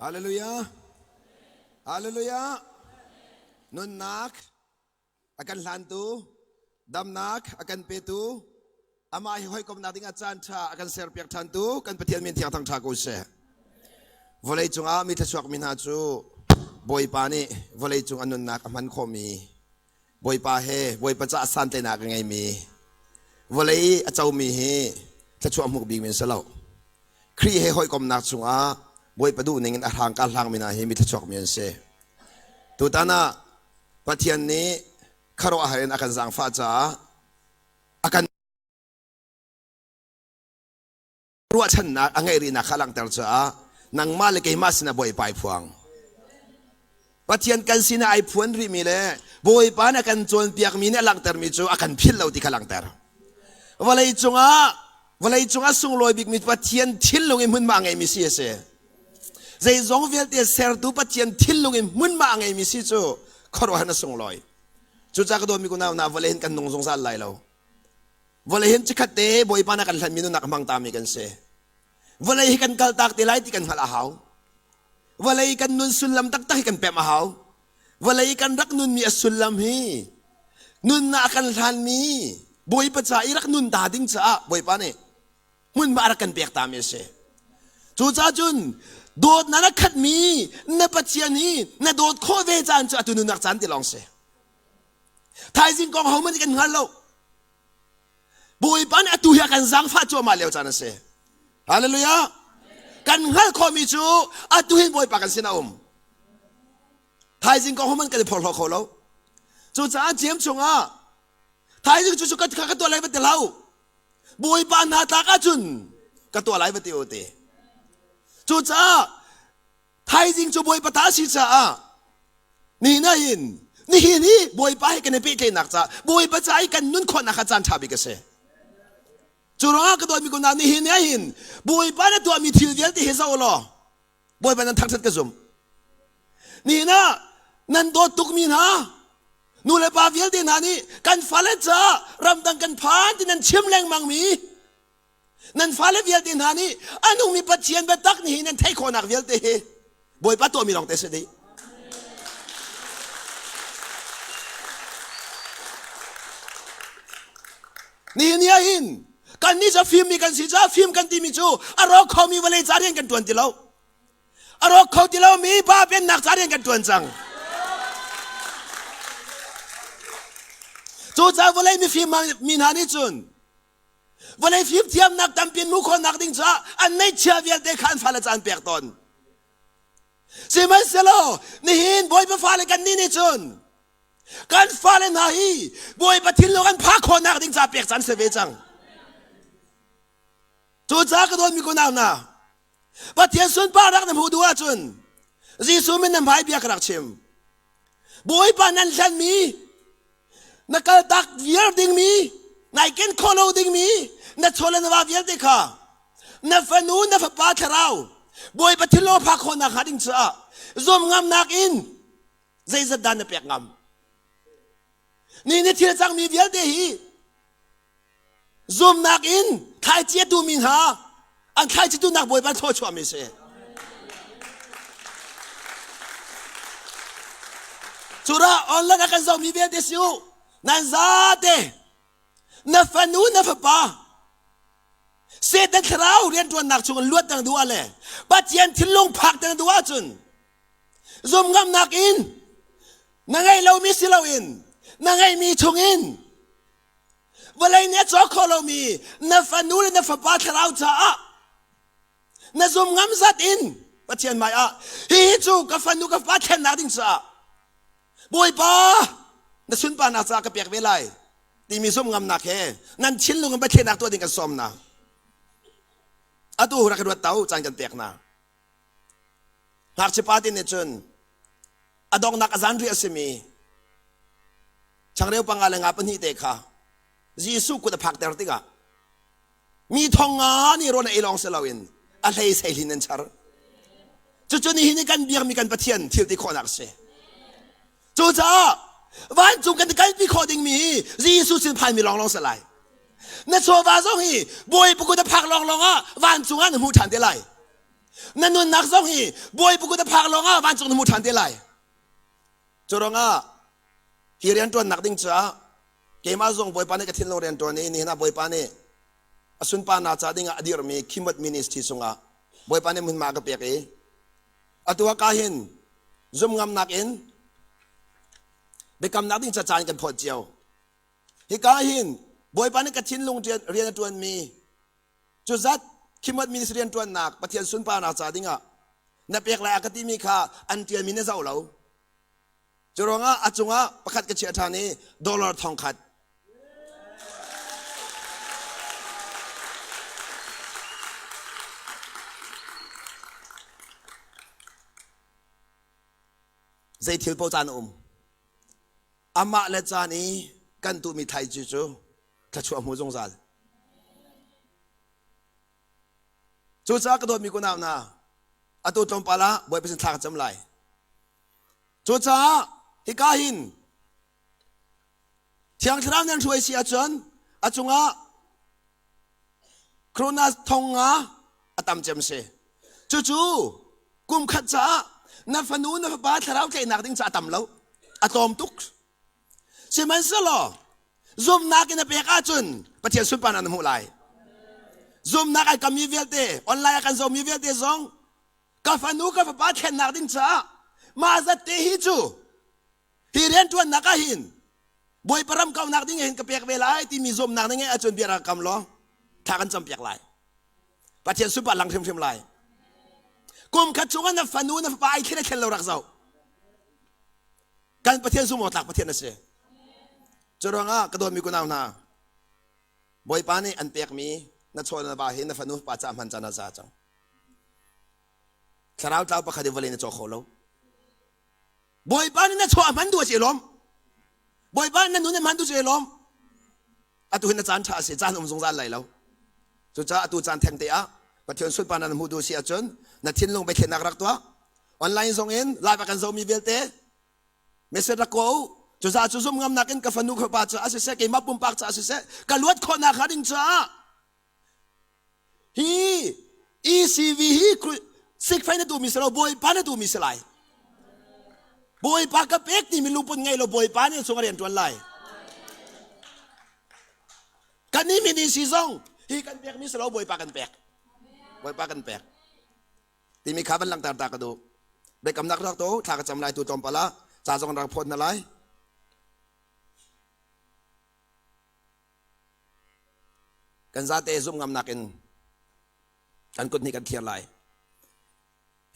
Hallelujah. Hallelujah. Nunnak a kan hlantu, damnak a kan petu, amah hi hawikomnak ding ah caan ṭha a kan serpiak ṭhantu kan Pathian min thiang thangṭha ko seh. Vawlei cungah mi thluachuak mi hna cu Bawipa nih vawlei cung a nunnak a hman khawhmi Bawipa he Bawipa caah santlaihnak a ngeimi vawlei a comi hi thluachuah hmuh bik mi an si lo. Khrih he hawikomnak chungah Bawipa duhning in a hrang ka hlangmi hna hi mi thluachuak mi an si. Tutan ah Pathian nih khuaruahhar in a kan zaangfah caah a kan ruahchannak a ngeih rihnak kha langhter caah nangmah le keimah sinah Bawipa ai phuang. Pathian kan sinah ai phuan rihmi le Bawipa nih a kan cawnpiakmi nih a langhtermi cu a kan philh lo ti kha langhter. Vawlei cungah vawlei cungah sunglawi bikmi Pathian thinlung i hmunhma a ngeimi si a si. Zeizong vialte sertu Pathian thinlung in hmunhma a ngeimi si cu khuaruahhar na sunglawi. Cucaah ka dawtmi kunau hna vawlei hin kan nung zungzal lai lo. Vawlei hin chikkhat te Bawipa na kan hlanmi nunnak hmang tami kan si. Vawlei hi kan kaltak te lai ti kan hngalh a hau. Vawlei kan nun sullam taktak hi kan pemh a hau. Vawlei kan rak nunmi a sullam hi nunnak kan hlanmi Bawipa ca i rak nun ta ding caah Bawipa nih hmunhma a rak kan pek tami a si. Cucaah cun dawtnak na khatmi na Pathian hi na dawt khawh ve caan cu atu nunnak caan ti lawng si. Thaizing kong hohmanh nih kan hngal lo. Bawipa nih atu hi a kan zaangfah cuahmah lio caan a si. Hallelujah. Kan hngalh khawhmi cu atu hin Bawipa kan sin a um. Thaizing kong hohmanh kan i phorhlaw kho lo. Cucaah Jeim chungah thaizing cu ka ka tuah lai va ti hlah u. Bawipa hna tlak ahcun ka tuah lai va ti u ti. Cucaah thaizing cu Bawipa ta a si caah nihin ah hin nihin hi Bawipa he kan i pehtlaihnak caah Bawipa ca i kan nun khawhnak kha caan ṭha bik a si. Cu ruangah ka dawtmi kunah nihin ah hin Bawipa na tuahmi thil vialte hi zoh law Bawipa nan thangṭhat ka zum. Nihin ah nan dawt tukmi hna nu le pa vialte hna nih kan fale caah ramdang kan phan ti nan chim lengmangmi nan fale vialte hna nih a nungmi Pathian biatak nih nan theih khawhnak vialte hi Bawipa tuahmi lawng te si dih. Nihin ni ah hin kannih cu fimmi kan si caah fim kan timi cu a rawk khomi vawlei ca rian kan ṭuan ti lo. A rawk kho ti lomi pa pennak ca rian kan ṭuan cang. Cucaah vawlei mifim mi hna nih cun vawlei fimthiamnak tampi in hmuh khawhnak ding caah an neihchia vialte kha an fale ca an pek tawn. Sihmanhsehlaw nihin Bawipa fale kannih nih cun kan fale hna hi Bawipa thinlung an phak khawhnak ding ca pek caan si ve cang. Cucaah ka dawtmi kunau hna, Pathian sunparnak na hmuh duh ahcun Jesuh min na hmai bia ka rak chim. Bawipa nan hlenmi, na kaltak viar dingmi, nai ken khawh lo dingmi, na chaw le na va vialte kha na fanu na fapa thlarau Bawipa thinlung a phak khawhnak hnga ding caah zum ngamnak in zeizat dah na pek ngam? Ni ni thil cangmi vialte hi Zumnak in thlaici a tumi hna an thlaici tuhnak Bawipa thluachuahmi si. Cura online a kan zohmi vialte si u nan zate na fanu na fapa Satan thlarau rianṭuannak chung in luat nang duh ah le Pathian thinlung phak te na duh ahcun zum ngamnak in na ngeih lomi si loin na ngeihmi chungin Vawlei nih a cawk khawh lomi na fanu le na fapa thlarau caah na zum ngam zat in Pathian hmai ah hihi cu ka fanu ka fapa thlennak ding caah Bawipa na sunparnak caah ka pek ve lai timi zum ngamnak he nan thinlung in Pathian tuah ding kan sawm na. Atu rak ruat tau caan kan pek na. Ngakchia pa te nih cun a donghnak a zanriah a simi changreu panga le nga pahnih te kha Jesuh kut a phakter tikah mi thong nga nih rawn a ei lawng si loin a hlei seihlin an char. Cucu nihin i kan biakmi kan Pathian thil ti khawhnak a si. Cucaah vancung kan kalpi khawh dingmi hi Jesuh sin phanmi lawnglawng si lai. Na chawva zong hi Bawipa kut a phak lawnglawng ah vancung ah na hmuh ṭhan te lai. Na nunnak zong hi Bawipa kut a phak lawngah vancung na hmu ṭhan te lai. Cu ruangah hi rianṭuannak ding caah keimah zong Bawipa nih ka thinlung rianṭuan i nihin ah Bawipa nih a sunparnak ca dingah a dirhmi Khimot Ministry chungah Bawipa nih hmunhma a ka pek i atu ah ka hin zumngamnak in biakamnak ding ca caan kan phawt cio. Hika hin Bawipa nih ka thinlung rian a ṭuanmi cu zat Khimot Ministry rianṭuannak Pathian sunparnak ca dingah na pek lai a ka timi kha an ṭialmi na zoh lo. Cu ruangah a cungah pakhat ka chiah ṭhan i dollar thong khat. Zei thil paoh caan a um. Amah le caan i kan tuhmi thlaici cu thluachuah hmu zungzal. Cucaah ka dawtmi kunau hna, atu tlawmpal ah Bawipa sin thla ka cam lai. Cucaah hika hin Thiang Thlarau nan hruai si ahcun a cungah Kronas thong nga a tam cem si. Cucu kum khat caah na fanu na fapa thlarau tlaihnak ding caah a tam lo. A tlawm tuk. Sihmanhsehlaw zumhnak in a pek ahcun Pathian sunparnak na hmuh lai. Zumhnak ai kammi vialte, online a kan zohmi vialte zong ka fanu ka fapa thlennak ding caah mah zat te hi cu hi rianṭuannak ah hin Bawipa ram kaunak ding hin ka pek ve lai timi zumhnak na ngeih ahcun bia rak kam law thla kan campiak lai. Pathian sunpar lang hrimhrim lai. Kum khat chungah na fanu na fapa ai thlen a thlen lo rak zoh. Kan Pathian zumh awk tlak Pathian a si. Cu ruangah ka dawtmi kunau hna, Bawipa nih an pekmi na chaw na va hi na fanu pa ca hman caan a za cang. Thlarau tlau pakhat i vawlei na caw kho lo. Bawipa nih na chaw a hman duh a si lawm. Bawipa nih na nun a hman duh si lawm. Atu hin na caan ṭha a si, caan um zungzal lai lo. Cucaah atu caan theng te ah Pathian sunparnak na hmuh duh si ahcun na thinlung biathlennak rak tuah. Online zong in live a kan zohmi vialte message rak ko u. Cucaah cu zum ngamnak in ka fanu ka pa caah siseh, keimah pumpak caah siseh, ka luat khawhnak hnga ding caah hi ECV hi sikfei na duhmi si lo, Bawipa na duhmi si lai. Bawipa ka pek timi lungput ngei lo Bawipa nih chung a rian ṭuan lai. Kan nih min si zong hi kan pekmi si lo Bawipa kan pek. Bawipa kan pek. Timi kha van langhter ta ka duh. Biakamnak rak to thla ka cam lai tu tlawmpal ah ca zong rak phawt na lai. Kan zate zum ngamnak in kan kut nih kan thlir lai.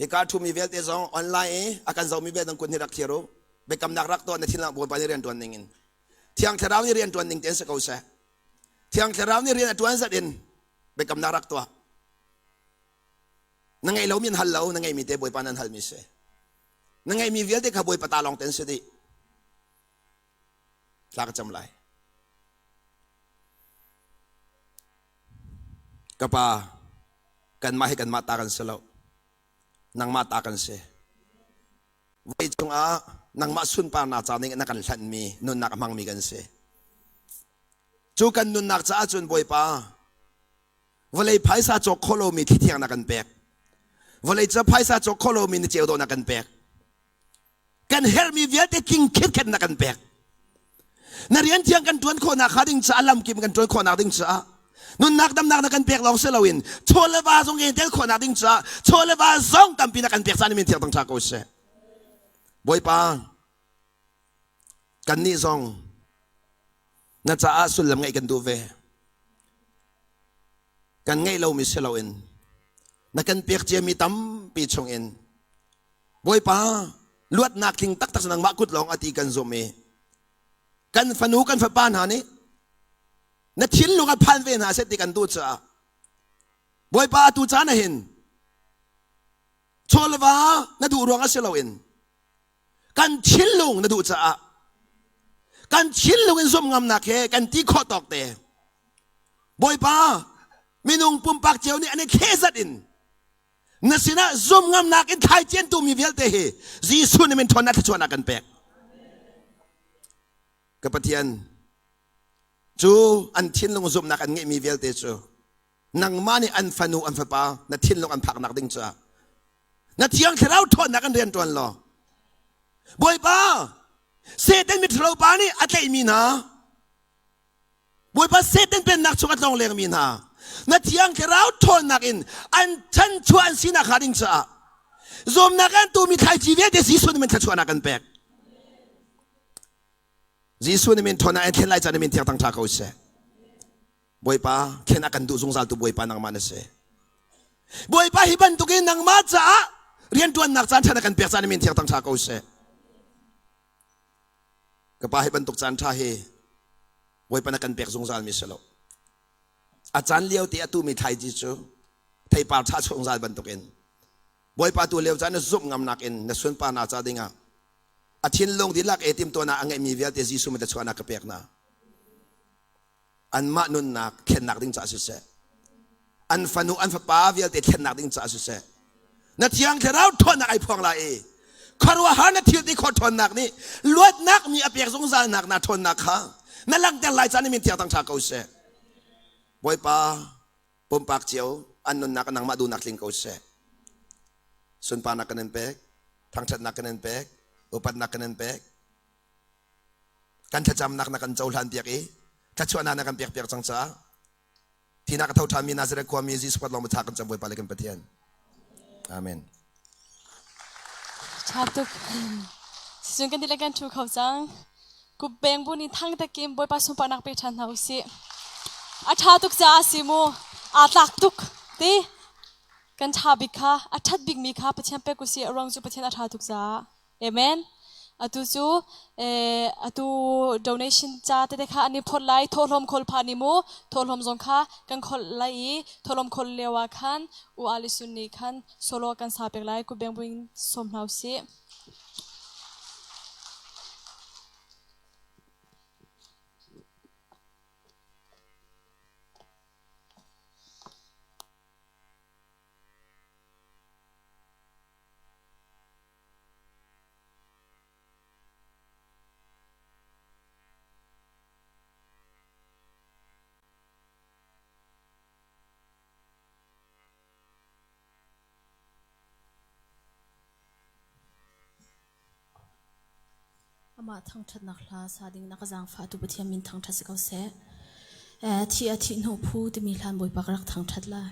Hika ṭhumi vialte zong online i a kan zohmi vialte kut nih rak thlir u. Biakamnak rak tuah na thinlung Bawipa nih rian ṭuan ning in. Thiang Thlarau nih rian ṭuan ning tein si ko seh. Thiang Thlarau nih rian a ṭuan zat in biakamnak rak tuah. Na ngeih lomi an hal lo, na ngeihmi te Bawipa nan halmi si. Na ngeihmi vialte kha Bawipa ta lawng te an si dih. Thla ka cam lai. Ka pa, kanmah hi kanmah ta kan si lo. Nangmah ta kan si. Vawlei cungah nangmah sunparnak ca ning na kan hlanhmi nunnak a hmangmi kan si. Cu kan nunnak caah cun Bawipa, vawlei phaisa cawk kho lomi thlithiang na kan pek. Vawlei ca phaisa cawk kho lomi na ceu dawh na kan pek. Kan herhmi vialte tling khitkhet na kan pek. Na rian thiang kan ṭuan khawhnak hnga ding caah lamkim kan ṭuan khawhnak ding caah nunnak damnak na kan pek lawng si loin chaw le va zong i tel khawhnak ding caah chaw le va zong tampi na kan pek caan min thiang tang ṭha ko seh. Bawipa, kannih zong na caah sullam ngeih kan duh ve. Kan ngeih lomi si loin na kan pek ciami tampi chungin Bawipa luatnak tling taktak cu nangmah kut lawng a ti kan zumh i kan fanu kan fapa hna nih na thinlung a phan ve hna seh ti kan duh caah Bawipa atu caan ah hin chaw le va na duh ruang ah si loin kan thinlung na duh caah kan thinlung in zumh ngamnak he kan ti khawh tawk te Bawipa minung pumpak cio nih an i thlehzat in na sinah zum ngamnak in thlaician tu mi vialte hi Jesuh nih min ṭhawnnak thluachuahnak kan pek. Ka Pathian cu an thinlung zumhnak an ngeihmi vialte cu nangmah nih an fanu an fapa na thinlung an phaknak ding caah. Na Thiang Thlarau ṭhawnnak in rian ṭuan law, Bawipa, Satan miṭhalo pa nih a tlaihmi hna, Bawipa Satan pennak chung a tlong lengmi hna, na Thiang Thlarau ṭhawnnak in an chanchuah an sinak hnga ding caah zumnak an tumi thlaici vialte Jesuh nih min thluachuahnak kan pek. Jesuh nih min ṭhawnnak an thlen lai caan min thiang tang ṭha ko seh. Bawipa, thlen a kan duh zungzal tu Bawipa nangmah na si. Bawipa hi bantukin nangmah caah rianṭuannak caan ṭha na kan pek caan min thiang tang ṭha ko seh. Ka pa hi bantuk caan ṭha hi Bawipa na kan pek zungzal mi si lo. A caan lio te a tumi thlaici cu theipar ṭha zungzal bantukin Bawipa tu lio caan na zumh ngamnak in na sunparnak ca dingah a thinlung dihlak e timtuahnak a ngeihmi vialte Jesuh min chuahnak ka pek hna. Anmah nunnak thlennak ding caah siseh, an fanu an fapa vialte thlennak ding caah siseh, na Thiang Thlarau ṭhawnnak ai phuang lai i khuaruahhar na thil ti khawh ṭhawnnak nih luatnak mi a pek zungzalnak na ṭhawnnak kha na langhter lai caan min thiang tang ṭha ko seh. Bawipa, pumpak cio an nunnak nangmah duhnak tling ko seh. Sunparnak kan in pek, thangṭhatnak kan in pek, upatnak kan in pek. Kan thlacamnak na kan cohlan piak i thluachuahnak na kan pek piak cang caah thinak a tho ṭhanmi Nazareth khuami Jesuh Christ lawng tha kan cam Bawipa le kan Pathian. Amen. Ṭha tuk. Sisung kan dihlak kan ṭhu kho cang. Kup beng bu nih thang takin Bawipa sunparnak pe ṭhan hna usih. A ṭha tuk caah si mu. Aa tlak tuk. Ti kan ṭha bik kha, a ṭhat bikmi kha Pathian pek usih. A ruang cu Pathian a ṭha tuk caah. Amen. Atu cu atu donation ca tete kha an i phawt lai. Thawhlawm khawl phah ni mu. Thawhlawm zong kha kan kholh lai i thawhlawm kholh lio ah khan U Alisun nih khan solo kan sa pek lai. Kut beng buin sawm hna usih. Amah thangṭhatnak hla sa ding na ka zaangfahtu Pathian min thangṭhat si ko seh. Thi a thih hnu phu timi hlan Bawipa ka rak thangṭhat lai.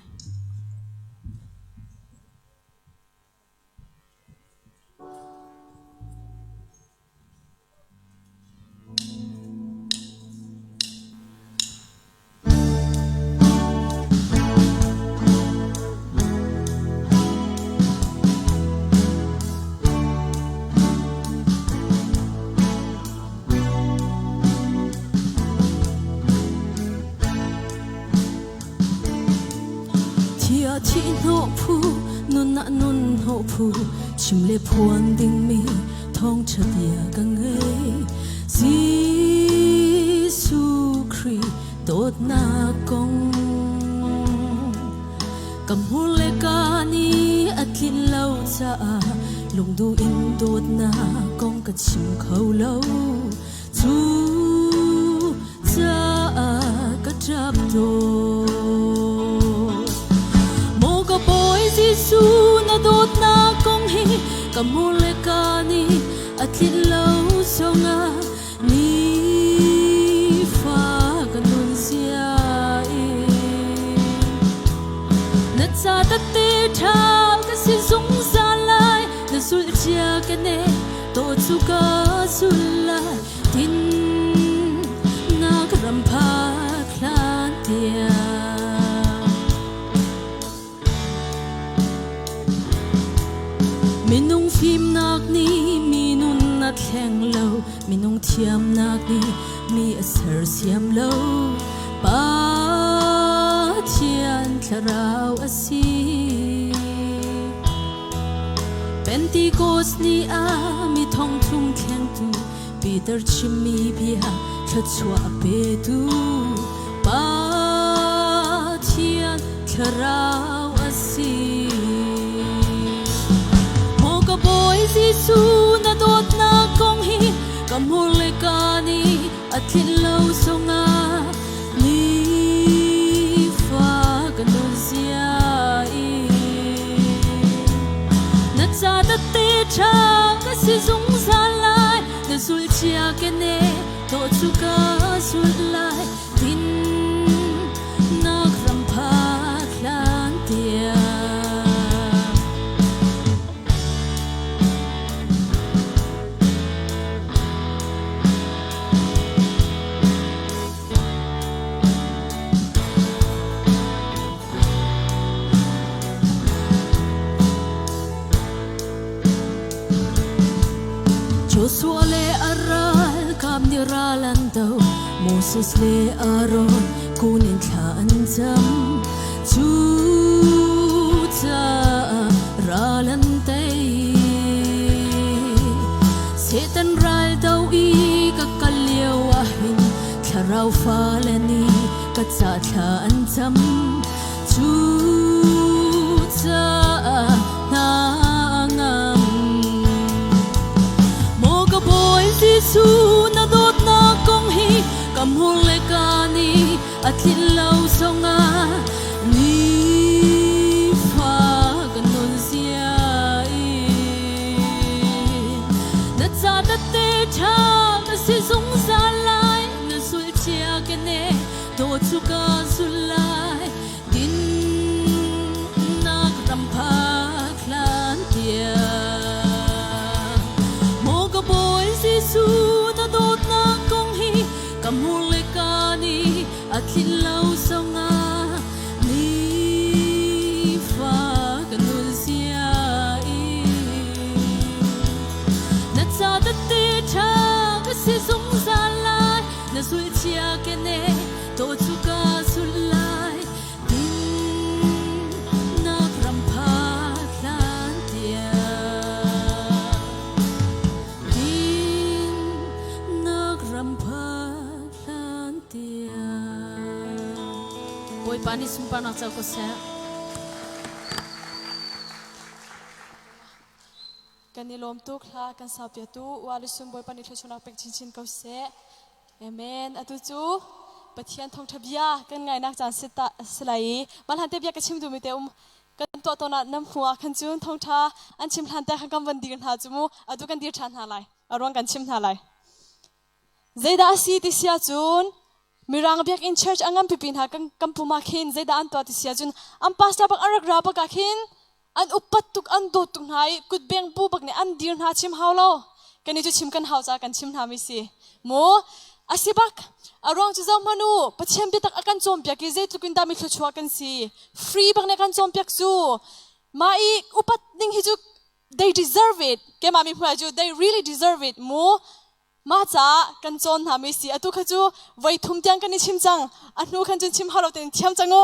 Thia thih hnawh phu nun ah nun hnawh phu chim le phuan dingmi thawngṭha bia ka ngei Jesuh Khrih dawtnak kong ka hmur le ka ni a tlin lo caah lungduh in dawtnak kong ka chim kho lo Cu caah ka ṭap tawn. Maw ka Bawi Jesuh na dawtnak kong hi ka hmur le ka nih a tlinh lo zongah nifa ka nun zia i na ca tette ṭha ka si zungzal lai na zulh cia ka ne to cu ka zul lai tin nak ram phak hlan tiang minung fimnak nih mi nun a thleng lo minung thiamnak nih mi a sersiam lo Pathian thlarau a si Pentecost ni ah mi thongthum thlengtu Peter chimmi bia thluachuah a petu Pathian thlarau a si. Maw ka Bawi Jesuh na dawtnak kong hi ka hmur le ka nih a tlinh lo zongah nifa ka nun zia i na Moses le Aaron kun in thla an cam. Cucaah ral an tei. Satan ral do i ka kal lio ah hin thlarau fale nih ka ca thla an cam. Cucaah hna ngam. Maw ka Bawi Jesuh na dawtnak kong hi ka hmur le ka nih a tlinh lo zongah nifa ka nun zia i na ca tette ṭha ka si zungzal lai na zulh cia ka ne dawt cu ka zulh lai dinnak ram phak hlan tiang. Maw ka Bawi Jesuh na dawtnak kong hi ka hmur le ka nih a tlinh lo zongah nifa ka nun zia i na ca tette ṭha ka si zungzal lai na zulh cia kene to cu ka zulh lai dinnak ram phak hlan tiang dinnak ram phak hlan tiang Bawipa nih sunparnak co ko seh. Kan i lawm tuk hla kan saupiatu Ualusun Bawipa nih thluachuahnak pek chinchin ko seh. Amen. Atu cu Pathian thawngṭha bia kan ngainak caan si ta si lai i mah hlan te bia ka chim duhmi te um kan tuah tawn ah nam hmu ah khan cun thawngṭha an chim hlan te khan kan van dir hna cu mu atu kan dir ṭhan hna lai a ruang kan chim hna lai. Zeidah a si ti si ahcun Mirang biakinn church a ngan pipi hna kan kan pum ah khin zeidah an tuah ti si ahcun an pastor bak an rak ra bak ah khin an upat tuk an dawt tuk hna i kutbeng bu bak nih an dir hna chim hau lo kan i cu chim kan hau caah kan chim hna mi si mu a si bak a ruang cu zoh hmanh u Pathian biatak a kan cawnpiak i zeitluk in dah mi thluachuah kan si free bak nih a kan cawnpiak cu mah i upat ning hi cu they deserve it keimah mi hmuh cu they really deserve it mu Mah caah kan cawn hna mi si. Atu kha cu voi thum tiang kan i chim cang. A hnu khan cun chim hau lo tein thiam cang u.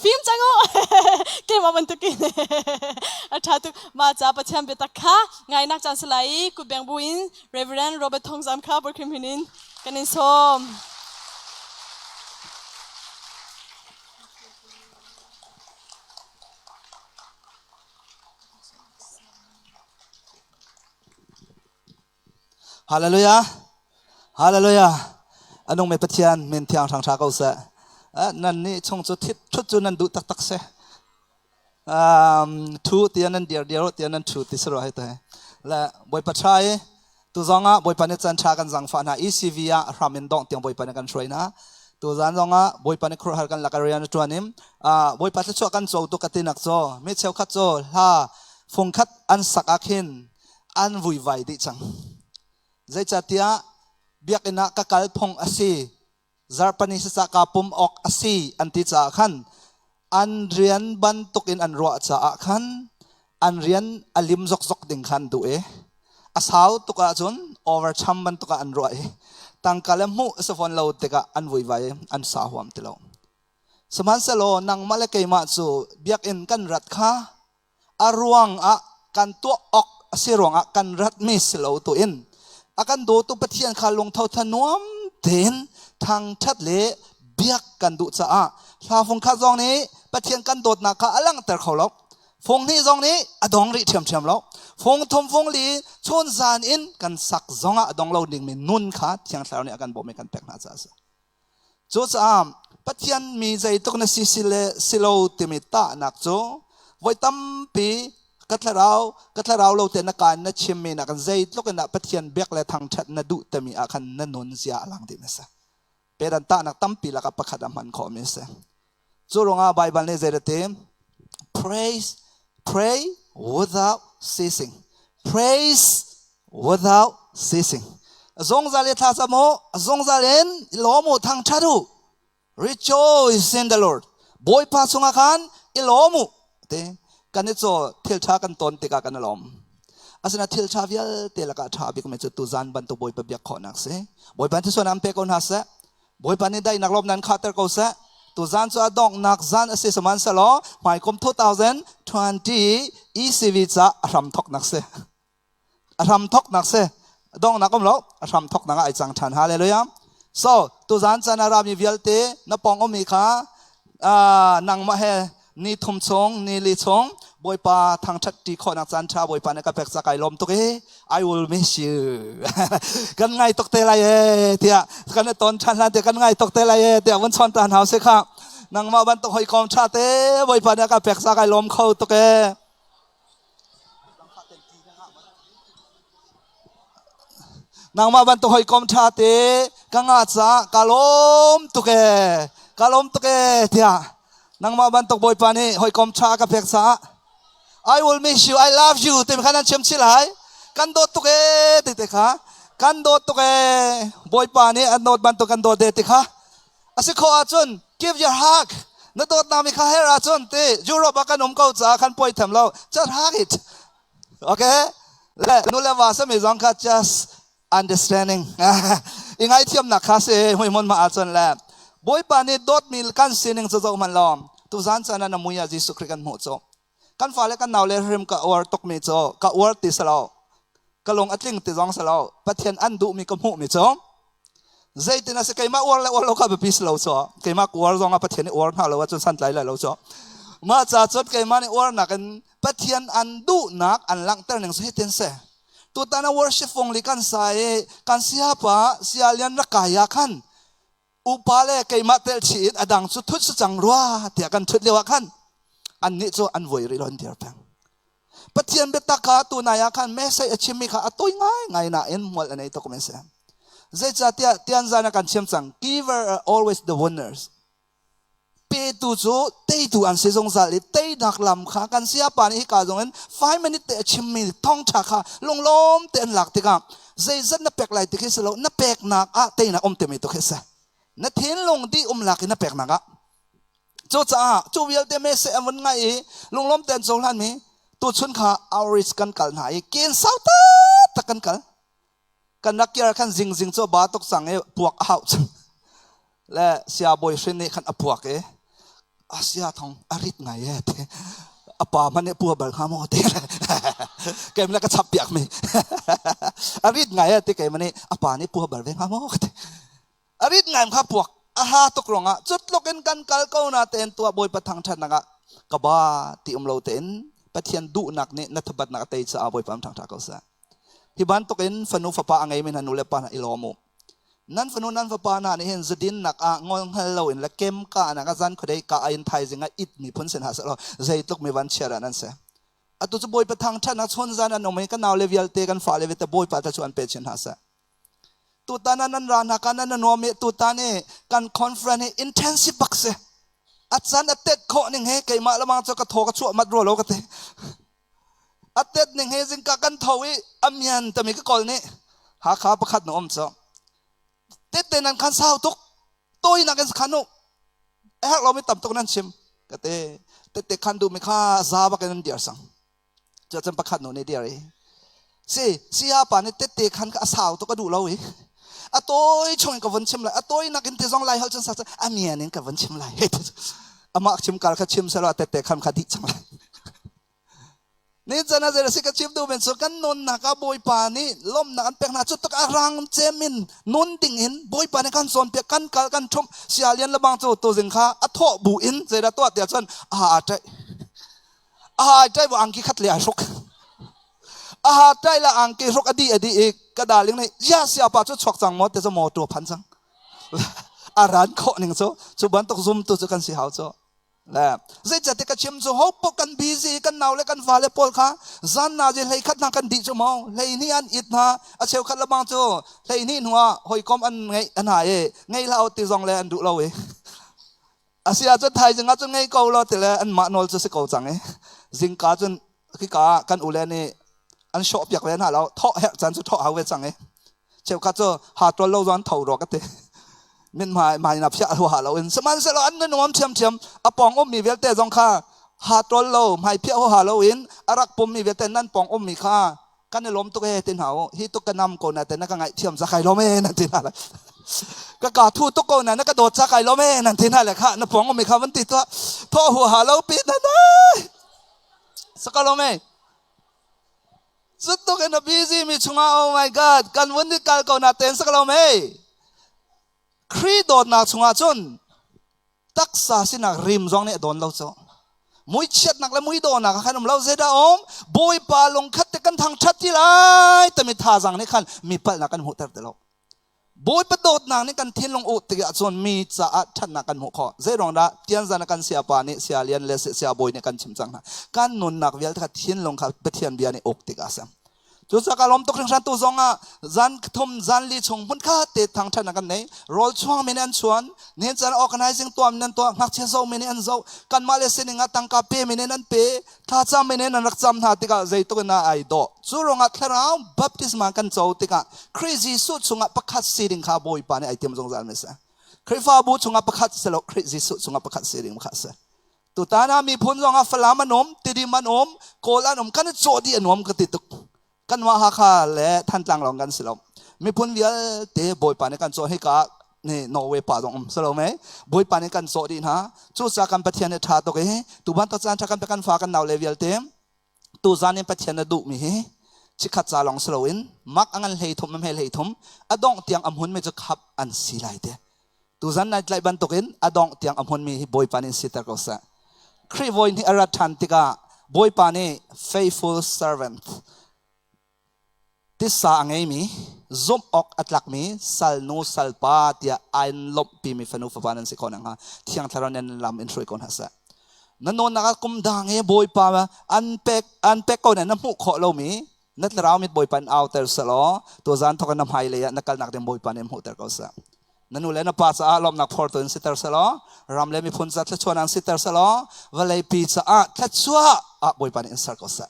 Fim cang u. Keimah bantukin. A ṭha tuk. Mah caah Pathian biatak kha ngainak caan si lai i kutbeng bu in Reverend Robert Thongzam kha Bawikhrim hin in kan in sawm. Hallelujah. Hallelujah. Anung me Pathian min thiang hrang tha ko seh. Nan nih chung cu thit thut cu nan duh taktak se. Thu tian nan dir dir tian nan thu ti sero hai te. Le Bawipa tha i tu zong ah Bawipa nih chan tha kan zang fa hna ECV ah hram in dong tiang Bawipa nih kan hruai na. Tu zan zong ah Bawipa nih khuaruahhar kan lak rian a tuan im. Bawipa thluachuah kan co tu ka tinak cho mi cheukhat cho hla fungkhat an sak ah khin an vuivai dih cang. Zeicahtiah biakinn ah ka kal phung a si, zarhpani sasa kaa pum awk a si an ti caah khan an rian bantukin an ruah caah khan an rian a lim zokzok ding kha an duh i a sau tuk ahcun overcham bantuk ah an ruah i tangka le hmuh si fawn lo tikah an vuivai i an sa huam ti lo. Sihmanhsehlaw nangmah le keimah cu biakinn kan rat kha a ruang ah kan tuah awk a si ruangah kan ratmi si lo tu in a kan dawtu Pathian kha lungtho thanuam tein thangṭhat le biak kan duh caah hla fung khat zong nih Pathian kan dawtnak kha a langhter kho lo. Fung hnih zong nih a dong rih ṭhiamṭhiam lo. Fung thum fung li chun zan in kan sak zongah a dong lo dingmi nun kha Thiang Thlarau nih a kan bawmh i kan pek hna caah a si. Cucaah Pathian mi zeitluk na si si le si lo timi tahnak cu voi tampi ka thlarau ka thlarau lo te na kaan na chimmi na kan zeitluk in ah Pathian biak le thangṭhat na duh timi ah khan na nun zia a lang dih mi si. Pedan tahnak tampi lakah pakhat a hman khawh mi si. Cu ruangah Baibal nih zei ti praise pray without ceasing praise without ceasing zungzal i thla cam u zungzal in lawm u thangṭhat u rejoice in the Lord Bawipa chungah khan i lawm u ti kan i caw thil ṭha kan ton tikah kan i lawm asina thil ṭha vialte lakah ṭha bikmi cu tuzan bantuk Bawipa biak khawhnak si Bawipa thisuan am pe ko hna seh. Bawipa nih daihnak lawm nan khahter ko seh. Tuzan cu a donghnak zan a si sihmanhsehlaw hmaikum 2020 ECV ca a hram thoknak si. A hram thoknak si. Donghnak um lo, a hram thoknak ah ai cang ṭhan. Hallelujah. So, tuzan caan ah rami vialte na pawng ummi kha nangmah he ni thum chung ni li chung Bawipa thangṭhat ṭi khawhnak caan ṭha Bawipa nih ka pek ca kai lawm tuk i I will miss you kan ngai tuk te lai e tiah kan i ton ṭhan hlan tiah kan ngai tuk te lai e tiah vun chawn ta hna usih kha nangmah bantuk hawikom ṭha te Bawipa nih ka pek ca kai lawm kho tuk e. Nangmah bantuk hawikom ṭha te ka ngah caah ka lawm tuk ee, ka lawm tuk ee tiah nangmah bantuk Bawipa nih hawikom ṭha ka pek caah I will miss you, I love you timi kha nan chim chih lai. Kan dawt tuk ee ti te kha kan dawt tuk ee Bawipa nih an dawt bantuk kan dawt de ti kha A si khawh ahcun give your hug. Na dawtnak mi kha her ahcun ti Europe ah kan um ko caah khan poi tham lo. Just hug it. Okay? Le nu le va sami zong kha just understanding. I ngaithiamnak kha si hui hmun ma ahcun le Bawipa nih dawtmi kan sining cu zoh hmanh law tuzan caan ah na mui ah Jesuh Khrih kan hmuh cu. Kan fale kan nau le hrim ka uar tukmi cu ka uar ti si lo. Ka lung a tling ti zong si lo. Pathian an duhmi ka hmuhmi cu zeitin a si keimah uar le uar lo kha biapi si lo cu keimah ka uar zong ah Pathian nih uar hna lo ahcun santlai lai lo cu mah ca cun keimah nih uarnak in Pathian an duhnak an langhter ning cu hitin si tutan a worship fung li kan sa i kan siapa sialian rak kai ah khan upa le keimah tel chih in a dang cu thut si cang rua tiah kan thut lio ah khan annih cu an voi rih lo an dir peng Pathian biatak kha tunai ah khan message a chimmi kha a tawi ngaingai nain hmual a nei tuk mi a si. Zeicahtiah tianzan ah kan chim cang giver are always the winners. Petu cu teitu an si zungzal i teinak lam kha kan siapa nih hika zong in 5 minute te a chimmi thawngṭha kha lunglawm te an lak tikah zeizat na pek lai ti khi si lo na peknak ah teinak um timi tu khi si. Na thinlung dih um lak in na peknak ah Cucaah cu vialte message an vun ngaih i lunglawm tein cohlanmi tuchun kha outreach kan kal hna i kin sau taktak kan kal. Kan rak kir khan zingzing cu ba tuk cang i puak a hauh cang. Le sia bawi hrin nih khan a puak i a sia thong a rit ngai e ti a pa hmanh nih pua bal hnga maw ti keim le ka chap piak mi a rit ngai e ti keimah nih a pa nih pua bal ve hnga maw ti A rit ngaim kha puak a ha tuk ruangah cutluk in kan kal ko na tein tuah Bawipa thangṭhatnak ah ka ba ti um lo tein Pathian duhnak nih na thabatnak a tei caah Bawipa am ṭhangṭha ko seh. Hi bantuk in fanu fapa a ngeimi hna nu le pa hna i lawm u. Nan fanu nan fapa hna nih hin zudinnak ah ngol hngal loin le kem ka nak ah zan khuadei ka in thaizing ah it mi phun sin hna seh law zeitluk mi van chia dah nan si. Atu cu Bawipa thangṭhatnak chun zan an um i kan naule vialte kan fale vialte Bawipa ta cu an pe chin hna seh. Tutan ah nan ra hna ka nan nuam i tutan i kan conference hi intensive bak si. A can a tet khawh ning he keimah lamang cu ka thaw ka chuah mat rua lo ka ti. A tet ning he zingka kan tho i a mian tami ka kawl nih Hakha pakhat na um cu. Tet te nan khan sau tuk. Tawi nak in khan u. A herh lomi tam tuk nan chim. Ka te tet te khan duhmi kha za bak in an dir sang. Cuacun pakhat nu nih dir i si saya pa nih tette khan ka a sau tuk a duh lo i a tawi chung in ka vun chim lai a tawi nak in ti zong lai hal cun sak a mian in ka vun chim lai amah chim kar kha chim selaw tette khan kha dih cang lai ni chan a zei si ka chim duh men cu kan nunnak ah bawipa nih lawmhnak an pek hna cu tuk a rang cem in nun ding in bawipa nih kan cawnpiak kan kal kan ṭhum sia lian lebang cu tuzing kha a thawh bu in zeidah tuah tiah cun a a ṭaih A ṭai bu angki khat le ai hruk. A ṭai la angki hruk a di a di i ka darling nih ya sia pa cu chuak cang maw te cu mawṭaw phan cang. A ran khawh ning cu cu bantuk zum tu cu kan si hau cu. Le zeicahti ka chim cu ho kan busy kan nau le kan fale pawl kha zan na je hlei khat hna kan dih cu maw hlei hnih an it hna a cheukhat lebang cu hlei hnih hnu ah hawikom an ngeih an ha i ngei hlah ti zong le an duh lo i A si ahcun thaizing ah cun ngei ko law tile anmah nawl cu si ko cang i zingka cun khika ah kan ule nih an hrawh piak ve hna lo thawh herh caan cu thawh hau ve cang i cheukhat cu ha ṭual lo zong an tho rua ka ti min hmai hmai na phiah huaha lo in sihmanhsehlaw an nuam ṭhiamṭhiam a pawng ummi vialte zong kha ha ṭual lo hmai phiah huaha lo in a rak pummi vialte nan pawng ummi kha kan i lawm tuk e ti hna u hi tuk ka nam ko na te na ka ngaihthiam za kai lawm e na ti hna lai. Ka ka thu tuk ko na na ka dawt ca kai lom e nan thin ha le kha na pong mi kha van ti tua tho hu ha lo pi na na sakalom e Cutuk in a busy mi chungah oh my God kan vun ni kal ko na ten sakalom e Khrih dawtnak chungah cun taksa sinak rim zong nih a dawn lo cu. Muichiatnak le muidawhnak ah khan um lo zeidah um Bawipa lungkhat te kan thangṭhat ti lai timi thazang nih khan mi palhnak kan hmuhter ti lo. Bawipa dawtnak nih kan thinlung uh tikah cun mi caah ṭhatnak kan hmuh khawh. Zeiruang dah tianzan ah kan siapa nih sialian le siabawi nih kan chim cang hna. Kan nunnak vialte kha thinlung kha Pathian bia nih uk tikah a si. Cucaah ka lawm tuk hringhran tu zong ah zan thum zan li chung hmun kha te thangṭhatnak kan nei. Rawl chuang mi nih an chuan, nihin caan organizing tuah mi nan tuah, ngakchia zoh mi nih an zoh, kanmah le sining ah tangka pe mi nih nan pe, thlacam mi nih nan rak cam hna tikah zeitluk in dah ai dawh. Cu ruangah thlarau baptisma kan co tikah Khrih Jesuh chungah pakhat si ding kha Bawipa nih ai tim zungzal mi a si. Khrihfabu chungah pakhat si lo, Khrih Jesuh chungah pakhat si ding kha a si. Tutan ah miphun zong ah Falam an um, Tidim an um, Kawl an um, kan i cawh dih a nuam ka ti tuk. Kanmah Hakha le Thantlang lawng kan si lo. Miphun vialte Bawipa nih kan cawh hika nih Norway pa zong um si lo mei. Bawipa nih kan cawh dih hna. Cucaah kan Pathian nih ṭha tuk i tu bantuk caan ṭha kan pe kan fa kan nau le vialte tuzan in Pathian na duhmi hi chikkhat ca lawng si loin mak a ngan hlei thum a hme hlei thum a dongh tiang a hmunmi cu khap an si lai te. Tuzan nai tlaih bantukin a dongh tiang a hmunmi hi Bawipa nih siter ko seh. Khrih voi nih a rat ṭhan tikah Bawipa nih faithful servant tisa a ngeimi zumh awk a tlakmi salnu salpa tiah ai lawmhpimi fanu fapa nan si khawh nakhnga Thiang Thlarau nih nan lam in hruai ko hna seh. Na nawnnak ah kum dang i Bawipa an pek an pek ko na hmuh khawh lomi na thlarau mit Bawipa in auter selaw tuzan thawk in na hmailei ah na kalnak ding Bawipa nih hmuhter ko seh. Na nu le na pa caah lawmhnak phortu in siter selaw ram le miphun ca thluachuahnak in siter selaw vawleipi caah thluachuah ah Bawipa nih in ser ko seh.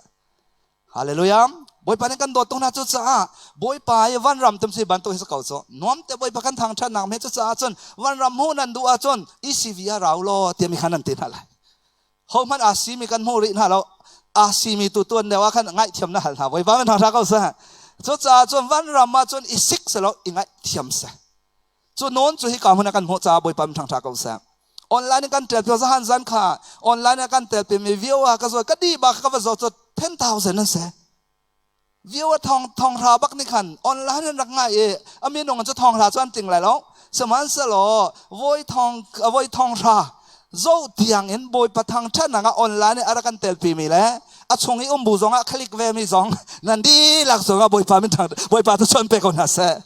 Hallelujah. Bawipa nih kan dawt tuk hna cu caah Bawipa i vanram tum si bantuk hi si ko cu. Nuam te Bawipa kan thangṭhatnak me cu caah cun vanram hmuh nan duh ahcun ECV ah rau law tiah mi khan nan ti hna lai. Ho hmanh aa simi kan hmu rih hna lo. Aa simi tu tuan deuh ah khan ngaihthiam na hal hna. Bawipa min thangṭhat ko seh. Cucaah cun vanram ah cun i sik selaw i ngaihthiam seh. Cu nawn cu hika hmun ah kan hmuh caah Bawipa min thangṭhat ko seh. Online in kan tel pio zahan zan kha online ah kan tel pimi view ah ka zawi ka di bak ka va zoh cu 10,000 an si. View a thong thong hra bak nih khan online in rak ngai i a minung cu thong hra cu an tling lai lo. Sihmanhsehlaw voi thong voi thong hra zo tiang in Bawipa thangṭhatnak ah online in a rak kan tel pimi le a chung i umbu zong ah khalik ve mi zong nan dihlak zong ah Bawipa min thang Bawipa tu chuan pe ko hna seh.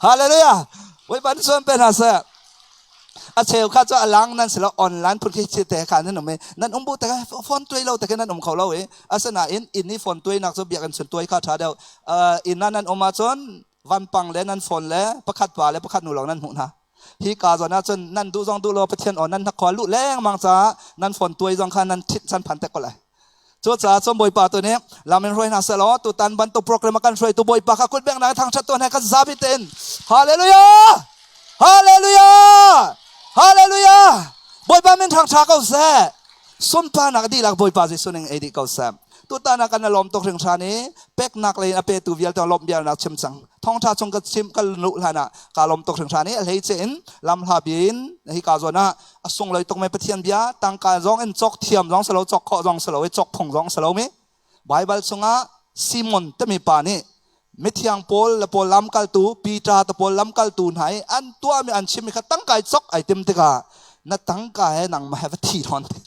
Hallelujah! Bawipa tu chuan pe hna seh. A cheu kha cu a lang nan si lo online phun khi chi te kha nan um i nan um bu te phone tuai lo te khi nan um kho lo i asinain inn i phone tuai nak cu biakinn chun tuai kha ṭha deuh. Inn ah nan um ahcun vampang le nan phone le pakhat pa le pakhat nu lawng nan hmuh hna. Hi ka zawn ahcun nan duh zong duh lo Pathian aw nan hnakkhua luh lengmang caah nan phone tuai zong kha nan thit chan phan te ko lai. Cucaah cun Bawipa tu nih lam in hruai hna seh law tutan bantuk program a kan hruaitu Bawipa kha kut bengnak thangṭhat tuah hna kan zapi tein Hallelujah! Hallelujah! Hallelujah! Bawipa min thangṭha ko seh. Sunparnak dihlak Bawipa Jesuh ning ei dih ko seh. Tutan ah kan i lawm tuk hringhran i peknak lei in a petu vialte lawmh bialnak chim cang. Thawngṭha chung ka chim ka luh hlan ah kaa lawm tuk hringhran i a hleice in lamhla bin hika zawn ah a sunglawi tuk mi Pathian bia tangka zong in cawk thiam zong si lo cawk khawh zong si lo i cawk phung zong si lo mi Baibal chungah Simon timi pa nih mithiang Paul le Paul lamkaltu Peter te Paul lamkaltu hna i an tuahmi an chimmi kha tangka i cawk ai tim tikah na tangka he nangmah he va thi hrawn ti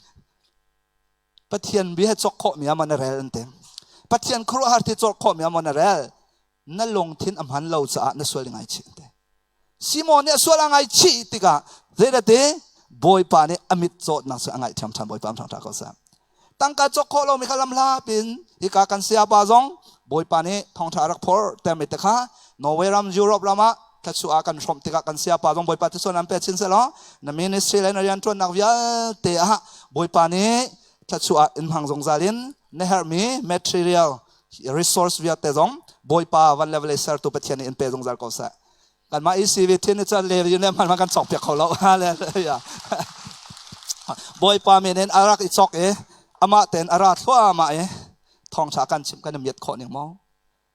Pathian bia he cawk khawhmi ah maw na rel an ti Pathian khuaruahhar ti cawk khawhmi ah maw na rel na lungthin a hman lo caah na sual i ngaichih an ti. Simon nih a sual a ngaichih tikah zeidate Bawipa nih a mit cawtnak cu a ngaihthiam ṭhan Bawipa am ṭha ko seh. Tangka cawk khawh lomi kha lamhla pin hika kan sayapa zong Bawipa nih thawngṭha a rak phor termi te kha Norway ram Europe ram ah thluachuah ah kan hrawmh tikah kan sayapa zong Bawipa thluachuah nan pe chin selaw na ministry le na rianṭuannak vialte ah Bawipa nih thluachuah in hmang zungzal in na herhmi material resource vialte zong Bawipa van le vawlei sertu Pathian nih in pe zungzal ko seh. Kanmah ECV thin ni cun le le hman kan cawk piak kho lo. Hallelujah. Bawipa min in a rak i cawk i amah ten a ra thluahmah i thawngṭha kan chim kan i miat khawh ning maw?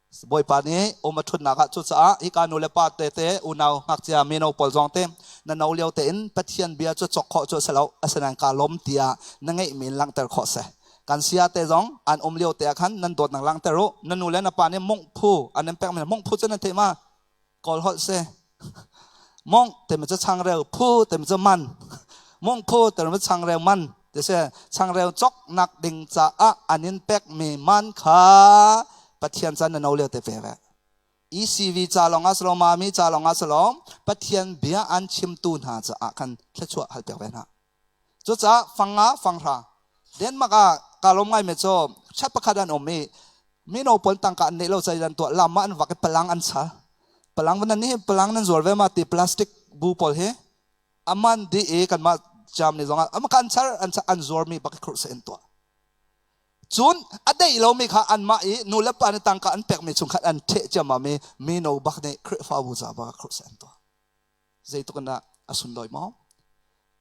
Bawipa nih um a ṭhutnak ah cucaah hika nu le pa tete unau ngakchia mino pawl zong te na no lio tein Pathian bia cu cawk khawh cu a si lo asinain kaa lawm tiah na ngeihmi in langhter khawh si. Kan sia te zong an um lio te ah khan nan dawtnak langhter u. Na nu le na pa nih mungh phu an in pekmi mungh phu cu nan theih ma? Kawl holh si. Mongh timi cu changreu, phu timi cu man. Mongh phu timi cu changreu man ti si. Changreu cawknak ding caah an in pekmi man kha Pathian ca na no lio te pe ve. ECV ca lawng ah si lo, Mami ca lawng ah si lo, Pathian bia an chimtu hna caah khan thluachuah hal piak ve hna. Cucaah fang nga fang hra Denmark ah kaa lawm ngaimi cu chat pakhat an um i mino pawl tangka an neih lo cai an tuah lam ah an vak i palang an chal. Palang van nan nih palang nan zuar ve ma ti plastic bu pawl hi aman di i kanmah jam ni zongah ama kan char an an zuarmi bak i khurh se in tuah. Cun a deih lomi kha anmah i nu le pa nih tangka an pekmi chung khan an ṭheh ciammam i mino bak nih Khrihfabu ca bak ah khurh se an tuah. Zeitluk in dah a sunlawi maw?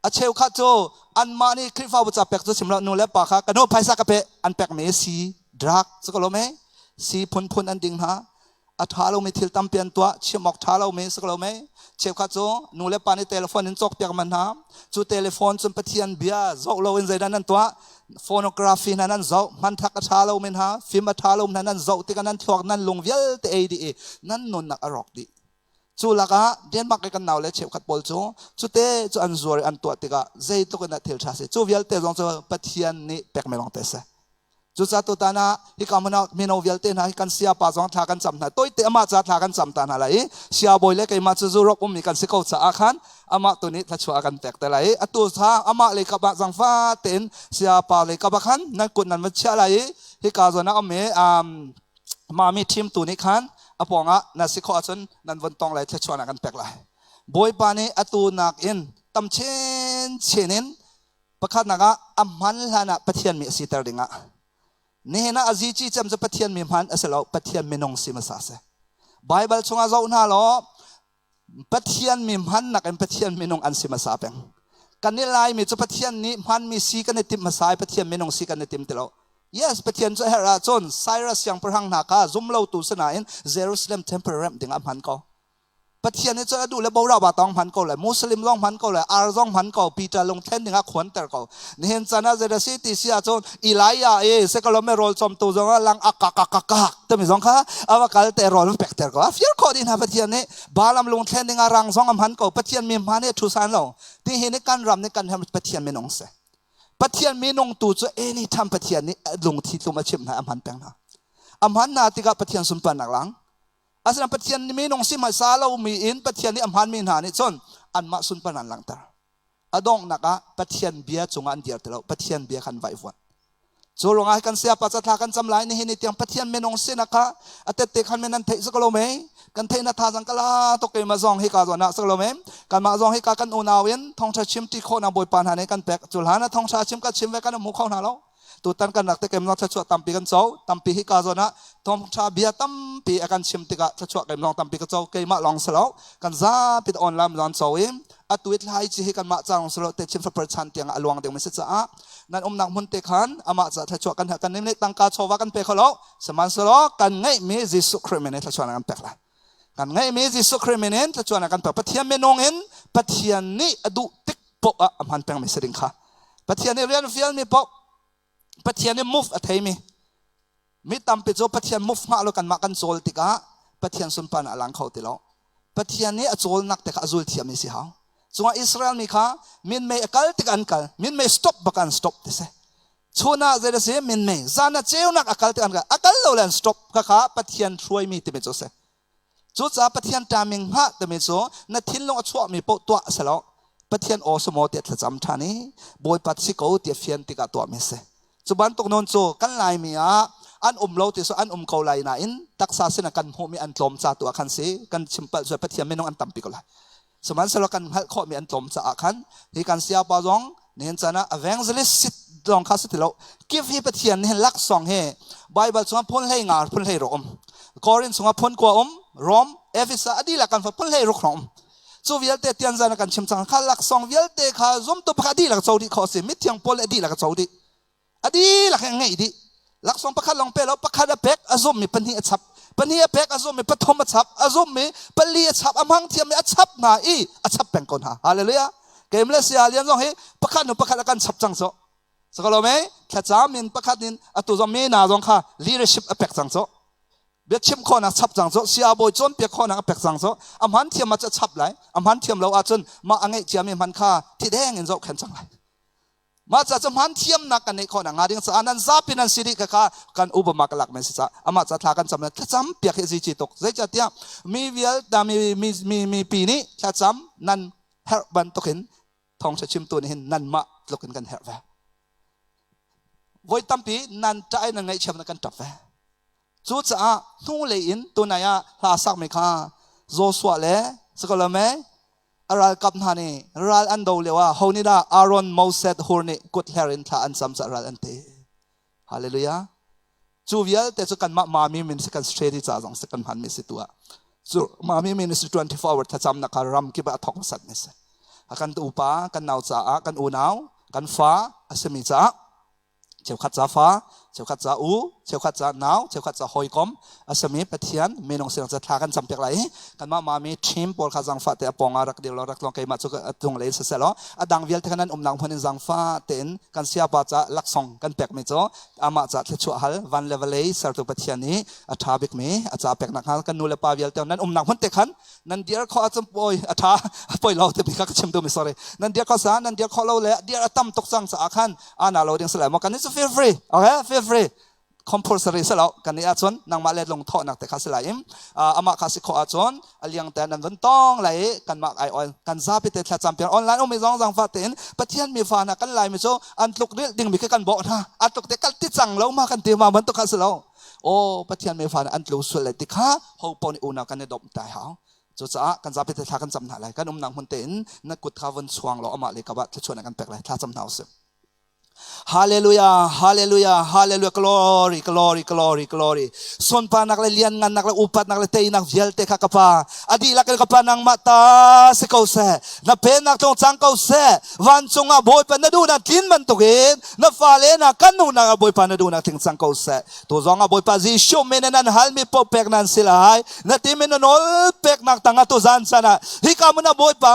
A cheukhat cu anmah nih Khrihfabu ca pek cu chim lo nu le pa kha ka nu phaisa ka pe an pekmi si drug cu ka lawm e si phunphun an ding hna a ṭha lomi thil tampi an tuah chim awk ṭha lomi si ko lo mei cheukhat cu nu le pa nih telephone in cawkpiak man hna cu telephone cun Pathian bia zoh loin zeidah nan tuah phonography hna nan zoh hmanthak a ṭha lomi hna film a ṭha lomi hna nan zoh tikah nan thluak nan lung vialte ei dih i nan nunnak a rawk dih Cu lakah Denmark i kan naule cheukhat pawl cu cute cu an zuar i an tuah tikah zeitluk in dah thil ṭha si. Cu vialte zong cu Pathian nih pekmi lawng te a si. Cucaah tutan ah hika hmun ah mino vialte hna hi kan siapa zong thla kan cam hna. Toite amah ca thla kan cam ta hna lai i siabawi le keimah cu Europe ummi kan si ko caah khan amah tu nih thluachuah a kan pek te lai i atu kha amah lei kap ah zangfa tein siapa lei kap ah khan nan kut nan van chiah lai i hika zawn ah um i mami ṭhimtu nih khan a pawngah na si khawh ahcun nan von tong lai thluachuahnak kan pek lai. Bawipa nih atu nakin tam chinchin in pakhatnak ah a hman hlan ah Pathian mi a siter dingah nihin ah a zici cem cu Pathian mi hman a si lo Pathian minung si hmasa a si. Bible chungah zoh hna law Pathian mi hmannak in Pathian minung an si hmasa peng. Kan i Laimi cu Pathian nih hmanmi si kan i timh hmasa i Pathian minung si kan i tim ti lo. Yes, Pathian cu a herh ahcun Cyrus siangpahrang hna kha zumlotu sinain Jerusalem temple remh ding ah hman ko. Pathian nih cun a duh le bora ba tong hman ko le Muslim zong hman ko le ar zong hman ko Peter lungthlen ding ah khuanter ko. Nihin chan ah zeidah si ti si ahcun Elijah i sekalome rawl cawmtu zong ah lang akakakakak timi zong kha a va kal te rawl pek ter ko. A fir khawh dih hna Pathian nih Balaam lungthlen ding ah rang zong a hman ko. Pathian mi hman hi a thu san lo. Ti hi nih kan ram nih kan hem Pathian minung si. Pathian minung tu cu anytime Pathian nih lungthi tlum a chimh hna a hman peng hna. A hman hna tikah Pathian sunparnak lang. Asinain Pathian minung si hmasa lomi in Pathian nih a hmanmi hna nih cun anmah sunparnak an langhter. A donghnak ah Pathian bia cungah an dir ti lo. Pathian bia kha an vaivuan. Cu ruangah kan sayapa ca thla kan cam lai nihin ni tiang Pathian minung sinak kha a tette khan men nan theih si ko lo mei kan theih na thazang kala tok keimah zong hi ka zawn ah si ko lo mei kanmah zong hi ka kan unau in thawngtha chim ti khawhnak Bawipa hna nih kan pek cu hlan ah thawngtha chim ka chim ve kan hmu kho hna lo tutan kan rak te kem zong thluachuah tampi kan co tampi hi ka zawn ah thawngtha bia tampi a kan chim tikah thluachuah kem zong tampi ka co keimah lawng si lo kan zapi online zong co i atu i thlai chi hi kanmah ca lawng si lo te chin fapar chan tiang a luang ding mi si caah nan umnak hmun te khan amah ca thluachuah kan kan nih tangka chawva kan pe kho lo sihmanhsehlaw kan ngeihmi Jesuh Khrih min in thluachuah kan pek lai kan ngeihmi Jesuh Khrih min in thluachuah kan pek Pathian minung in Pathian nih a duh tik poh ah a hman pengmi si ding kha Pathian nih rian fialmi poh Pathian nih move a theimi mi tampi cu Pathian move hngah lo kanmah kan cawl tikah Pathian sunparnak a lang kho ti lo Pathian nih a cawlnak te kha a zul thiammi si hau cungah Israel mi kha minmei a kal tik an kal minmei stop bak an stop ti si chun ah zei si minmei zan ah ceunak a kal tik an kal a kal lo le an stop kha kha Pathian hruaimi timi cu si Cucaah Pathian ṭaming hngah timi cu na thinlung a chuahmi paoh tuah a si lo. Pathian aw si maw tiah thlacam ṭhan i Bawipa si ko tiah fian tikah tuahmi a si. Cu bantuk nawn cu kan Laimi ah an um lo ti cu an um ko lai nain taksa sin ah kan hmuhmi an tlawm ca tu ah khan si kan chim palh cu Pathian minung an tampi ko lai. Sihmanhsehlaw kan hngalh khawhmi an tlawm caah khan hi kan sayapa zong nihin caan ah evangelist sit zong kha si ti lo. Kif hi Pathian nih laksawng hi Bible chungah phun hlei nga phun hlei ruk um. Korin chungah phun kua um, Rom, Efesa a dihlak kan phun hlei ruk hrawng um. Cu vialte tianzan kan chim cang kha laksawng vialte kha zumtu pakhat dihlak co dih khawh a si. Mithiang Paul le a dihlak a co dih. A dihlak in a ngeih dih. Laksawng pakhat lawng pe lo, pakhat a pek, a zummi pahnih a chap. Pahnih a pek a zumh i pathum a chap, a zumh i pali a chap, a hmang thiam i a chap hna i a chap peng ko hna. Hallelujah. Keim le sia lian zong hi pakhat hnu pakhat a kan chap cang cu. Sakalo me thlacam in pakhat in atu zong me na zong kha leadership a pek cang cu. Biachim khawhnak chap cang cu, sia bawi cawnpiak khawhnak a pek cang cu. A hman thiam ah cu a chap lai. A hman thiam lo ahcun mah a ngeih ciami hman kha thi deng in zohkhen cang lai. Mah ca cu hman thiamnak kan neih khawh nakhnga ding caah nan zapi nan si dih kha kan Obama ka lak men si caah amah ca thla kan cam le thlacam piak hi zici tuk. Zeicahtiah mi vialte mi mi mi mipi nih thlacam nan herh bantukin thawngṭha chimtu nih hin nanmah tluk in kan herh ve. Voi tampi nan ṭah i nan ngaihchiam na kan ṭap ve. Cucaah hnulei in tunai ah hla sakmi kha Joshua le Sakalame a ralkap hna nih ral an do lio ah ho nih dah Aaron, Moses, Hur nih kut hler in thla an cam caah ral an tei. Hallelujah. Cu vialte cu kanmah mami min si kan strategy ca zong si kan hmanmi si tu ah. Cu mami ministry 24 hour thlacamnak kha ram kip ah a thawk hmasat mi si. A kan upa, kan nau caah, kan unau, kan fa a simi caah cheukhat ca fa, cheukhat ca u, cheukhat ca nau, cheukhat ca hawikom a simi Pathian minung siang ca thla kan campiak lai i kanmah mami team pawl kha zangfah te a pawng ah rak dir law rak tlawng keimah cu a tung lei siseh law a dang vialte kha nan umnak hmun in zangfah tein kan siapa ca laksawng kan pekmi cu amah ca thluachuah hal van le vawlei sertu Pathian nih a ṭha bikmi a ca peknak hnga kan nu le pa vialte nan umnak hmun te khan nan dir khawh ahcun poi a ṭha poi lo te ka chim tu mi sorry nan dir khawh sa nan dir khawh lo le dir a tam tuk cang caah khan ana lo ding si lai maw kan cu feel free okay feel free compulsory si lo kan nih ahcun nangmah le lung thawhnak te kha si lai im amah kha si khawh ahcun a liang te nan vun tong lai i kanmah ai on kan zapi te thla campion online ummi zong zangfa tein Pathian mi fa hna kan lai mi cu an tluk rilh ding mi khi kan bawh hna a tluk te kal ti cang lo ma kan ti ma bantuk kha si lo aw Pathian mi fa an tlu sual lai ti kha ho paoh nih unau kan i domh tai hau cucaah kan zapi te thla kan cam hna lai kan umnak hmun tein na kut kha vun chuang law amah le ka ah thluachuah kan pek lai thla cam hna usih Hallelujah, hallelujah, hallelujah, glory, glory, glory, glory. Sunparnak le lianngannak le upatnak le teinak vialte kha ka Pa. A dihlak in ka Pa nangmah ta si ko seh. Na pennak tlung cang ko seh. Vancung ah Bawipa na duhnak tlin bantukin na fale na kan duhnak ah Bawipa na duhnak tling cang ko seh. Tu zong ah Bawipa Jesuh min in an halmi paoh pek nan si lai. Na tim in na nawl peknak tangah tu zan chan ah hika mun ah Bawipa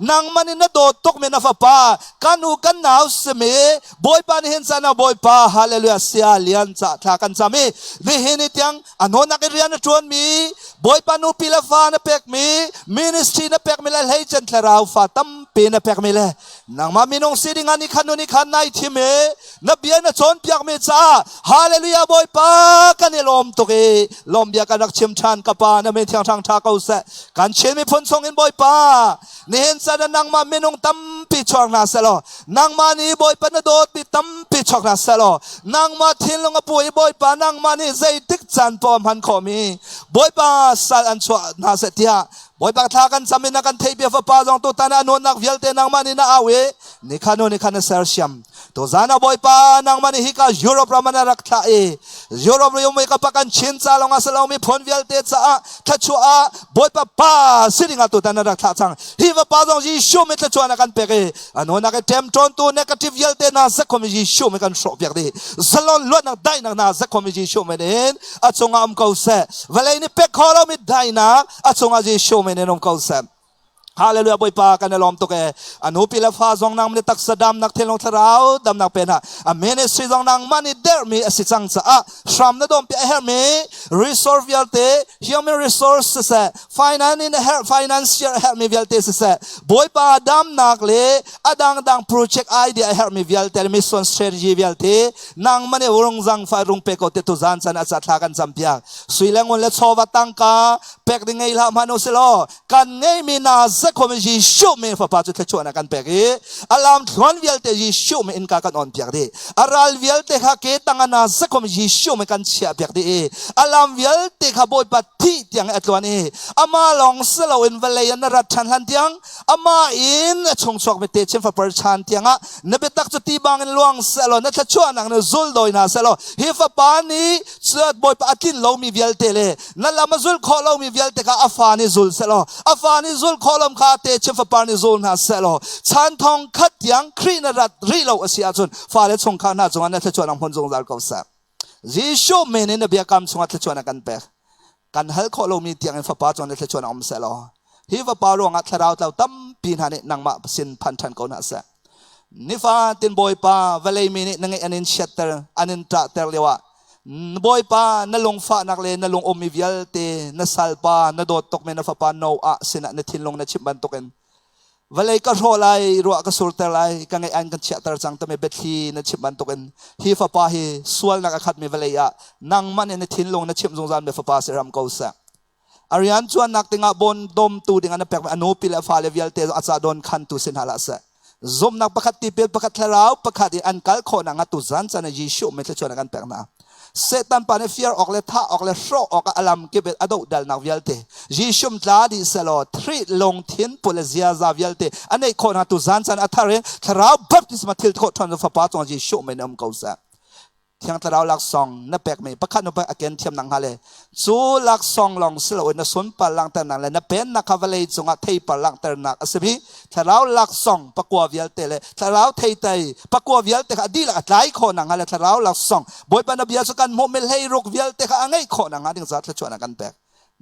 nangman in na dawt tuk mi na fapa kan u kan nau simi Bawipa nihin caan ah Bawipa hallelujah sia lian ca thla kan cam i nihin ni tiang a nawnak in rian a ṭuan mi Bawipa nupi le fa na pek mi ministry na pek mi le hleicen thlarau fa tampi na pek mi le nangmah minung si ding ah ni khan nu ni khan nai thim i na bia na cawnpiak mi caah hallelujah Bawipa kan i lawm tuk i lawm bia kan rak chim ṭhan ka pa na min thiang ṭhang ṭha ko seh kan Chin miphun chung in Bawipa nihin caan ah nangmah minung tampi chuak hna seh law nangmah nih Bawipa na dawtmi tampi chuak hna seh law nangmah thinlung a pu i Bawipa nangmah nih zeitik caan paoh hman khawhmi Bawipa sal an chuah hna seh tiah Bawipa thla kan cam in na kan theih bia fapa zong tutan ah nuannak vialte nangmah nih na au i nikha nu nikha na sersiam tuzan ah Bawipa nangmah nih hika Europe ram ah na rak thlah i Europe ram i ka pa kan Chin ca lawng ah si lomi phun vialte caah thluachuah ah Bawipa pa si ding ah tutan na rak thlah cang hi va pa zong Jesuh mi thluachuah na kan pek i anunak i ṭemṭawntu negative vialte na zakhom Jesuh mi kan hrawh piak dih zalon luatnak daihnak na zakhom Jesuh min in a cungah um ko seh vawlei nih pek kho lomi daihnak a cungah Jesuh min in um ko seh Hallelujah Bawipa kan i lawm tuk e a nupi le fa zong nang nih taksa damnak thinlung thlarau damnak pe hna a ministry zong nangmah nih derhmi a si cang caah hram na dawm pi a herhmi resource vialte human resource siseh finance in a herh financial a herhmi vialte siseh Bawipa damnak le a dangdang project idea a herhmi vialte mission strategy vialte nangmah nih rung zangfah rung pe ko te tu zan chan a ca thla kan cam piak sui le ngun le chawva tangka pek ding ngei hlah hmanh usilaw kan ngeimi na zakhom Jesuh min fapa cu thluachuahnak kan pek i a lam thluan vialte Jesuh min innka kan on piak dih a ral vialte kha ke tang na zakhom Jesuh min kan chiah piak dih i a lam vialte kha Bawipa thih tiang a tluan i ama lawng si loin vawlei ah na rat ṭhan hlan tiang ama in a chung chuak mi te chin fapar chan tiangah na biatak cu ti bangin luang sehlaw na thluachuahnak na zul dawi hna sehlaw hi fapa nih Bawipa a tlin lomi vialte le na lam a zul khawh lomi vialte kha a fa nih zul sehlaw a fa nih zul khawh lom kha te chim fapar nih zul hna sehlaw chan thong khat tiang Khrih na rat rih lo a si ahcun fale chungkhar hna cungah na thluachuahnak hmun zungzal ko seh Jesuh min in na biakam chungah thluachuahnak kan pek. Kan hal khawh lomi tiangin fapa chuan le thluachuah um seh law hi fapa ruangah thlarau tlau tampi hna nih nangmah sin phan ṭhan ko hna seh. Nifatin Bawipa vawlei mi nih na ngeih an in chiatter an in ṭahter lioah Bawipa na lungfahnak le na lung ummi vialte na salpa na dawt tukmi na fapa Noah sinah na thinlung na chimh bantukin vawlei ka hrawh lai ruah ka surter lai ka ngeih an kan chiahter cang timi biathli na chimh bantukin hi fapa hi sualnak a khatmi vawlei ah nangmah nih na thinlung na chimh zungzal mi fapa si ram ko seh. A rian cuannak dingah bon dawmtu dingah na pekmi a nupi le a fale vialte zong a ca dawn khantu si hna hlah seh. Zumhnak pakhat tipil pakhat thlarau pakhat in an kal khawh nakhnga tuzan caan ah Jesuh min thluachuah kan pek hna. Satan pa nih fiar awk le thah awk le hrawh awk ah a lam kip in a dohdalnak vialte Jesuh tla dih selaw Khrih lungthin put le ziaza vialte a neih khawh hna tuzan caan a thar in thlarau baptisma thil khawh ṭhan fapa cung Jesuh min um ko seh. Thiang Thlarau laksawng na pekmi pakhat nu pakhat a ken thiam nak hnga le cu laksawng lawng si loin na sunpar langhternak le na pennak kha vawlei cungah theipar langhternak a simi Thlarau laksawng pakua vialte le Thlarau theitlai pakua vialte kha a dihlak a tlai khawh nakhnga le Thlarau laksawng Bawipa na bia cu kan hmuhmi hleiruk vialte kha a ngeih khawh nakhnga ding caah thluachuahnak kan pek.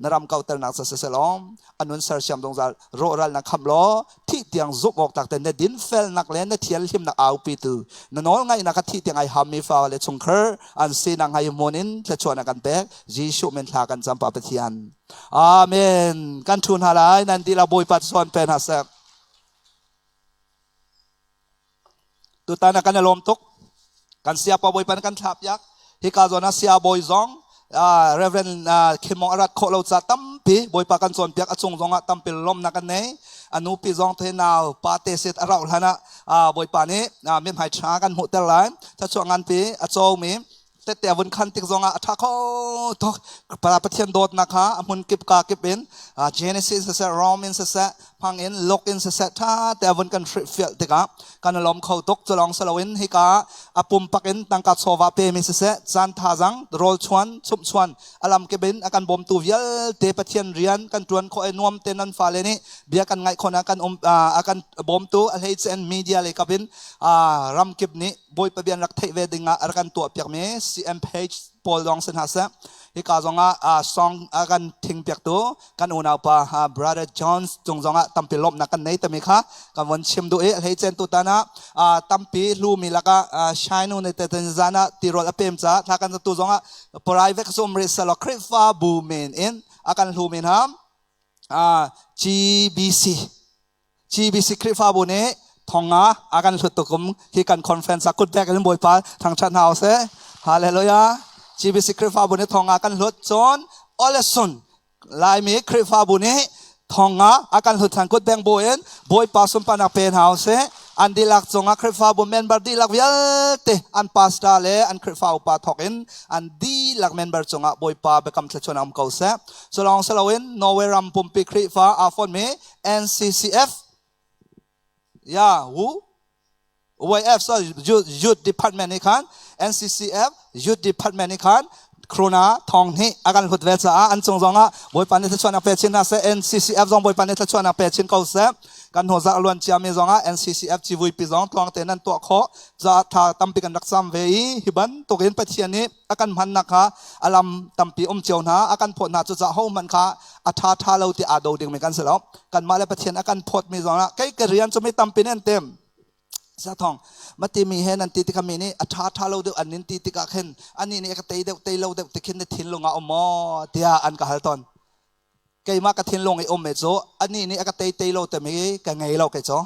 Na ram kauternak ca siselaw a nun sersiam zungzal rawhral na khamh law thih tiang zumh awk tlak te na dinfelnak le na thianhlimnak aupitu na nawl ngaihnak kha thih tiang ai hammi fa le chungkhar an sinak hnga hi hmun in thluachuahnak kan pek. Jesuh min thla kan cam Pa Pathian. Amen. Kan thu hna lai nan dihlak Bawipa sawn pe hna seh. Tutan ah kan i lawm tuk. Kan siapa Bawipa nih kan thlah piak. Hika zawn ah sia bawi zong Reverend Kim Mong a rat khawh lo ca tampi Bawipa kan cawnpiak a cung zong ah tampi lawmnak kan nei. A nupi zong the nau pa te set a rauh hlan ah Bawipa nih mithmai ṭha kan hmuhter lai. Thluachuah nganpi a comi tette a vun khan tik zongah a ṭha kho tuk. Pathian dawtnak kha a hmun kip ka kip in Genesis siseh, Rom in siseh, hmang in Luke in siseh ṭha te a vun kan hrilhfiah tikah kan i lawm kho tuk. Culawng si loin hika a pumpak in tangka chawva pemi siseh, caan thazang, rawl chuan, chumh chuan, a lam kip in a kan bawmtu vialte Pathian rian kan ṭuan khawh i nuam te nan fale nih bia kan ngaih khawh kan um a kan bawmtu a hleice in media lei kap in ram kip nih Bawipa bia an rak theih ve ding ah a rak kan tuahpiakmi CM page pawl zong si hna seh. Hika zong ah song a kan thingpiaktu kan unaupa Brother Jones cung zong ah tampi lawmhnak kan nei tami kha kan von chim duh i hleicen tutan ah tampi hlumi lakah Shine ne te zan ah tirawl a pem caah thla kan tu zong ah private ka um rih selaw Khrihfabu men in a kan hlumi hna GBC GBC Khrihfabu nih thonga a kan hlut tukum hi kan conference ah kutbek in Bawipa thangṭhat hna usih. Hallelujah. GBC Khrihfabu nih thonga kan hlut cun Olesun Laimi Khrihfabu nih thonga a kan hlut than kutbeng bu in Bawipa sunparnak pe hna usih. An dihlak cungah Khrihfabu member dihlak vialte an pastor le an Khrihfa upa thawk in an dihlak member cungah Bawipa biakam thluachuah um ko seh. Culawng siloin Norway ram pumpi Khrihfa aa fonmi NCCF ya wu YF so youth department nih khan NCCF youth department nih khan corona thong nih a kan hlut ve caah an cung zongah Bawipa nih thluachuahnak pe chin hna seh NCCF zong Bawipa nih thluachuahnak pe chin ko seh kan hnu zarh luan ciami zongah NCCF civuipi zong tluang tein nan tuah khawh caah tha tampi kan rak cam ve i hi bantukin Pathian nih a kan hmannak kha a lam tampi um cio hna a kan phawt hna cucaah hohmanh kha a ṭha ṭha lo ti aa do dingmi kan si lo kanmah le Pathian a kan phawtmi zongah kei ka rian cu mi tampi nih an tim Sathong mati mi he nan ti tikah mi nih a ṭha ṭha lo deuh an nin ti tikah khin anih nih ka tei deuh tei lo deuh ti khin na thinlung ah um maw tiah an ka hal tawn keimah ka thinlung i um me cu anih nih a ka tei tei lo timi ka ngei lo kei cu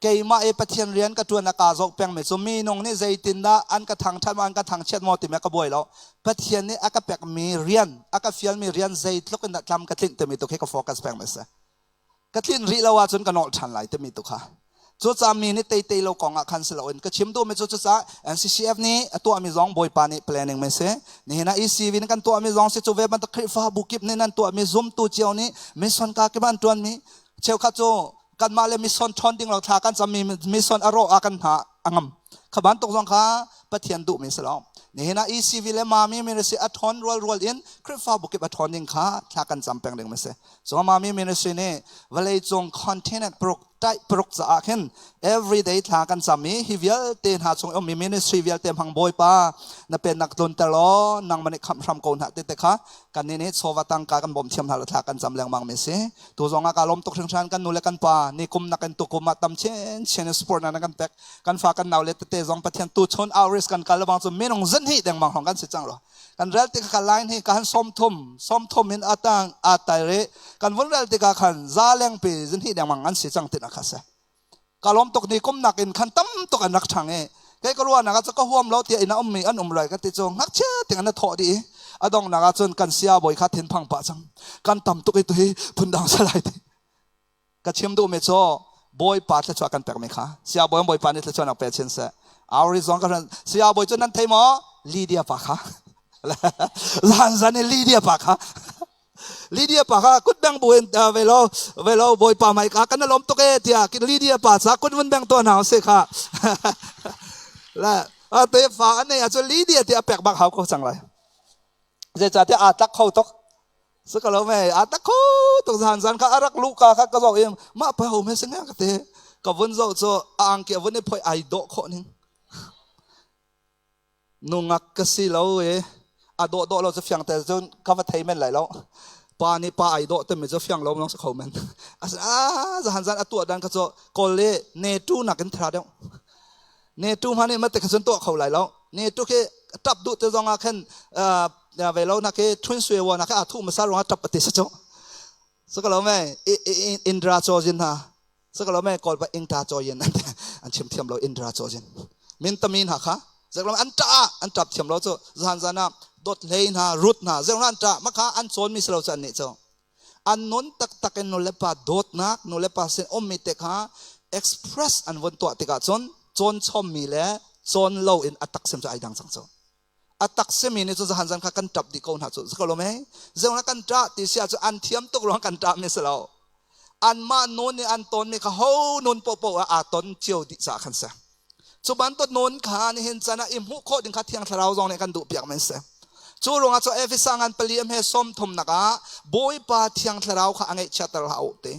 keimah i Pathian rian ka ṭuan a kaa zoh pengmi cu minung nih zeitindah an ka thangṭhat maw an ka thangchiat maw timi ka buai lo Pathian nih a ka pekmi rian a ka fialmi rian zeitluk in dah tlam ka tlinh timi tu khi ka focus peng mi si ka tlinh rih lo ahcun ka nolh ṭhan lai timi tu kha cucaah mi nih tei tei lo kong ah khan si loin ka chim duhmi cu cucaah NCCF nih a tuahmi zong Bawipa nih planning mi si nihin ah ECV nih kan tuahmi zong si cu ve bantuk Khrihfabu kip nih nan tuahmi zumtu cio nih mission ka kip an ṭuanmi cheukhat cu kanmah le mission ṭhawn ding lo thla kan cammi mission a rawh ah kan hna a ngam kha bantuk zong kha Pathian duhmi si lo nihin ah ECV le Mami ministry a ṭhawn rual rual in Khrihfabu kip a ṭhawn ding kha thla kan cam peng ding mi si so Mami ministry nih vawleicung continent paruk Tai paruk caah khin everyday thla kan cam i hi vialte hna chung ummi ministry vialte hmang Bawipa na pennak tlunter law nangmah nih khamh hram ko hna ti te kha kan nih nih chawva tangka kan bawm thiam hna lo thla kan cam lengmang mi si. Tu zong ah ka lawm tuk hringhran kan nu le kan pa ni kum nakin tukum ah tam chin chin in support na kan pek. Kan fa kan nau le tete zong Pathian tu chun outreach kan kal bang cu minung zan hi dengmang hong kan si cang lo. Kan rel tik ka line hi ka han 30 30 in atang atai re kan vun rel tikah khan za leng pi zan hi dengmang an si cang tin akha se. Ka lawm tuk ni kum nak in khan tam tuk an rak thang e. Kei ka ruah nak ah ka huam lo tiah ina um mi an um lai ka ti cu ngakchia ting an thawh di adong nak ah cun kan sia bawi kha thin phang pah cang. Kan tam tuk i tu hi phundang salai ti. Ka chim duh mi cu Bawipa thluachuah kan pek mi kha Saya bawi Bawipa nih thluachuah nak pe chin seh. Auri zong ka Saya bawi cu nan thei maw? Lydia pa kha. Zan zan in Lydia pa kha. Lydia pa kha kut beng bu in velo velo Bawipa mai ka kan lom tuk e tiah Lydia pa cha kut vun beng to hna se kha. La te fa an nei ah cu Lydia ti a pek bak hau ko cang lai. Zeicahtiah aa tlak kho tuk. Si ka lo me a tak kho tuk zan zan kha a rak lu ka kha ka zoh i mah pa ho me si nga ka te ka vun zoh cu a angki a vun i phoi ai dawh khawh ning nungak ka si lo i a dawh dawh lo cu fiang te cun ka va thei men lai lo pa nih pa ai dawh timi cu fiang lo nong si kho men a zahan zan a tuah dan ka cu kawl le ne tu nakin thra deuh Ne tu hma nih mate kha cun tuah kho lai lo. Ne tu khi tap duh te zong ah khan ve lo na khi thun sui wa na khi a thu masa ruang tap ati sa chu. So ka lo me Indra cho jin ha. So ka lo me kol ba Indra cho yin an chim thiam lo Indra cho jin. Min tamin ha kha. Zek lo an ta an tap thiam lo chu zan zana dot hlei na rut na zek an ta ma kha an chon mi slo chan ni cho. An non taktak in nulepa dawtnak, nulepa sin ummi te kha express an vun tuah tikah cun cawn chommi le cawn lo in a taksim cu ai dang cang cu. A taksimi nih cun zahan zan kha kan ṭap dih ko hna cu. Zako lo mei? Zeuna kan ṭah ti si ahcun an thiam tuk ruang kan ṭah mi si lo. Anmah nun nih an tawnmi kha ho nun paohpaoh ah aa ton cio dih caah khan si. Cu bantuk nun kha nihin chan ah i hmuh khawh ding kha Thiang Thlarau zong nih kan duh piak men si. Cu ruangah cu Efesa ngan pali a hme sawm thumnak ah Bawipa Thiang Thlarau kha a ngeihchiatter hlah u ti.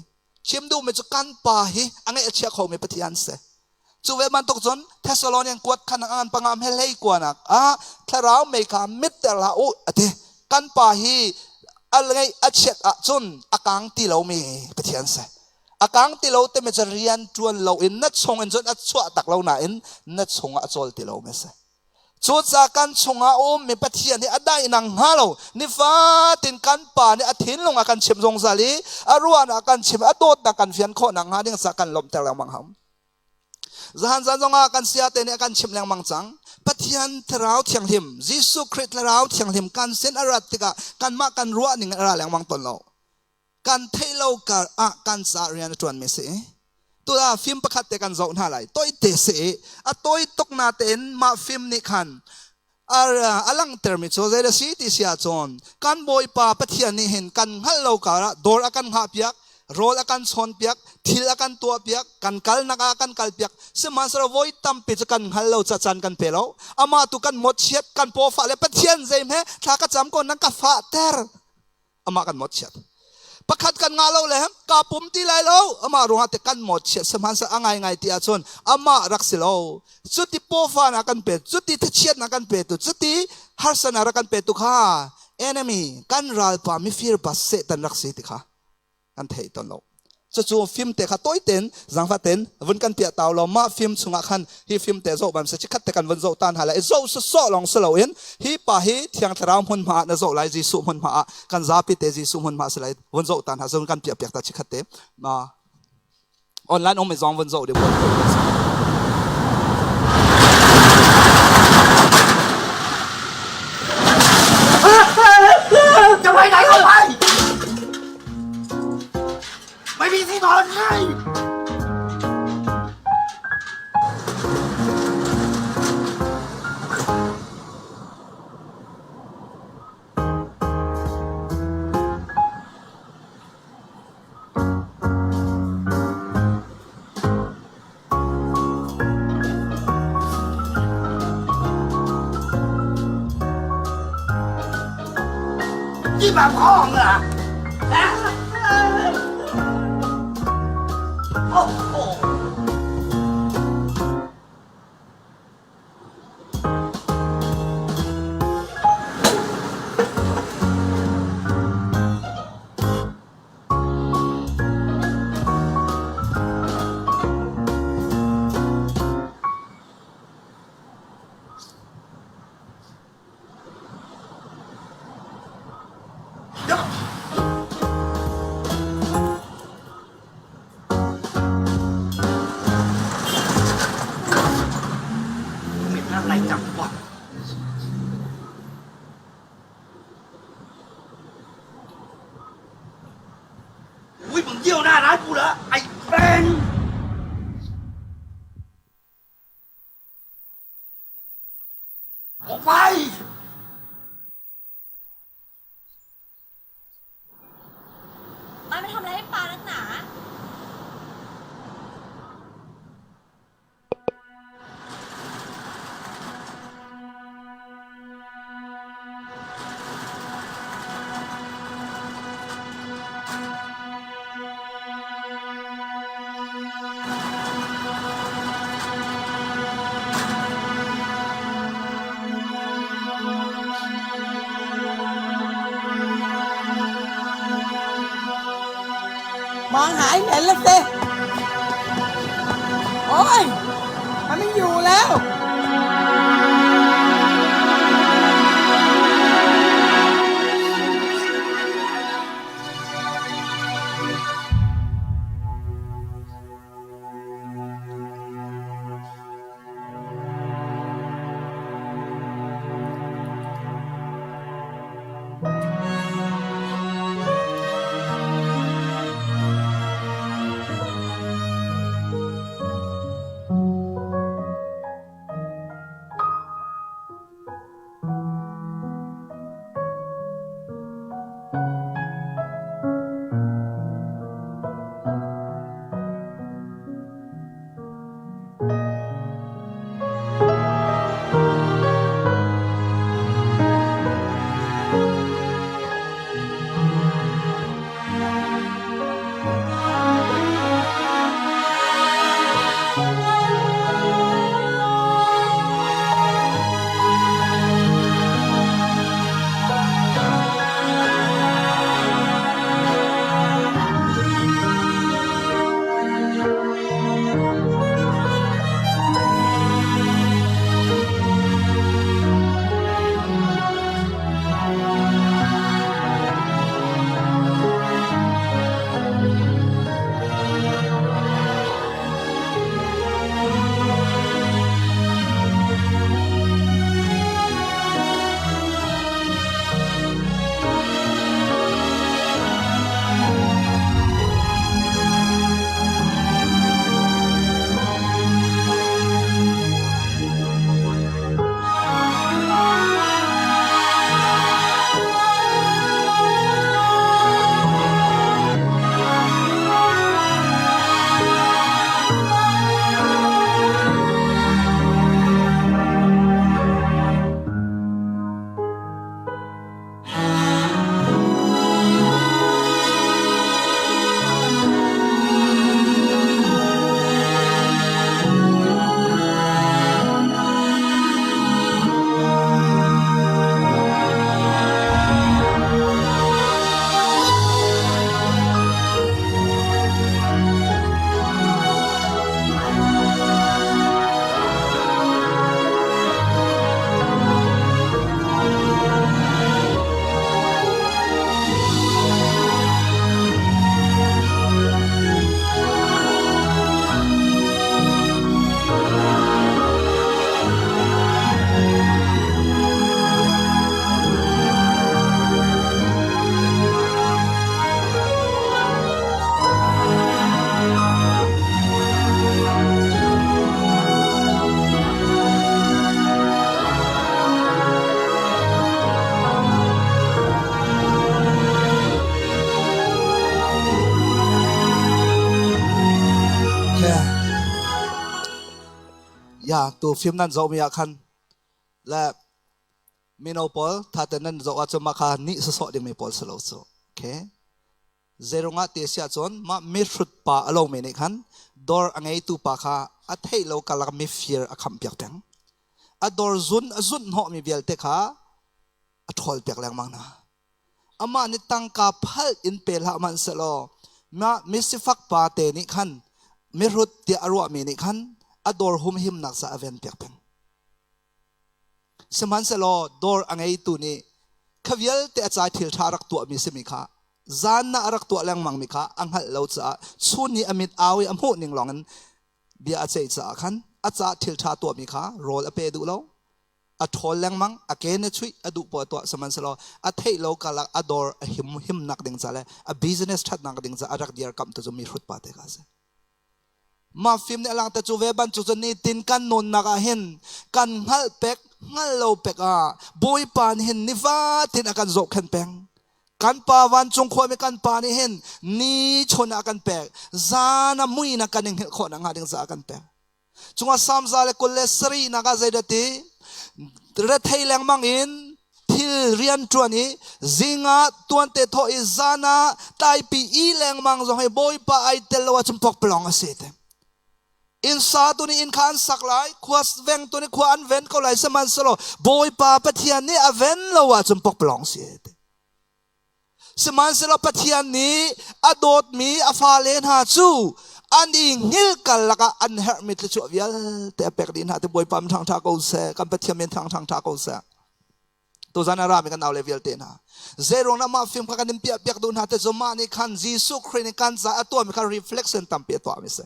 Chim duhmi cu kan pa hi a ngeih a chia khomi Pathian si. Cu ve bantuk cun Thessalonian kuat khan ngan panga hme hlei kuanak ah Thlarau mei kha mitter hlah u ati. Kan pa hi a ngeih a chiat ahcun a kang ti lomi Pathian si. A kang ti lo timi cu rian ṭuan lo in na chung in cun a chuah tak lo nain na chungah a cawl ti lo mi a si. Cucaah kan chungah a ummi Pathian hi a daih nang hnga lo. Nifatin kan Pa nih a thinlung a kan chimh zungzal i a ruahnak a kan chimh, a dawtnak kan fian khawh nakhnga ding ca kan lawmhter lengmang hau. Zahan zan zongah kan sayate nih a kan chimh lengmang cang. Pathian Thlarau Thianghlim, Jesuh Khrih Thlarau Thianghlim kan sin a rat tikah kanmah kan ruah ning a ra lengmang tawn lo. Kan theih lo kar ah kan ca rian a ṭuanmi si. Tu ah film pakhat te kan zoh hna lai. Toi te si i a toi tuk na tein mah film nih khan a langhtermi cu zei a si ti si ahcun kan Bawipa Pathian nih hin kan hngalh lo kar ah dawr a kan hngahpiak, rawl a kan chawnpiak, thil a kan tuahpiak, kan kalnak ah a kan kalpiak. Sihmanhsehlaw voi tampi cu kan hngal lo ca caan kan pe lo. Amah tu kan mawtchiat, kan pawfah le Pathian zeihme thla ka cam ko nan ka fahter. Amah kan mawtchiat. Pakhat kan ngah lo le ka pum ti lai lo. Amah ruangah te kan mawtchiat sihmanhsehlaw a ngaingai ti ahcun amah rak si lo. Cuti pawfa na kan pe, cuti thachiat na kan pe tu, cuti harsa na rak kan pe tu kha enemy kan ralpa mifir pa Satan rak si ti kha kan thei tawn lo. Cucu film te kha tawi ten zangfa ten vun kan piah tau lo mah film chungah khan hi film te zoh ban se chikhat te kan vun zoh tan hala i zoh sawsawh lawng si loin hi pa hi Thiang Thlarau hmunhma ah na zoh lai Jesuh hmunhma ah kan zapi te Jesuh hmunhma si lai vun zoh tan ha zun kan piah piak ta chikhat te ma online um mi zong vun zoh de จะไปไหนก็ไป ไม่มีที่นอนให้ นี่แบบพ่อเหรอโอ้โห อะไรจังวะ อุ้ยมึงเยี่ยวหน้าร้านกูเหรอไอ้เป็นออกไป มันไปทำอะไรให้ปลานักหนา มองหายเห็นแล้วสิ โอ้ย มันไม่อยู่แล้ว Ya tu film nan zoh mi ah khan le mino pawl thaten nan zoh ahcun mah kha nih sawsawh dingmi pawl si lo cu. Okay. Zeirungah ti a si ahcun mah mihrut pa a lomi nih khan dawr a ngeitu pa kha a theih lo karlak mifir a khampiak peng. A dawr zun a zunh hnawhmi vialte kha a ṭhawl piak lengmang hna. Amah nih tangka phal in pe hlah hmanhsehlaw mah misifak pa te nih khan mihrut tiah a ruahmi nih khan a dawr humhimnak ca a ven piak peng. Sihmanhsehlaw dawr a ngeitu nih kha vialte a ca thil ṭha a rak tuahmi simi kha zan ah a rak tuah lengmangmi kha a hngalh lo caah chun i a mit au i a hmuh ning lawngin bia a ceih caah khan a ca thil ṭha tuahmi kha rawl a pe duh lo. A ṭhawl lengmang, a ke na chuih, a duh poah tuah sihmanhsehlaw a theih lo karlak a dawr a him himnak ding ca le a business ṭhatnak ding ca a rak dirkamh tu cu mi hrut pa te kha a si. Mah film nih a langhter cu ve bantuk cu nitin kan nunnak ah hin kan hngalh pek hngalh lo pek ah Bawipa nih hin nifatin a kan zohkhenh peng. Kan pa vancung khuami kan pa nih hin ni chun ah a kan pek, zan ah mui in a kan i hngilh khawh nakhnga ding caah a kan pek. Cungah Salm 127 nak ah zeidah ti? Rethei lengmang in thil rian ṭuan i zingah tuante thawh i zan ah tlaipi i lengmang zong hi Bawipa ai tel lo ahcun pokpalong a si te. Inn sa tu nih inn kha an sak lai, khua veng tu nih khua an ven ko lai sihmanhsehlaw Bawipa Pathian nih a ven lo ahcun pokpalong si te. Sihmanhsehlaw Pathian nih a dawtmi a fale hna cu an i hngilkal lakah an herhmi thluachuah vialte a pek dih hna ti Bawipa min thangṭha ko seh. Kan Pathian min thangṭha ko seh. Tuzan a rami kan naule vialte hna. Zeiruang dah mah film kha kan in piah piak duh hna te cu mah nih khan Jesuh Khrih nih kan caah a tuahmi kha reflection tampi a tuahmi si.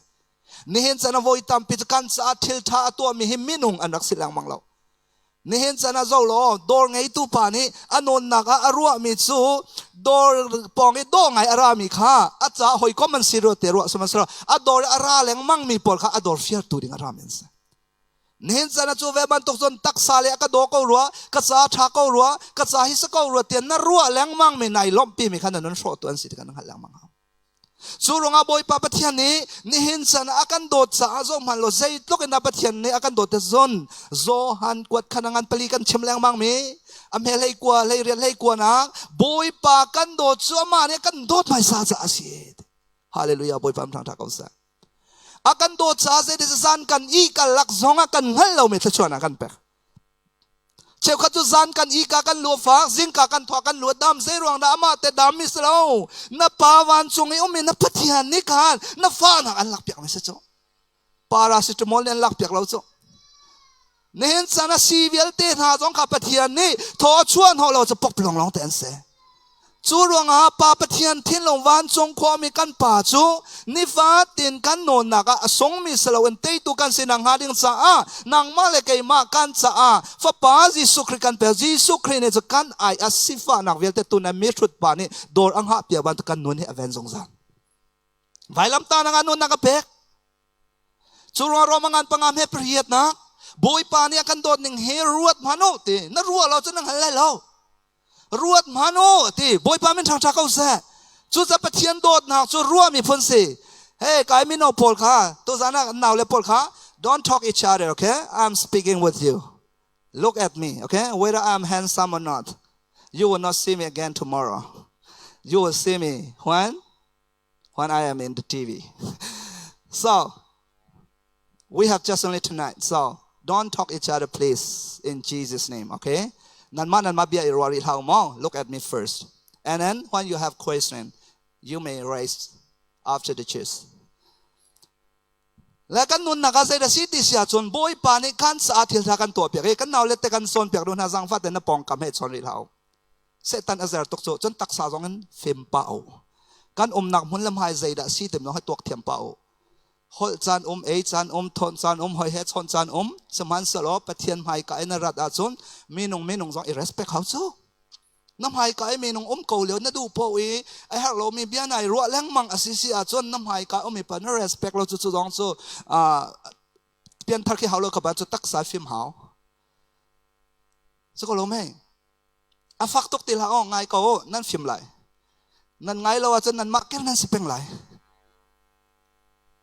Nihin caan ah voi tampi cu kan caah thil ṭha a tuahmi hi minung an rak si lengmang lo. Nihin caan ah zoh law dawr ngeitu pa nih a nawnnak ah a ruahmi cu dawr pawng i dawh ngai a rami kha a caah hawikom an si rua te ruah sihmanhsehlaw a dawr i a ra lengmang mi pawl kha a dawr fiartu ding a rami an si. Nihin caan ah cu ve bantuk cun taksa le a ka daw ko rua, ka ca ṭha ko rua, ka ca hi si ko rua tiah na ruah lengmang mi nai lawmhpi mi kha na nun hrawhtu an si ti kha na hngalh lengmang hau. Cu ruangah Bawipa Pathian nih nihin chan ah a kan dawt caah zohhmanh law zeitluk in dah Pathian nih a kan dawt te zon Johan kuat khan a ngan pali kan chim lengmang mi a hme hlei kua hlei riat hlei kua nak Bawipa kan dawt cu amah nih a kan dawt hmaisa caah a si. Hallelujah Bawipa thang tha ko seh. A kan dawt caah zei zan kan i kalak zong ah kan hngal lomi thluachuahnak kan pek. Cheukhat cu zan kan ika kan lu fak, zingka kan thawk kan lu dam, zeiruang dah amah te dam mi si lo. Na pa vancung i ummi na Pathian nih khan na fa nak an lak piak mi si cu. Paracetamol nih an lak piak lo cu. Nihin chan a si vialte hna zong kha Pathian nih thaw a chuah hnawh lo cu pok long long te an si. Cu ruangah Pa Pathian thinlung vancung khuami kan Pa cu nifatin kan nawnnak ah a sungmi si loin teitu kan si nakhnga ding caah nangmah le keimah kan caah Fapa Jesuh Khrih kan pek. Jesuh Khrih nih cu kan ai a sifahnak vialte tu na mihrut pa nih dawr a hngah piak bantuk kan nun hi a ven zungzal. Vailamtah ah nunnak a pek. Cu ruang Roma ngan panga hme pariatnak Bawipa nih a kan dawt ning hi ruat hmanh u ti na ruah lo cun na hngal lai lo. Ruat hmanh u ti Bawipa min ṭhangṭha ko seh. Cucaah Pathian dawtnak cu ruahmi phun si. Hey, kai mino pawl kha tuzan ah nau le pawl kha don't talk each other, okay? I'm speaking with you. Look at me, okay? Whether I'm handsome or not, you will not see me again tomorrow. You will see me when? When I am in the TV. So, we have just only tonight. So, don't talk each other, please, in Jesus' name, okay? Nanmah nanmah bia i ruah rih hlah maw? Look at me first. And then when you have question, you may raise after the church. Le kan nunnak ah zeidah si ti si ahcun Bawipa nih kan caah thil tha kan tuah piak i kan naule te kan sawn piak duh hna zangfah te na pawngkam he chawn rih hlah u. Satan a zer tuk cu cun taksa zong in fim pah u. Kan umnak hmun le hmai zeidah si ti zong hi tuak thiam pah u. Holh caan um, ei caan um, thawn caan um, hoi he chawn caan um, sihmanhsehlaw Pathian hmaika in a rat ahcun minung minung zong i respect hau cu. Na hmaika i minung um ko lio na duh poh i a herh lomi bia nai ruah lengmang a si si ahcun na hmaika um i pa na respect lo cu cu zong cu pianthar khi hau lo kha ba cu taksa fim hau. Si ko lo mei? A fak tuk ti hlah aw ngai ko nan fim lai. Nan ngai lo ahcun nanmah kel nan si peng lai.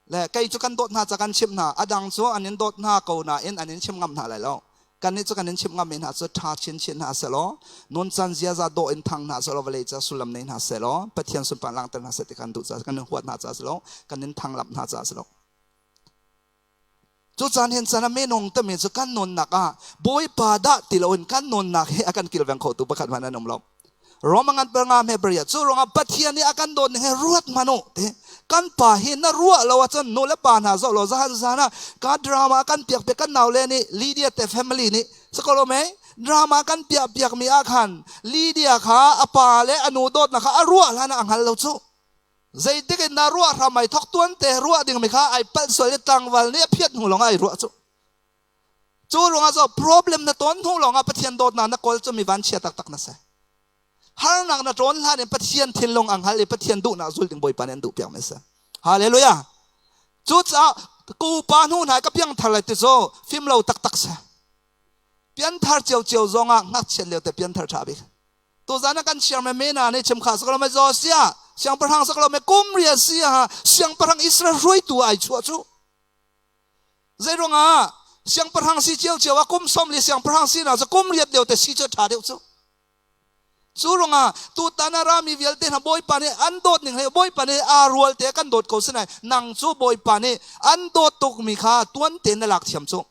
Le kei cu kan dawt hna ca kan chimh hna. A dang cu an in dawt hna ko nain an in chim ngam hna lai lo. Kannih cu kan in chimh ngammi hna cu ṭha chinchin hna sehlaw, nuncan ziaza dawh in thang hna sehlaw, vawlei ca sullam nei hna sehlaw, Pathian sunpar langhter hna seh ti kan duh caah kan in huat hna caah si lo, kan in thanglamh hna caah si lo. Cu caan hin caan ah minung timi cu kan nunnak ah Bawipa dah ti loin kan nunnak hi a kan kilveng khotu pakhat hmanh an um lo. Roma ngan per nga hme peria cu ruangah Pathian nih a kan dawt ning hi ruat hmanh u ti kan pa hi na ruah lo ahcun nu le pa hna zoh lo zahan zan ah ka drama kan piak piak kan nau le nih Lydia te family nih sakolo me drama kan piah piak mi ah khan Lydia kha a pa le a nu dawtnak kha a ruah hlan ah a hngal lo cu zeitik in na ruah hram ai thok tuan te ruah ding mi kha ai palh sual i tlangval nih a phiat hnu lawng ai ruah cu. Cu ruangah zo problem na ton hnu lawngah Pathian dawtnak na kawl cu mi vanchia taktak na si. Harnak na ṭawn hlan in Pathian thinlung ang hal i Pathian duhnak zul ding Bawipa nih an duh piak mi a si. Hallelujah. Cucaah ku pa hnu hna ka piangthar lai ti cu fim lo taktak si. Pianthar ciocio zongah ngakchiat lio te pianthar ṭha bik. Tuzan ah kan share me mena nih chim kha saklo me Josiah siangpahrang saklo me kum ria sia siangpahrang Israel hruaitu ai chuah cu. Zei ruangah siangpahrang si ciocio ah kum som li siangpahrang si na cu kum riat lio te si cu ṭha deuh cu. Cu ruangah tutan ah rami vialte hna Bawipa nih an dawt ning he Bawipa nih aa rual te kan dawt ko sinai nang cu Bawipa nih an dawt tukmi kha tuan tein na lak thiam cu.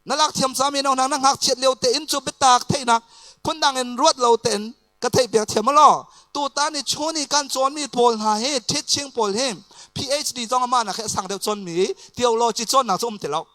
Na lak thiam cami no hna na ngakchiat lio tein cu biatak theihnak phundang in ruat lo tein ka theih piak thiam law tutan i chun i kan cawnmi pawl hna hi teaching pawl hi PhD zong amah nak hi a sang deuh cawnmi theology cawnnak cu um ti lo.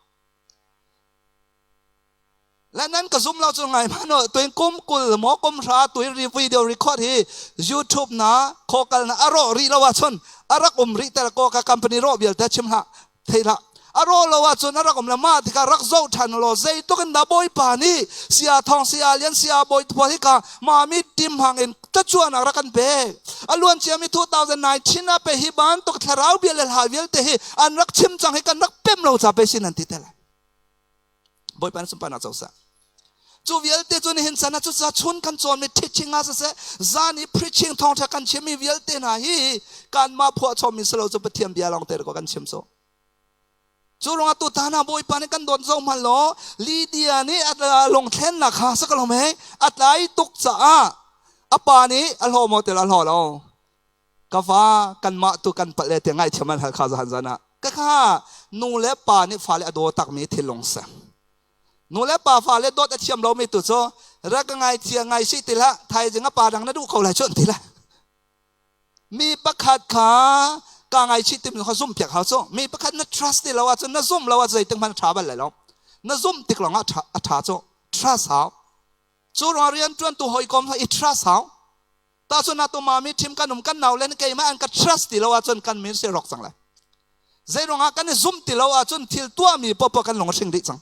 Le nan ka zum lo cu ngai hmanh u tuin kum 20 maw kum 30 tuin video record hi YouTube na khawkal na a rawh rih lo ahcun a rak um rih tel ko ka company rawh vialte chim hlah thei hlah a rawh lo ahcun a rak um le mah tikah rak zoh ṭhan law zeitluk in dah Bawipa nih sia thong sia lian sia bawi thua hi ka mami tim hang in tacuanak rak kan pek a luan ciami 2019 ah pe hi bantuk thlarau bia le hla vialte hi an rak chim cang hi kan rak pem lo ca pe sin an ti te lai Bawipa na sunparnak co seh. Cu vialte cu nihin chan ah cucaah chun kan cawnmi teaching ah siseh zan i preaching thawngṭha kan chimmi vialte hna hi kanmah phuahchawmmi si lo cu Pathian bia lawng te ko kan chim cu. Cu ruangah tutan ah Bawipa nih kan dawt zo hmanh law Lydia nih a lungthlennak kha sa ka lo mei a tlai tuk caah a pa nih a hlaw maw ti lo a hlaw lo. Ka fa kanmah tu kan palh le tiah ngaihthiam an hal kha zahan zan ah ka kha nu le pa nih fale a daw takmi thinlung si. Nu le pa fale dawt a thiam lomi tu cu rak ka ngaithia ngai si ti hlah thaizing a pa dang na duh ko lai cu an ti lai. Mi pakhat kha ka ngaichih timi kha zumh piak hau cu. Mi pakhat na trust ti lo ahcun na zumh lo ahcun zeitik hmanh a ṭha bal lai lo. Na zumh tik lawngah a ṭha cu. Trust hau. Cu ruangah rianṭuantu hawikom kha i trust hau. Tahchun ah tumami ṭhim kan um kan nau le keimah an ka trust ti lo ahcun kan min si rawk cang lai. Zei ruangah kan i zumh ti lo ahcun thil tuahmi popoh kan lung a hring dih cang.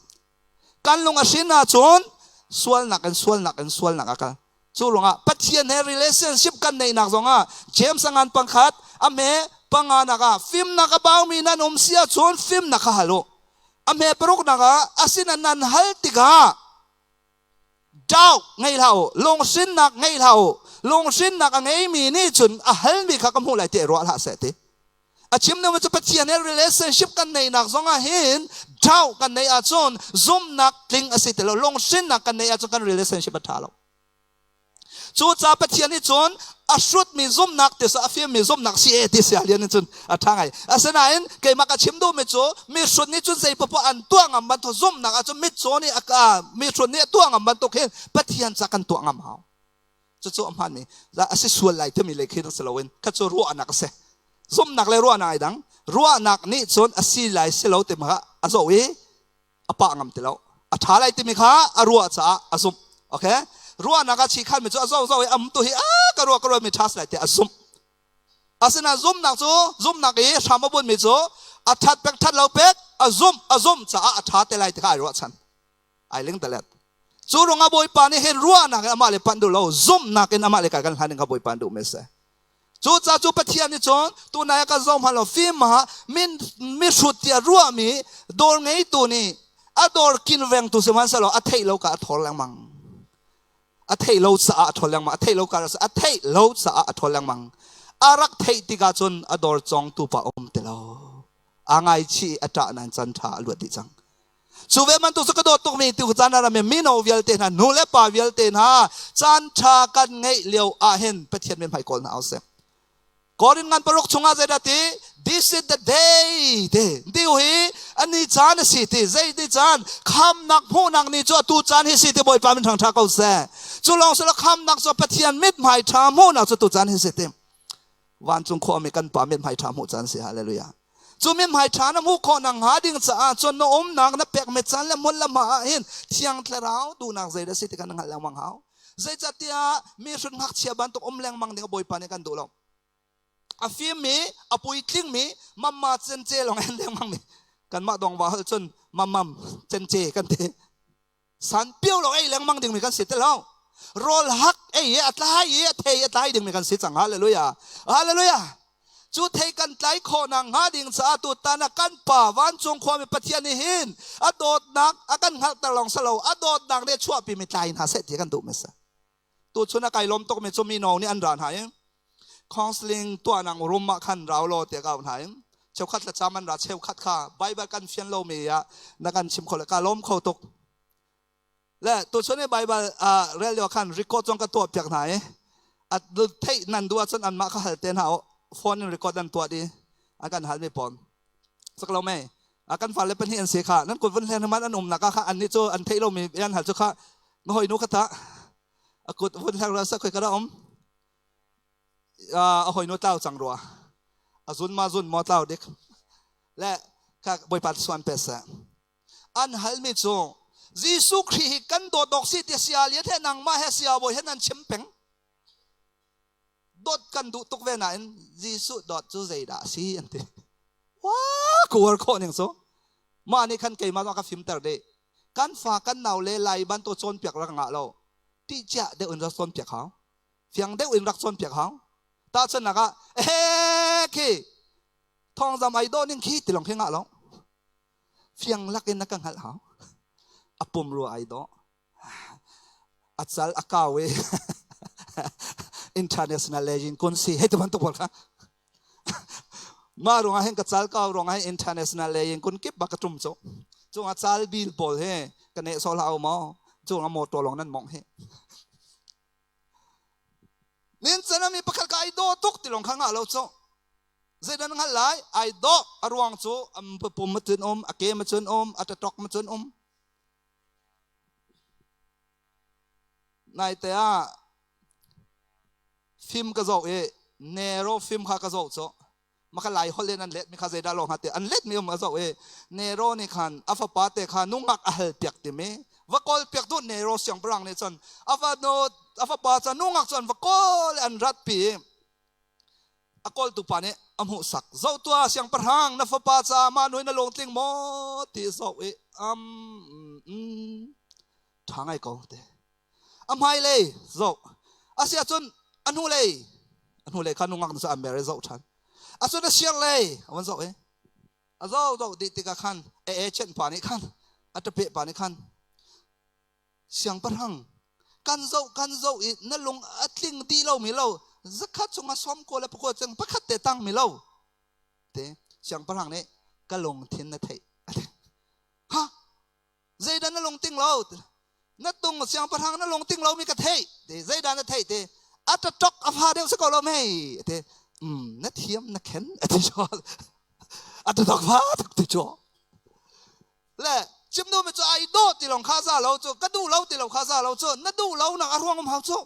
Kan lung a hrin ahcun sualnak in sualnak in sualnak a kal. Cu ruangah Pathian he relationship kan neihnak zongah James a ngan pangkhat a hme panga nak ah fimnak a baumi nan um si ahcun fimnak kha hal u. A hme paruknak ah asinan nan hal tikah doubt ngei hlah u lunghrinnak ngei hlah u lunghrinnak a ngeimi nih cun a halmi kha ka hmuh lai ti ruah hlah seh ti a chim nu cu Pathian he relationship kan neihnak zong ah hin doubt kan neih ahcun zumhnak tling a si ti lo lunghrinnak kan neih ahcun kan relationship a ṭha lo Cucaah Pathian nih cun a hrutmi zumhnak ti a firmi zumhnak si e ti si lian in cun a ṭha ngai. Asinain keimah ka chim duhmi cu mi hrut nih cun zei poah an tuah ngam bantuk zumhnak ahcun mitcaw nih a mi hrut nih a tuah ngam bantuk hin Pathian ca kan tuah ngam hau. Cucu a hmaanmi a si sual lai timi lei khin si loin kha cu ruahnak a si. Zumhnak le ruahnak ai dang. Ruahnak nih cun a si lai si lo timi kha a zoh i a pah ngam ti lo a ṭha lai timi kha a ruah caah a zumh okay ruahnak ah chi khanmi cu a zo zo i am tu hi a ka ruah ka ruah mi ṭha lai tiah a zumh asinain zumhnak cu zumhnak i hram a bunmi cu a ṭhat pek ṭhat lo pek a zumh a zumh caah a ṭha te lai ti kha ai ruahchan ai ling talet cu ruangah bawipa nih hin ruahnak in amah le panh duh lo zumhnak in amah le kai kan hlan ding kha bawipa duh mi si Cucaah cu Pathian nih cun tunai ah kan zoh hmanh lo fim ah min mihrut tiah ruahmi dawr ngeitu nih a dawr kinvengtu sihmanhsehlaw a theih lo ka a thawl lengmang. A theih lo caah a thawl lengmang. A theih lo ka a theih lo caah a thawl lengmang. A rak theih tikah cun a dawr congtu pa um ti lo. Aa ngaichih i a ṭah nain can ṭha a luat dih cang. Cu ve bantuk cu ka dawt tukmi tu caan ah rami mino vialte hna nu le pa vialte hna caan ṭha kan ngeih lio ah hin Pathian min hmai kawl hna usih. Korin ngan paruk chungah zeidah ti this is the day ti diu hi ani caan a si ti zei ti caan khamnak hmuhnak ni cu atu caan hi si ti Bawipa min thangṭha ko seh cu lawng silo khamnak cu Pathian mithmai ṭha hmuhnak cu tu caan hi si ti vancung khuami kan pa mithmai ṭha hmuh caan si hallelujah Cu mithmai ṭha na hmuh khawh nakhnga ding caah cun na umnak na pekmi caan le hmun le hma ah hin Thiang Thlarau duhnak zeidah a si ti kha na hngalh lengmang hau. Zeicahtiah mi hrut ngakchia bantuk um lengmang ding a Bawipa nih kan duh lo. A fimmi, a puitlingmi, mamma cence lawng en lengmang mi kanmah dongva holh cun mamam cence kan ti. San pio lo ei lengmang ding mi kan si te lo. Rawl hak ei a tlai i a thei a tlai ding mi kan si cang. Hallelujah. Hallelujah. Cu thei kan tlai khawh nak hnga ding caah tutan ah kan Pa vancung khuami Pathian nih hin a dawtnak a kan hngalhter lawng si lo, a dawtnak nih a chuahpi mi tlai hna seh ti kan duh mi si. Tuchun a kai lawm tuk mi cu mino nih an ra hna i counseling tuahnak room ah khan rau law tiah ka auh hna i cheukhat thlacam an ra cheukhat kha Bible kan fian lomi ah na kan chim kho le ka lawm kho tuk. Le tuchun i Bible rel lio khan record zong ka tuah piak hna i a theih nan duh ahcun anmah kha hal te hna u phone in record an tuah di an kan hal mi pawn sak lo mei a kan fale pahnih an si kha nan kut vun hlen man an um nak kha an nih cu an theih lomi an hal cu kha na hoi nu kha ta a kut vun hleng ra sa khoi ka ra um a hoi nu tlau cang rua a zun ma zun mo tlau dik le kha bawipa suan pe sa an halmi cu Jesuh Khrih hi kan dawt awk si ti sia lian he nangmah he sia bawi he nan chim peng dawt kan duh tuk ve nain Jesuh dawt cu zeidah a si an ti wa ka uar khawh ning cu mah nih khan keimah ka fimter dih kan fa kan nau le lai bantuk cawnpiak rak ngah lo ti cia deuh in rak cawnpiak hau fiang deuh in rak cawnpiak hau tahchunhnak ah ehe khi thawngzam ai dawh ning khi ti lawng khi ngah lo fiang lak in na ka hngalh hau a pum rua ai dawh a cal a kau i international legend kun si hei tu bantuk pawl kha mah ruangah hin ka cal kau ruangah hin international legend kun kip ba ka tum cu cung a cal bil pawl he ka neh sol hau maw cung a motor lawng nan mong hi nin chan mi pakhat ka ai do tuk ti lawng kha ngah lo cu Zeidah na hngalh lai? Ai dawh a ruang cu am pum ma cun um, a ke ma cun um, a tatok ma cun um. Naite ah film ka zoh i Nero film kha ka zoh cu maka lai holh in an let mi kha zeidah lawng hna te an let mi um a zoh i Nero nih khan a fapa te kha nungak a hal piak timi va kawl piak duh Nero siangpahrang nih cun a fa nu a fapa cu nungak cu an va kawl an rat pi a kawltu pa nih a hmuhsak zoh tuah siangpahrang na fapa caah mah nu hi na lungtling maw ti zoh i um ṭha ngai ko te a hmailei zoh a si ahcun a hnulei a hnulei kha nungak nu cu a mer i zoh ṭhan a cun a sirlei a van zoh i a zoh zoh dih tikah khan e e chen pa nih khan a ṭapeh pa nih khan Siangpahrang, kan zoh kan zoh i na lung a tling dih lomi lo zakhat chungah sawm kaw le pakua ceng pakhat te tangmi lo te siangpahrang nih ka lungthin na theih ha zeidah na lungting lo na tung siangpahrang na lungting lomi ka theih te zeidah na theih te a tatok a fa deuh si ko lo mei te um na thiam na khen a ti cho a tatok fa tuk ti cho Le chim duhmi cu ai dawh ti lawng kha za lo cu ka duh lo ti lo kha za lo cu na duh lo nak a ruang um hau cu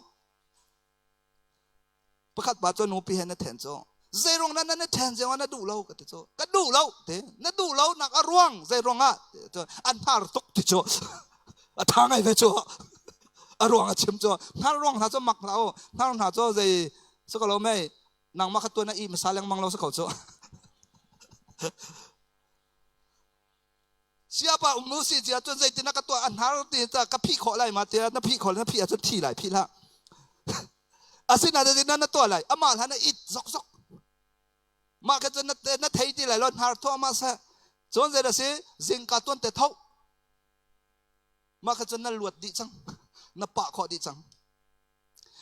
pakhat pa cu nupi he na then cu zeiruang na na then zewa na duh lo ka ti cu ka duh lo ti na duh lo nak a ruang zeiruang ah an hnar tuk ti cu a tha ngai ve cu a ruang a chim cu hnar ruang hna cu mak hlah u hnar hna cu zei si ko lo mei nangmah kha tuan na i masa lengmang lo si ko cu Siapa um nu si cia cun zeitin na ka tuah a hnar ti ta ka phih khawh lai ma tiah na phih khawh na phih ahcun thi lai phih hlah. Asinain na na tuah lai amah hlan na it zok zok. Mah kha cun na na thei ti lai lo hnar thawh ma seh. Cun zei dah si zingka tuan te tho. Mah kha cun na luat dih cang. Na pah khawh dih cang.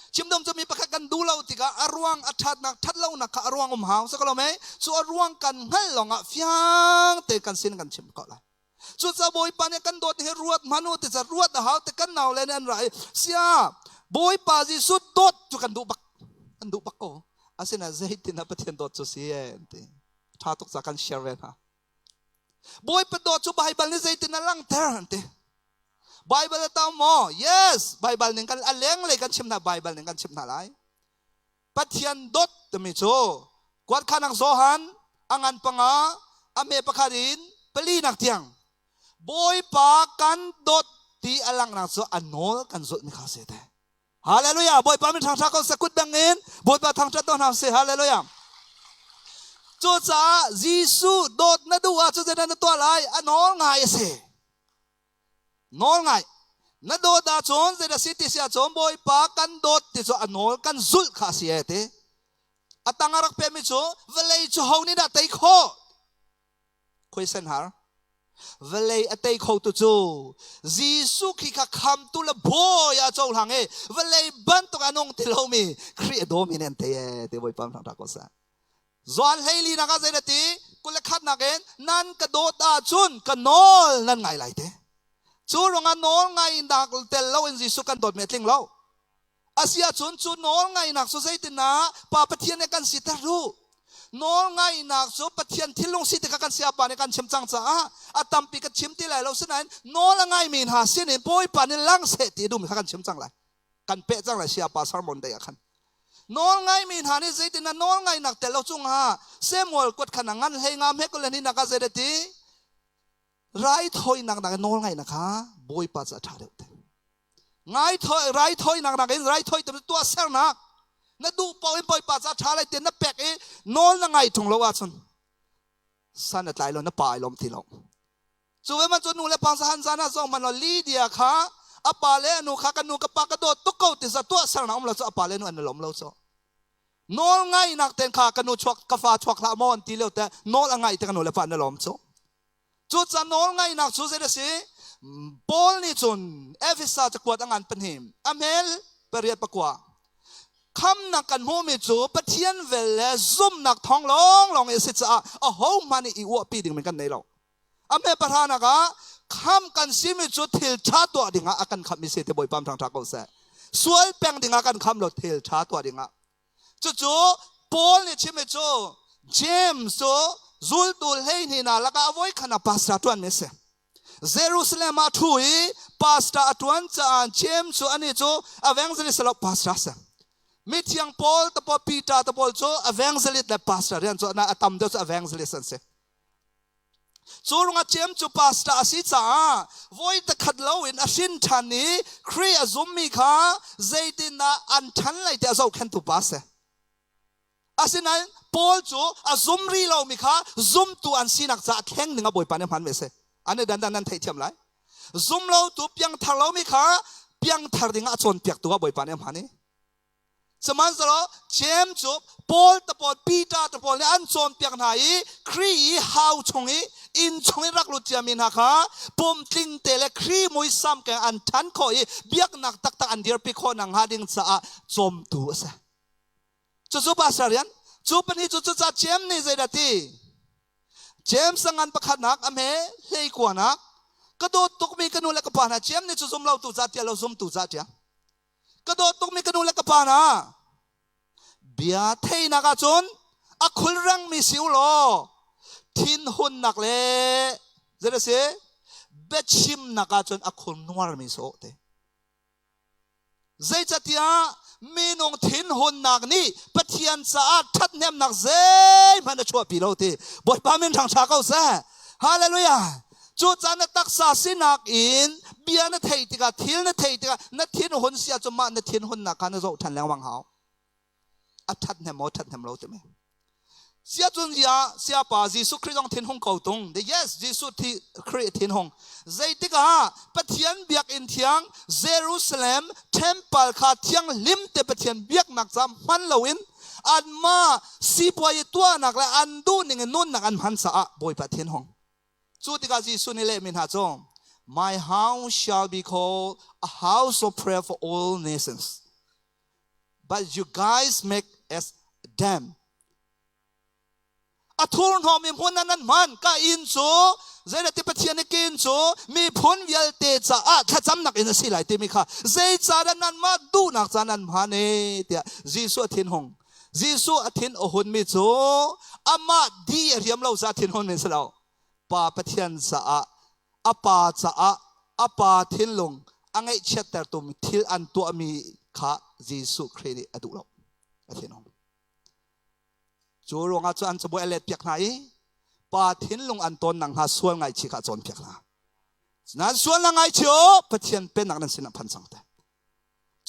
Chimdom cu mi pakhat kan duh lo tikah a ruang a ṭhatnak ṭhat lonak kha a ruang um hau si ko lo mei cu a ruang kan hngalh lawngah fiang te kan sin kan chim ko lai cucaah Bawipa nih kan dawt hi ruat hmanh u ti ca ruat a hau te kan nau le nih an ra i sia Bawipa Jesuh dawt cu kan duh bak kan duh bak ko asinain zeitin ah Pathian dawt cu si e ti ṭha tuk ca kan share ve hna Bawipa dawt cu Baibal nih zeitin a langhter an ti Bible a tam maw? Yes, Bible ning kan a lenglei kan chim hna Bible ning kan chim hna lai. Pathian dawt timi cu kuatkhanak Johan a ngan panga a me pakhat in pali nak tiang Bawipa kan dawt ti a langhnak cu a nawl kan zulh mi kha si te. Hallelujah! Bawipa min thangṭhat ko seh kut beng in Bawipa thangṭhat to hna seh. Hallelujah! Cucaah Jesuh dawt na duh ahcun zeidah na tuah lai? A nawl ngai a si. Nawl ngai. Na dawt ahcun zeidah si ti si ahcun Bawipa kan dawt ti cu a nawl kan zulh kha a si e ti. A tang a rak pehmi cu vawlei cu ho nih dah tei khawh? Khuaisen har. Vawlei a tei kho tu cu Jesuh khi kha khamtu le bawi ah cohlang i vawlei bantuk a nung ti lomi Khrih a dawmi nih an tei e ti Bawipa thangṭhat ko seh. Zuan 14 nak ah zei na ti? 21 nak in nan ka dawt ahcun ka nawl nan ngai lai te. Cu ruangah nawl ngainak tel lo in Jesuh kan dawtmi a tling lo. Asi ahcun cu nawl ngainak cu zeitinah Pa Pathian nih kan siter duh. Nawl ngainak cu Pathian thinlung si tikah kan sayapa nih kan chim cang caah a tampi ka chim ti lai lo sinain nawl a ngaimi hna sin in Bawipa nih lang seh ti duhmi kha kan chim cang lai. Kan peh cang lai sayapa sermon dei ah khan. Nawl ngaimi hna nih zeitinah nawl ngainak tel lo cungah Samuel kuat khan a ngan hlei nga hme kul le ni nak ah zei ti raithawinak nak in nawl ngaihnak kha Bawipa cu a ṭha deuh te. Ngai raithawinak nak in raithawi tu tuah sernak na duh paoh in Bawipa ca ṭha lai tiah na pek i nawl na ngai ṭung lo ahcun san a tlai lo na pa ai lawm ti lo. Cu ve man cu nu le pa zahan zan ah zong man lo Lydia kha a pa le a nu kha ka nu ka pa ka dawt tuk ko ti za tuah sernak um lo cu a pa le nu an lawm lo cu. Nawl ngainak ten kha ka nu chuak ka fa chuak hlah maw an ti lio te nawl a ngai te ka nu le pa an lawm cu. Cu ca nawl ngainak cu zei a si? Paul nih cun Efesa cakuat a ngan pahnih a hmel pariat pakua khamnak kan hmuhmi cu Pathian vel le zumhnak thawng lawnglawng i a si caah ahohmanh nih i uahpi dingmi kan nei lo. A hme pahranak ah kham kan simi cu thil ṭha tuah dingah a kan khammi si ti Bawipa ṭha ko seh. Sual peng dingah kan kham lo thil ṭha tuah dingah. Cucu Paul nih chimmi cu James cu zultu 12 hna lakah a voikhat ah pastor ṭuanmi a si. Jerusalem ah ṭhu i pastor a ṭuan caah James cu anih cu evangelist lo pastor a si. Mithiang Paul te pawl Peter te pawl cu evangelist le pastor rian cu a tam deuh cu evangelist an si. Cu ruangah James cu pastor a si caah voi takhat loin a hrin ṭhan i Khrih a zummi kha zeitindah an ṭhan lai ti a zohkhenhtu pa a si. Asinain Paul cu a zum rih lomi kha zumtu an sinak caah thleng ding ah Bawipa nih hmanmi a si. An i dandan nan theihthiam lai. Zum lotu piangthar lomi kha piangthar ding ah a cawnpiaktu ah Bawipa nih a hman i Sihmanhsehlaw James cu Paul te pawl Peter te pawl nih an cawnpiak hna i Khrih i hau chung i inn chung i rak lut ciami hna kha pumtling te le Khrih muisam keng an ṭhan khawh i biaknak taktak an dirpi khawh nakhnga ding caah cawmtu a si. Cucu pastor rian. Cu pahnih cu cucaah James nih zeidah ti? James a ngan pakhatnak a hme hleikuanak ka dawt tukmi ka nu le ka pa hna James nih cu zum lo tu ca tia lo zumtu ca tia. Ka dawt tukmi ka nu le ka pa hna, bia theihnak ahcun a khulrangmi si u law thinhunnak le zei a si biachimnak ahcun a khul nuarmi si awh te. Zeicatiah minung thinhunnak nih Pathian caah ṭhathnemnak zeihmanh a chuahpi lo ti Bawipa min ṭhangṭha ko seh. Hallelujah! Cucaah na taksa sinak in bia na theih tikah, thil na theih tikah na thinhun si ahcun mah na thinhunnak kha na zoh ṭhan lengmang hau. A ṭhathnem maw ṭhathnem lo timi. Siacun ya siapa Jesuh Khrih zong thinhung ko tung. The yes, Jesuh thi Khrih thinhung. Zeitik ah Pathian biakinn thiang Jerusalem temple kha thianghlim te Pathian biaknak ca hman loin anmah sipuai tuahnak le an duh ning in nunnak an hman caah Bawipa thinhung. Cu tikah Jesuh nih lehmi hna cu My house shall be called a house of prayer for all nations. But you guys make as them. A thurhnawmmi hmun ah nan hman. Ka inn cu zeirati Pathian nih ka inn cu miphun vialte caah thlacamnak inn a si lai timi kha zeicahdah nanmah duhnak ca nan hman e tiah Jesuh a thinhung. Jesuh a thin a hunmi cu amah di a riam lo caah thinhun mi si lo. Pa Pathian caah a pa caah a pa thinlung a ngaihchiattertu thil an tuahmi kha Jesuh Khrih nih a duh lo. A thinhung. Cu ruangah cu an cabuai a letpiak hna i pa thinlung an tawn nakhnga sual ngaihchih kha a cawnpiak hna. Nan sual na ngaichih u, Pathian pennak nan sin ah phan cang te.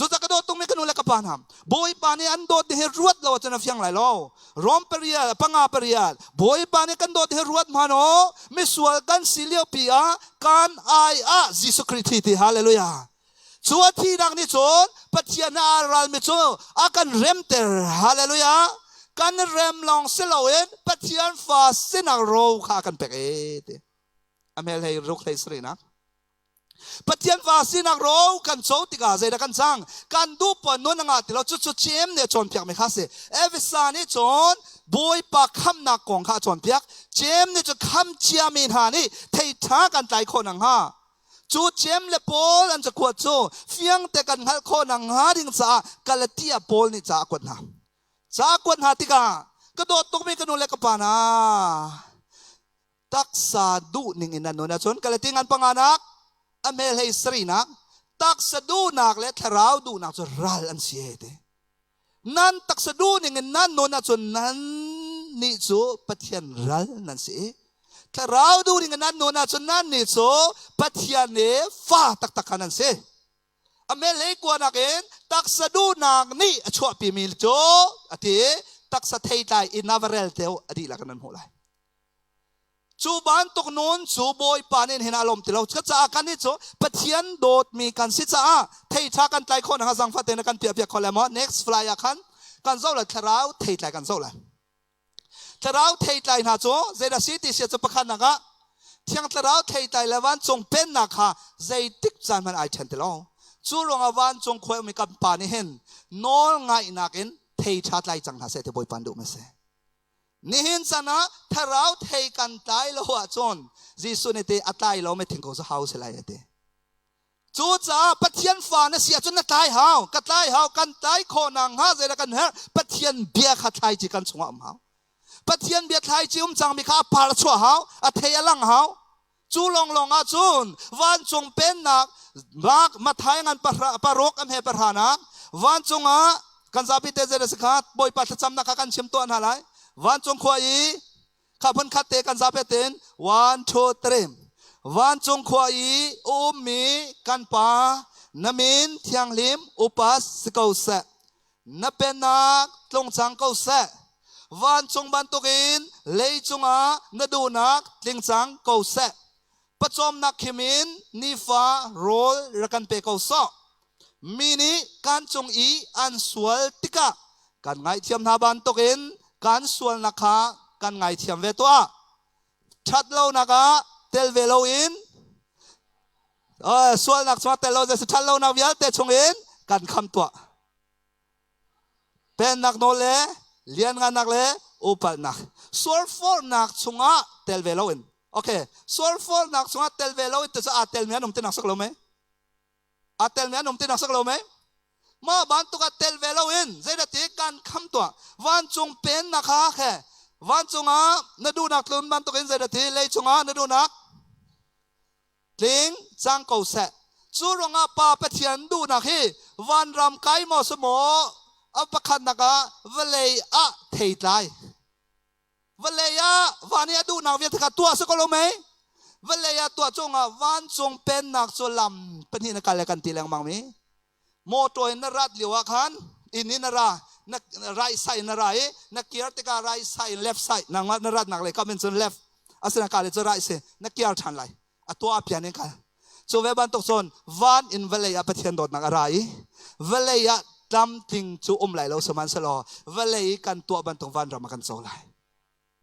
Cucaah ka dawt tungmi ka nu le ka pa hna, Bawipa nih an dawt hi ruat lo ahcun a fiang lai lo. Rom pariat, panga pariat, Bawipa nih kan dawt hi ruat hmanh u, misual kan si lio pi ah kan ai ah Jesuh Khrih thi ti hallelujah. Cu a thihnak nih cun Pathian a ralmi cu a kan remter. Hallelujah. Kan rem lawng si loin Pathian fa sinak ro kha a kan pek e ti. A hmel hei ruk hlei sarihnak. Pathian fa sinak ro kan co tikah zeidah kan cang? Kan duh puan nun a ngah ti lo. Cucu Jeim nih a cawnpiakmi kha a si. Efesa nih cun Bawipa khamnak kong kha a cawnpiak. Jeim nih cun kham ciami hna nih thei ṭha kan tlai khawh nakhnga cu Jeim le Paul an cakuat cu fiangte kan hngalh khawh nakhnga ding caah Galatia Paul nih ca a kuat hna. Ca a kuat hna tikah ka dawt tukmi ka nu le ka pa hna taksa duhning in an nun ahcun Galati ngan panganak a hmel hei sarihnak taksa duhnak le thlarau duhnak cu ral an si he ti nan taksa duhning in nan nun ahcun nan nih cu Pathian ral nan si i thlarau duhning in nan nun ahcun nan nih cu Pathian nih fa taktak kha nan si a melei kuanak in taksa duhnak nih a chuahpimi cu a ti taksa theitlai in a va rel teo a dihlak in nan hmuh lai Cu bantuk nun cu Bawipa nih hin a lawm ti lo. Cucaah kan nih cu Pathian dawtmi kan si caah theiṭha kan tlai khawh nakhnga zaangfah tein kan piahpiak kho lai maw? Next fly ah khan kan zoh lai thlarau theitlai kan zoh lai. Thlarau theitlai hna cu zeidah si ti sia cu pakhatnak ah Thiang Thlarau theitlai le vancung pennak kha zeitik caan hmanh ai ṭhen ti lo. Cu ruangah vancung khua ummi kan pa nih hin nawl ngaihnak in thei ṭha tlai cang hna seh ti Bawipa an duhmi a si. Nihin chan ah thlarau thei kan tlai lo ahcun Jesuh nih ti a tlai lo mi thingkung cu hau si lai a ti. Cucaah Pathian fa na si ahcun na tlai hau, ka tlai hau, kan tlai khawh nakhnga zeidah kan herh? Pathian bia kha thlaici kan chungah um hau. Pathian bia thlaici um cangmi kha a par a chuah hau, a thei a lang hau. Cu lawnglawng ah cun vancung pennak Mark Matthai ngan paruk am he pahranak vancung ah kan zapi te zei si kha Bawipa thlacamnak kha kan chim tuah hna lai. Vancung khua i kha phun khat te kan zapi tein 1 2 3 Vancung khua i ummi kan pa na min thianghlim upas si ko seh. Na pennak tlung cang ko seh. Vancung bantukin leicung ah na duhnak tling cang ko seh. Pawcawmnak khim in nifa rawl rak kan pe ko sawh. Mi nih kan cung i an sual tikah kan ngaihthiam hna bantukin kan sualnak kha kan ngaithiam ve tuah. Ṭhat lonak ah tel ve loin sualnak chungah tel lo ṭhat lonak vialte chungin kan kham tuah. Pennak nawl le lianngannak le upalnak sualforhnak chungah tel ve loin okay sualforhnak chungah tel ve loin te cu aa telmi an um ti nak sak lo mei aa telmi an um ti nak sak lo mei mah bantuk ah tel ve loin zeidah ti kan kham tuah vancung pennak kha khe vancung ah na duhnak tlun bantukin zeidah ti leicung ah na duhnak tling cang ko seh. Cu ruangah Pa Pathian duhnak hi vanram kai maw si maw a pakhatnak ah vawlei ah theitlai. Vawlei ah van i a duhnak vialte kha tuah si ko lo mei? Vawlei ah tuah cungah vancung pennak cu lam pahnih na kal le kan ti lengmang mi. Motor in na rat lio ah khan inn in na ra na right side na ra i na kir tikah right side in left side nangmah na ratnak lei kam in cun left asina ka le cu right si na kir ṭhan lai a tuah pian in kal cu ve bantuk cun van in vawlei ah Pathian dawtnak a ra i vawlei ah tlamtling cu um lai lo sihmanhsehlaw vawlei kan tuah bantuk vanram ah kan co lai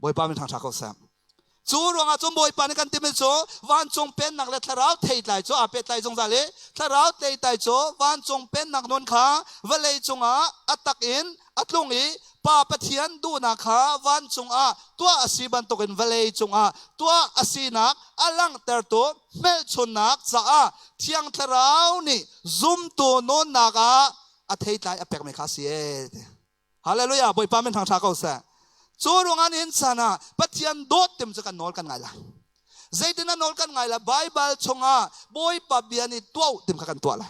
Bawipa min thangṭha ko seh. Cu ruangah cun Bawipa nih kan timi cu vancung pennak le thlarau theitlai cu aa pehtlai zungzal i thlarau theitlai cu vancung pennak nun kha vawlei cungah a tak in a tlung i Pa Pathian duhnak kha vancung ah tuah a si bantukin vawlei cungah tuah a sinak a langhtertu hmelchunnak caah Thiang Thlarau nih zumtu nawnnak ah a theitlai a pekmi kha a si ee. Hallelujah Bawipa min thangṭha ko seh. Cu ruangah nihin caan ah Pathian dawt tim cu kan nawl kan ngai lai. Zeitin a nawl kan ngai lai? Baibal chungah Bawipa bia nih tuah u tim kha kan tuah lai.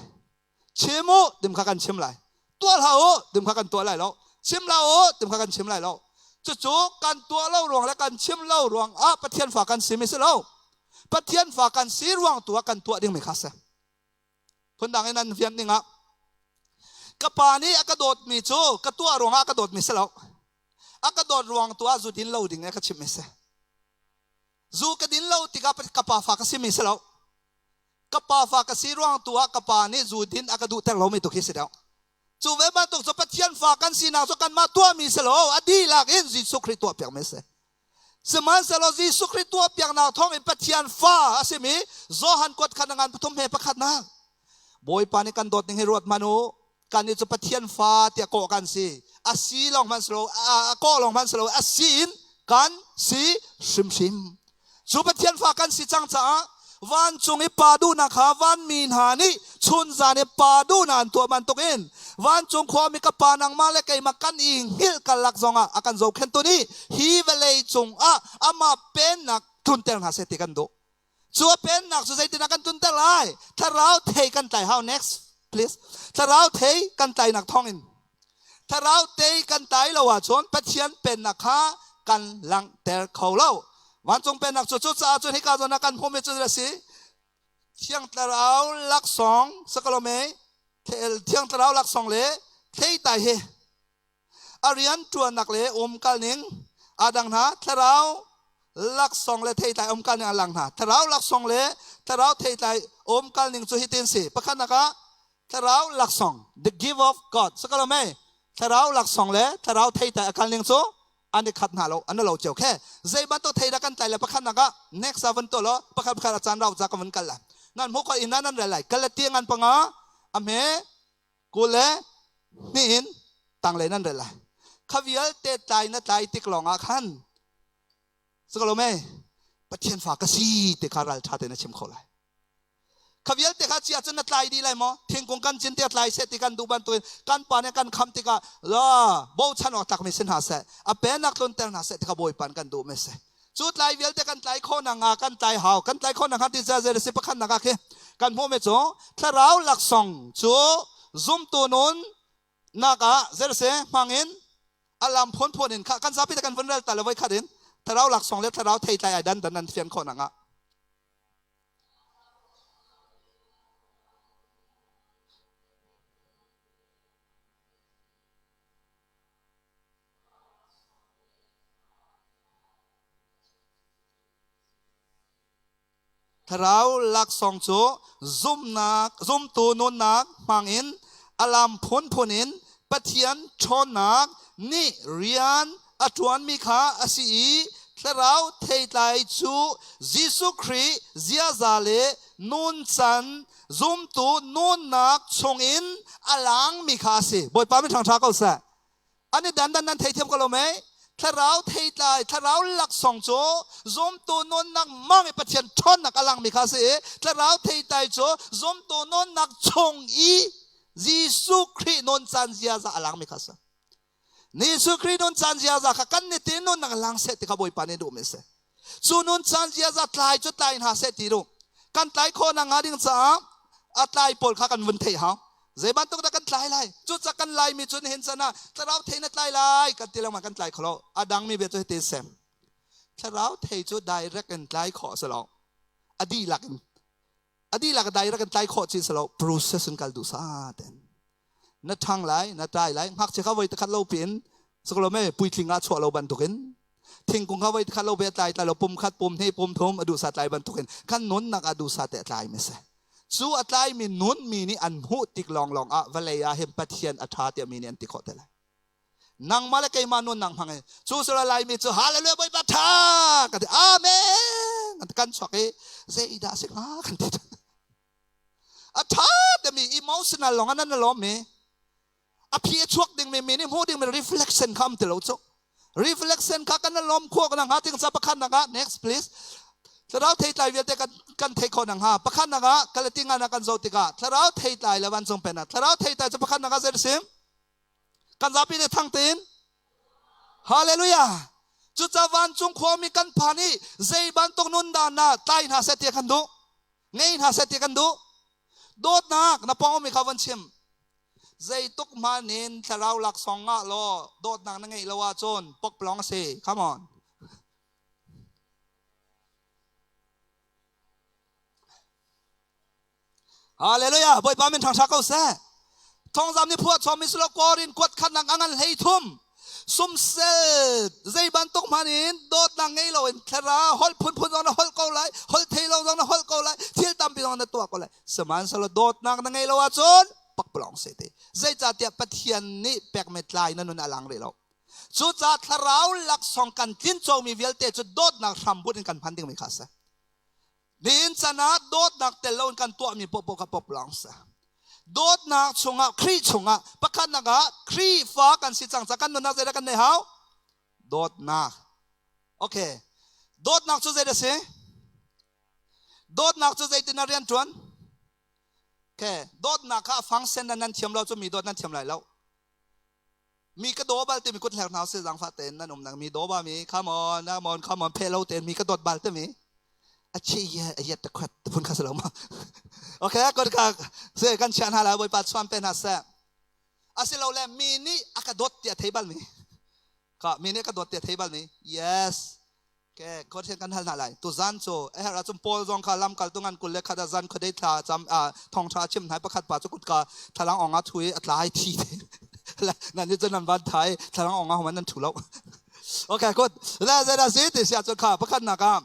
Chim u tim kha kan chim lai. Tuah hlah u tim kha kan tuah lai lo. Chim hlah u tim kha kan chim lai lo. Cucu kan tuah lo ruang le kan chim lo ruang ah Pathian fa kan si mi si lo. Pathian fa kan si ruang tu ah kan tuah dingmi kha si. Phundang in an fian ning ah ka pa nih a ka dawtmi cu ka tuah ruangah a ka dawtmi si lo. A ka dawt ruang tu ah zu din lo ding e ka chimh mi si. Zu ka din lo tikah ka pa fa ka simi si lo. Ka pa fa ka si ruang tu ah ka pa nih zu din a ka duhter lomi tu khi si deuh. Cu ve bantuk cu Pathian fa kan sinak cu kanmah tuahmi si lo, a dihlak in Jesuh Khrih tuahpiakmi a si. Sihmanhsehlaw Jesuh Khrih tuahpiaknak thawngin Pathian fa a simi Johan kuat khat ngan pathum he pakhatnak Bawipa nih kan dawt ning hi ruat hmanh u. Kannih cu Pathian fa tiah kawh kan si. A si lawng hmanh si lo, a kawh lawng hmanh si lo, a si in kan si hrimhrim. Cu Pathian fa kan si cang caah vancung i pa duhnak kha vanmi hna nih chunzan i pa duhnak an tuah bantukin vancung khuami ka pa nangmah le keimah kan i hngilh karlak zongah a kan zohkhenhtu nih hi vawlei cungah amah pennak tlunter hna seh ti kan duh. Cu a pennak cu zeitindah kan tlunter lai? Thlarau thei kan tlai hau. Next, please. Thlarau thei kan tlainak thawngin. Thlarau tei kan tlai lo ahcun Pathian pennak kha kan langhter kho lo. Vancung pennak cu cucaah cun hika zawn ah kan hmuhmi cu a si. Thiang Thlarau laksawng sakalome Thiang Thlarau laksawng le theitai hi a rian ṭuannak le umkal ning aa dang hna. Thlarau laksawng le theitlai umkal ning a lang hna. Thlarau laksawng le thlarau theitlai umkal ning cu hitin si. Pakhatnak ah thlarau laksawng, the gift of God. Sakalo mei thlarau laksawng le thlarau theitlai a kal ning cu an i khat hna lo, an lo cio khe. Zei bantuk thei dah kan tlai le pakhatnak ah next ah van to law pakhat pakhat a caan rau ca ka van kal lai. Nan hmuh ko inn ah nan rel lai. Galati ngan panga a hme kul le hnih in tanglei nan rel lai. Kha vialte tlai na tlai tik lawngah khan si ko lo mei Pathian fa ka si ti kha ralṭha tein na chim kho lai. Kha vialte kha chia cun na tlai dih lai maw? Thingkung kan cin tiah tlai seh ti kan duh bantukin kan pa nih kan kham tikah la bochan awk tlakmi si hna seh, a pennak tlunter hna seh ti kha Bawipa nih kan duhmi a si. Cu tlai vialte kan tlai khawh nakhnga kan tlai hau. Kan tlai khawh nakhnga ti zei si pakhat nak ah khi kan hmuhmi cu thlarau laksawng cu zumtu nun nak ah zei si hmang in a lam phunphun in kha kan zapi te kan vun rel ta le voi khat in thlarau laksawng le thlarau theitlai ai dan dan nan fian khawh nakhnga. Thlarau laksawng cu zumnak, zumtu nunnak hmangin a lam phunphun in Pathian ṭhawnnak nih rian a ṭuanmi kha a si i thlarau theitlai cu Jesuh Khrih ziaza le nuncan zumtu nunnak chungin a langmi kha a si. Bawipa min ṭhangṭha ko seh. An i dandan nan theithiam ko lo mei? Thlarau theitlai, thlarau laksawng cu zumtu nunnak mang i Pathian ṭhawnnak a langmi kha a si i thlarau theitlai cu zumtu nunnak chung i Jesuh Khrih nun caan ziaza a langmi kha a si. Jesuh Khrih nun caan ziaza kha kan nitin nunnak lang seh ti kha Bawipa nih duhmi a si. Cu nun caan ziaza tlai cu tlai hna seh ti duh. Kan tlai khawh nakhnga ding caah a tlai pawl kha kan vun theih hau. Zei bantuk dah kan tlai lai? Cucaah kan Laimi cu nihin chan ah thlarau thei na tlai lai kan ti lengmang kan tlai kho lo. A dangmi bia cu hiti sem. Thlarau thei cu direct in tlai khawh a si lo. A dihlak in a dihlak direct in tlai khawh chi si lo. Process in kal duh sa ten. Na ṭhang lai, na tlai lai. Ngakchia kha voi takhat lo piin saklo me puitling ah chuah lo bantukin thingkung kha voi khat lo be tlai tlai lo pum khat pum hnih pum thum a duhsa tlai bantukin kan nunnak ah duhsa te a tlai mi si cu a tlai mi nun mi nih an hmuh tik lawnglawng ah vawlei ah hin Pathian a ṭha tiah mi nih an ti khawh te lai nangmah le keimah nunnak hmang in cu sura laimi cu hallelujah Bawipa ṭha kan ti amen kan chuak i zeidah a si hnga kan ti a ṭha timi emotional lawng ah nan lawm mi a phi a chuak ding mi mi nih hmuh ding mi reflection kha um ti lo cu reflection kha kan lawm khawh na hnga ting ca pakhat nak ah next please thlarau theitlai vialte kan kan thei khawh na hnga pakhat nak ah kalati nga na kan zo tikah thlarau theitlai le vancung pen ah thlarau theitlai cu pakhat nak ah zei sim kan zapi nih thang tein hallelujah cuca vancung khuami kan phan i zei bantuk nun dan na tlai hna seh ti kan duh ngei hna seh ti kan duh dawtnak na pawng mi kha van chim Zeituk hmanh in thlarau laksawng ngah law dawtnak na ngeih lo ahcun pokplong a si. Come on. Hallelujah. Bawipa min ṭhangṭha ko seh. Thawngzam nih phuah chom mi silo Korin kuat khat nak a ngan hlei thum. Sumsel zei bantuk hmanh in dawtnak ngei lo in thlarau holh phunphun zong na holh ko lai, holh thei lo zong na holh ko lai, thil tampi zong na tuah ko lai. Sihmanhsehlaw dawtnak na ngei lo ahcun pakpalawng se te. Zeicahtiah Pathian nih pekmi tlai na nun a lang rih lo. Cucaah thlarau laksawng kan tlincomi vialte cu dawtnak hrambunh in kan hman dingmi kha a si. Nihin chan ah dawtnak tel loin kan tuahmi paohpaoh kha pop lawng si. Dawtnak chungah Khrih chungah pakhatnak ah Khrihfa kan si cang ca kan nunnak zeidah kan neih hau? Dawtnak. Okay. Dawtnak cu zeidah si? Dawtnak cu zeitin a rian ṭuan? Okay. Dawtnak kha a function nan thiam lo cu mi dawt nan thiam lai lo. Mi ka daw bal timi kut hler hna usih zaangfah tein nan umnak mi daw ba mi come on come on come on phe lo tein mi ka dawt bal timi a chi ye a yet ta khuat phun kha si lo ma okay kon ka se kan chiah hna lai bawipa chuan pe hna seh asilo le mi nih a ka dawt tiah thei bal mi ka mi nih a ka dawt tiah thei bal mi yes Ke khuathian kan hal hna lai. Tuzan cu a herh ahcun Paul zong kha lamkaltu ngan 21 ah zan khuadei thla cam thawngṭha chim hna pakhat pa cu kutka thlalang ong ah thu i a tlai thi nan nih cun nan van thai thlalang ong ah nan thu lo. Okay, good. Le zeidah si ti si ahcun kha pakhat nak ah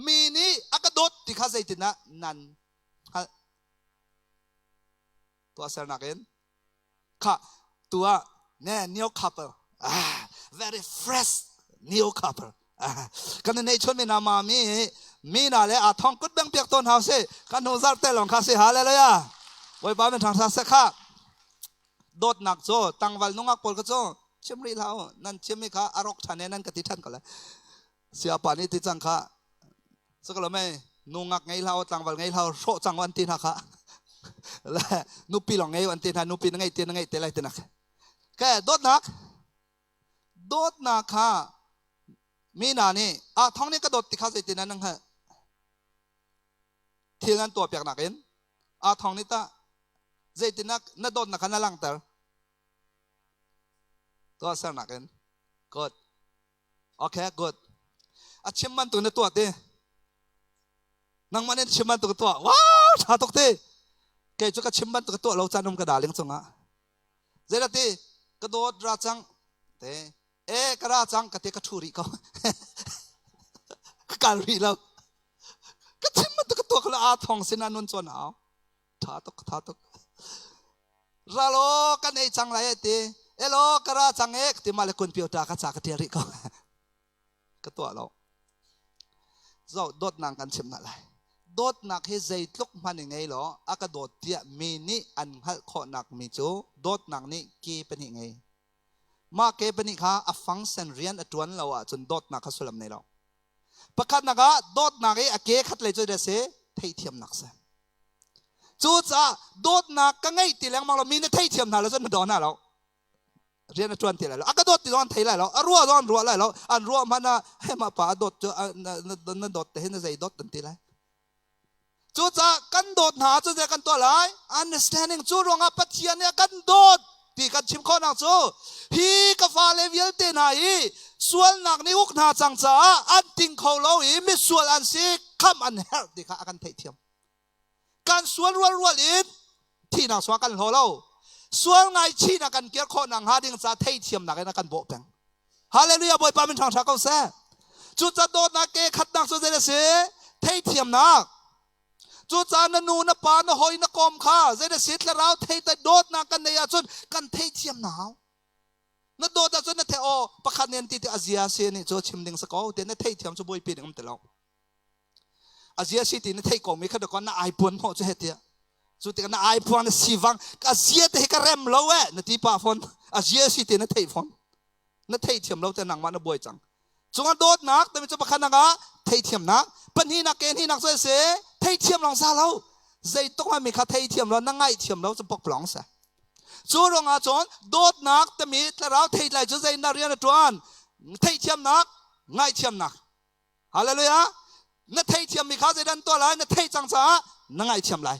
mi nih a ka dawt ti kha zeitin ah nan hngalh tuahsernak in Kha tu ah ne new couple ah very fresh new couple ah kan nei chun mi na ma mi mi na le a thong kut bang piak ton hau si kan hnu zar te long kha si hallelujah Bawipa min thang sa se kha dawtnak cu tangval nungak pawl ka cu chim rih hlah nan chim mi kha arok than e nan ka ti than ko lai siapa nih ti cang kha sakalo mei nungak ngei hlah tlangval ngei hlah hrawh cang an ti hna kha le nupi lawng ngei an ti hna nupi na ngei te na ngei te lai tinak ke dawtnak dawtnak kha mi na nih a thong nih ka dawt ti kha zeitin nan hngalh thil nan tuah piak nakin a thong nih tah zeitin na dawtnak kha na langhter tuah sernak in good Okay, good. A chim bantuk na tuah ti. Nangmah nih chim bantuk tuah. Wow, tha tuk ti. Kei cu ka chim bantuk tuah lo caan um ka darling cungah. Zeidah ti? Ka dawt ra cang. Te. E ka ra cang ka te ka thu rih ko. ka kal rih lo. Ka chim bantuk ka tuah ko a thong sin ah nun chuan hau. Tha tuk, tha tuk. Ralo kan ei cang lai ti. Elo ka ra cang e ti ma le kun pio ta ka ca ka tial rih ko. Ka tuah lo. Zo dawtnak kan chim na lai. Dawtnak hi zeitluk hmanh i ngei law a ka dawt tiah mi nih an hngalh khawhnak mi cu dawtnak nih ke pahnih ngei. Mah ke pahnih kha a function rian a ṭuan lo ahcun dawtnak kha sullam nei lo. Pakhatnak ah dawtnak i a ke khat lei cu si theihthiamnak si. Cucaah dawtnak ka ngeih ti lengmang lo mi na theithiam hna lo cun na daw hna lo. Rian a ṭuan ti lai lo. A ka dawt ti zong an thei lai lo. A ruah zong an ruah lai lo. An ruah hmanh ah he mah pa a dawt cu na dawt te hi na zei dawt an ti lai. Cucaah kan dawt hna cu zei kan tuah lai? Understanding cu ruangah Pathian nih a kan dawt ti kan chim khawhnak cu hi ka fale vialte hna hi sualnak nih uk hna cang caah an ting kho lo i misual an si khamh an herh ti kha a kan theihthiam. Kan sual rualrual in thihnak sungah kan hlaw lo. Sual ngaichihnak kan kir khawh nakhnga ding ca theithiamnak in a kan bawh peng. Hallelujah Bawipa min ṭhang ko seh. Cucaah dawtnak ke khatnak cu zei a si? Theithiamnak. Cucaah na nu na pa na hawi na kom kha zei a si thlarau thei dawtnak kan neih ahcun kan theithiam na hau. Na dawt ahcun na the aw pakhat nen ti ti a zia si nih cu chim ding sa ko te na theithiam cu buaipi ding um ti lo. A zia si ti na theih ko mi kha dakaw na ai puan hnawh cu he tiah. Cu tikah na ai puang na sivang a zia te hi ka rem lo eh na ti pa fawn. A zia si ti na theih fawn. Na theithiam lo te nangmah na buai cang. Cungah dawtnak timi cu pakhat nak ah theithiamnak, pahnihnak ke hnihnak cu a si theithiam lawng sa lo. Zeitluk hmanh mi kha theithiam lo na ngaihthiam lo cu pokplawng si. Cu ruangah cun dawtnak timi thlarau theitlai cu zei na rian a ṭuan? Theihthiamnak, ngaihthiamnak. Hallelujah. Na theithiam mi kha zeidah tuah lai? Na theih cang caah na ngaihthiam lai.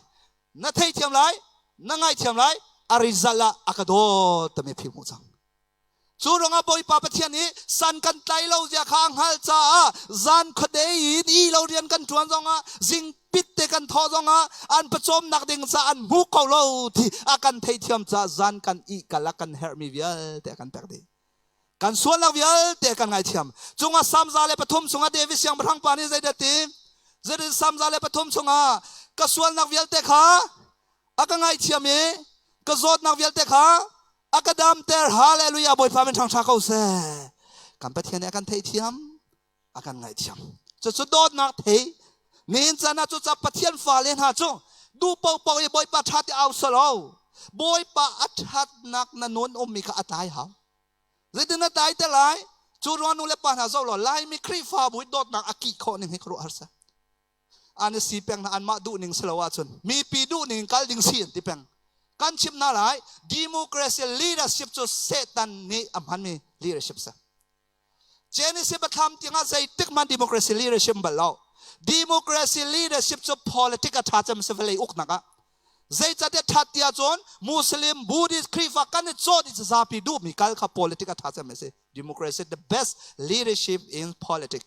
Na theithiam lai, na ngaihthiam lai. A result ah a ka dawt timi phi hmuh cang. Cu ruangah Bawipa Pathian nih san kan tlai lo zia kha a hngalh caah zan khuadei in i lo rian kan ṭuan zongah zingpit te kan thawh zongah an pawcawmnak ding ca an hmu ko lo ti a kan theithiam caah zan kan ih kal a kan herhmi vialte a kan pek dih. Kan sualnak vialte kan ngaithiam. Cungah Salm 103 chungah David siangpahrang pa nih zeidah ti? Zeidah Salm 103 chungah ka sualnak vialte kha a ka ngaithiam i ka zawtnak vialte kha a ka damter. Hallelujah! Bawipa min ṭhangṭha ko seh. Kan Pathian nih a kan theihthiam, a kan ngaihthiam. Cucu dawtnak thei. Nihin caan ah cucaah Pathian fale hna cu duh paohpaoh i Bawipa ṭha ti au solo. Bawipa a ṭhatnak na nun ummi kha a tlai hau. Zeitin na tlai te lai? Cu ruang nu le pa hna zoh law Laimi Khrihfabu i dawtnak a kih khawh ning hi khuaruah har seh. An i si peng hna anmah duh ning si lo ahcun mipi duh ning kal ding si an ti peng. Kan chimh hna lai democracy leadership cu Satan nih a hmanmi leadership si. Genesis biathlam tiangah zeitik hmanh democracy leadership bal lo. Democracy leadership cu politic a ṭha cem si vawlei uknak ah. Zeicahtiah ṭhat ti ahcun Muslim, Buddhist, Khrihfa kan i cawt i zapi duhmi kal kha politic a ṭha cem a si. Democracy the best leadership in politics.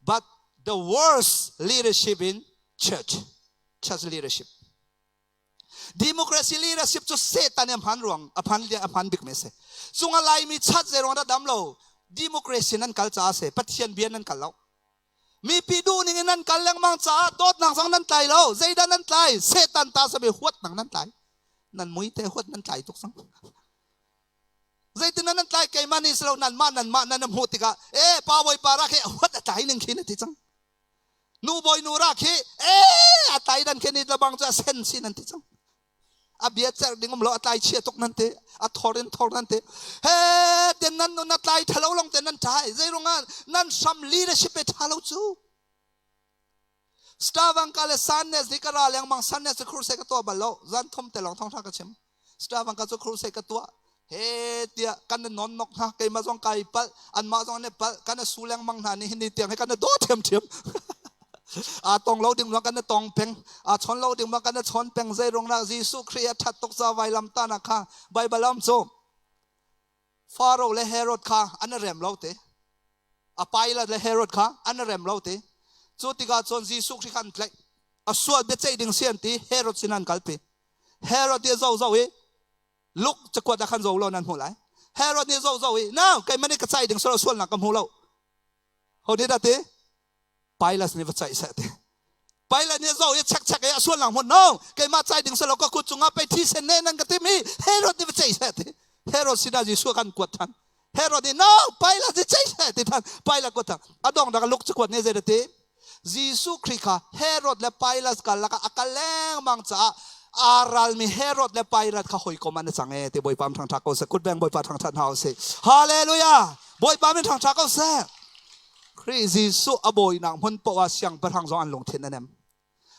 But the worst leadership in church. Church leadership. Democracy leadership cu Satan a hman ruang a phan a hman bik mi a si. Cunga Laimi chat zei ruang dah dam lo democracy nan kal caah si Pathian bia nan kal lo. Mipi duh ning in nan kal lengmang caah dawtnak zong nan tlai lo. Zeidah nan tlai? Satan ta sabi huatnak nan tlai. Nan mui te huat nan tlai tuk sang. Zeitin nan tlai keimah nih si lo nan mah nan mah nan hmuh tikah e pa bawi pa ra khi huat a tlai ning khi na ti cang. Nu bawi nu ra khi ee a tlai dan khi ni lebang cu a sen si nan ti cang a bia cerh ding um lo a tlai chia tuk nan ti a thor in thor nan ti he ten nan nun a tlai thalo long ten nan tlai zei rungah nan hram leadership e tha lo cu Starvangka le Sannes ni ka ra lengmang Sannes cu crusade ka tuah bal lo zan thum te long thong tha ka chim Starvangka cu crusade ka tuah he tiah kan non nok hna keimah zong kai palh anmah zong an i palh kan i su lengmang hna ni hin tiang hi kan i daw ṭhiamṭhiam aa tong lo ding zong kan i tong peng aa chawn lo ding zong kan i chawn peng zei ruangah Jesuh Khrih a ṭhat tuk ca vailam tahnak kha Baibal am cu Pharaoh le Herod kha an i rem lo te a Pilate le Herod kha an i rem lo te cu tikah cun Jesuh Khrih kha an tlaih a sual biaceih ding si an ti Herod sin an kalpi Herod nih zo zo i Luke cakuat ah khan zo law nan hmuh lai. Herod nih zo zo i now keimah nih ka caih ding sual sualnak ka hmu lo. Ho nih dah ti? Pilate nih va caih seh ti. Pilate nih zo i chek chek i a sualnak hmun no keimah caih ding sual ka kut cungah pei thi sen ne nan ka tim i Herod nih va caih seh ti. Herod sinah Jesuh kan kuat than. Herod nih no Pilate nih caih seh ti than. Pilate kuat than. A dong dak Luke cakuat nih zei dah ti? Jesuh Khrih kha Herod le Pilate karlak ah a kal lengmang caah aa ralmi Herod le Pilate kha hawikom an i cang ee ti Bawipa min thangṭhat ko seh. Kutbeng Bawipa thangṭhat hna usih. Hallelujah! Bawipa min thangṭhat ko seh. Khrih Jesuh a bawinak hmun paoh ah siangpahrang zong an lungthin a nem.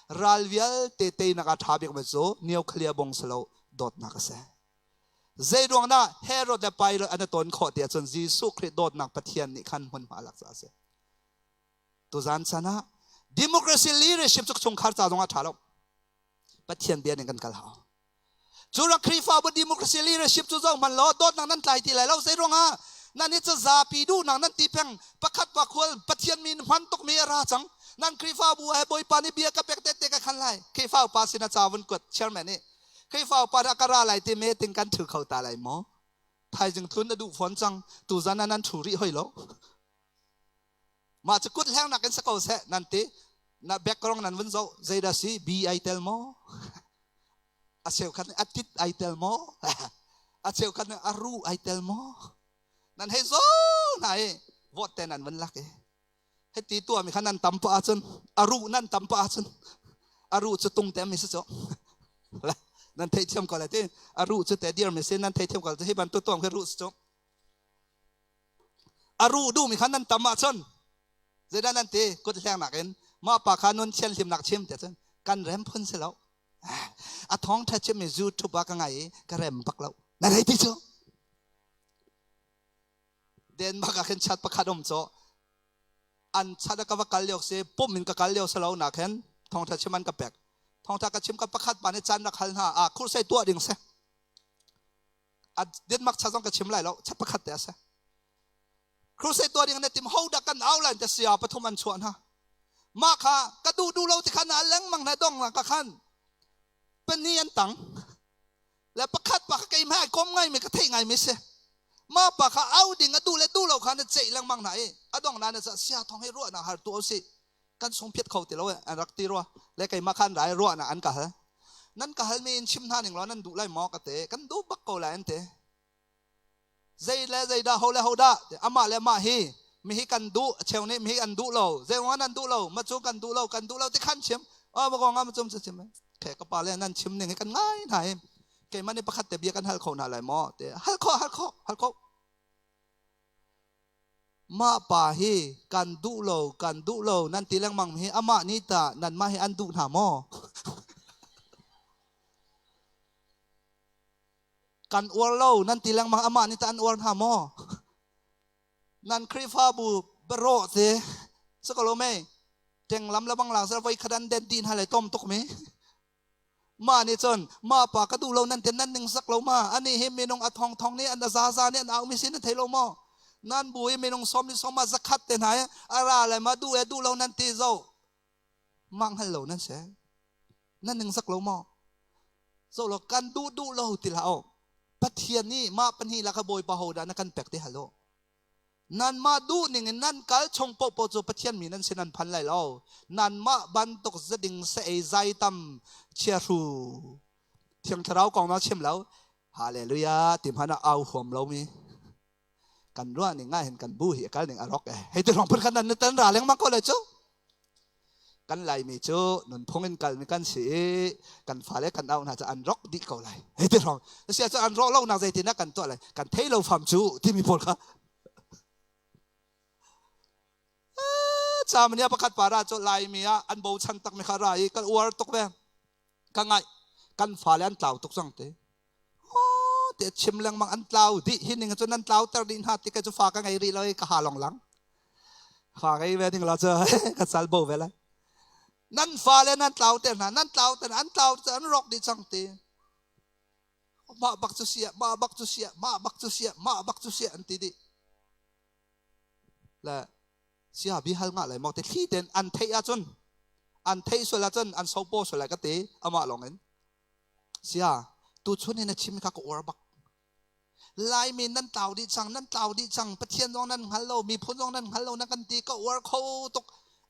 Ral vialte teinak ah ṭha bikmi cu nuclear bong si lo dawtnak a si. Zeiruang dah Herod le Pilate an i ton khawh ti ahcun Jesuh Khrih dawtnak Pathian nih khan hmunhma a lak caah a si. Tuzan chan ah democracy leadership cu chungkhar ca zong ah ṭha lo. Pathian bia ning kan kal hau. Cu rak Khrihfabu democracy leadership cu zoh hmanh law dawtnak nan tlai ti lai lo. Zei ruangah nan i cazapi duhnak nan ti peng pakhat pa khual Pathian min hman tukmi a ra cang. Nan Khrihfabu he Bawipa nih bia ka pek te te ka khan lai. Khrihfa upa sin a ca vun kuat chairman nih Khrihfa upa dah ka ra lai ti meeting kan ṭhu kho ta lai maw? Thaizing tlun a duh fawn cang. Tuzan ah nan ṭhu rih hoi lo. Mah cu kut hlengnak in si ko seh nan ti. Na background nan vun zoh zeidah si B ai tel maw? A cheukhat nih a tit ai tel maw? A cheukhat nih a ru ai tel maw? Nan hei zo hna i vote te nan vun lak i hiti tuahmi kha nan tam pah ahcun a ruh nan tam pah ahcun a ruh cu tung te mi si cu nan theithiam ko lai ti a ruh cu te dir mi si nan theithiam ko lai ti hi bantuk tuam khi ruh si cu A ruh duhmi kha nan tam ahcun zeidah nan ti kut hlengnak in mah pa kha nun thianhlimnak chim te cun kan rem phun si lo. A thawngṭha chimmi YouTube ah ka ngai i ka rem bak lo. Na rei ti cu. Denmark ah khin chat pakhat um cu an chat ah ka va kal lio si pum in ka kal lio si lo nak hin thawngṭha chim an ka pek. Thawngṭha ka chim ka pakhat pa nih caan rak hal hna ah khursei tuah ding si. A Denmark cha zong ka chim lai lo cha pakhat te a si crusade tuah ding na tim ho dah kan au lai te sia pathum an chuah hna mah kha ka duh duh lo ti khan a lengmang na dong ka khan pani an tang le pakhat pa ka keimah ai kom ngai mi ka theih ngai mi si. Ma pa kha au ding a duh le duh lo kha na ceih lengmang hna i a dong na na ca sia thong hi ruahnak har tu si kan sung phiat kho ti lo an rak ti rua le keimah khan rai ruahnak an ka hal nan ka hal mi in chim hna ning law nan duh lai maw ka te kan duh bak ko lai an te zei le zei dah ho le ho dah amah le mah hi mi hi kan duh cheu nih mi hi an duh lo zei ruang nan duh lo ma cu kan duh lo kan duh lo ti khan chim a ba kong ma cum chim khe ka pa le nan chim ning hi kan ngai hna hi keimah nih pakhat te bia kan hal kho hna lai maw te hal kho hal kho hal kho mah pa hi kan duh lo kan duh lo nan ti lengmang hi amah nih ta nan mah hi an duh hna maw kan uar lo nan ti lengmang amah nih ta an uar hna maw nan Khrihfabu barawh te sakalo mei teng lam la bang lang sar voi khadan den din ha le tom tuk mi Ma nih cun ma pa ka duh lo nan ten nan ning sak lo ma ani hi minung a thong thong nih an a za za nih an au mi sin nan thei lo maw nan bu i minung som ni som ma zakhat te hna i a ra le ma duh e duh lo nan ti zo mang hal lo nan se nan ning sak lo maw zo lo kan duh duh lo ti hlah o Pathian nih mah pahnih la kha bawipa ho dah na kan pek te halo Nanmah duhning in nan kal chung paohpaoh cu Pathian mi nan sin an phan lai lo. Nanmah bantuk zading sa ei zai tam chiahru Thiang Thlarau kong na chim lo. Hallelujah ti hmanh ah au huam lomi kan ruah ning ah hin kan bu hi a kal ning a rok e. Hei ti rong phun khan nan tan ra lengmang ko lai cu. Kan Laimi cu nunphung in kalmi kan si i kan fale kan auh hna cu an rok dih ko lai. Hei ti rong. Asi ahcun an rawh lo nak zeitin ah kan tuah lai. Kan thei lo fam cu timi pawl kha. Camania pakhat pa ra cu Laimi ah an bochan tak mi kha ra i kan uar tuk ve. Ka ngaih kan fale an tlau tuk cang te. te chim lengmang an tlau dih hi ning cun nan tlau ter dih hna ti ka cu fa ka ngei rih lo i ka ha long lang fa ngei ve ding la cu ka sal bo ve lai nan fa le nan tlau ter hna nan tlau ter an tlau an rok dih cang ti mah bak cu sia mah bak cu sia mah bak cu sia mah bak cu sia an ti dih le sia bi hal nga lai mo te thli ten an theih ahcun an theih sual ahcun an sopo sual lai ka ti amah lawng in Sia, tuchun hi na chim kha ka uar bak. Laimi nan tlau dih cang, nan tlau dih cang, Pathian zong nan hngal lo, miphun zong nan hngal lo, na kan ti ka uar kho tuk.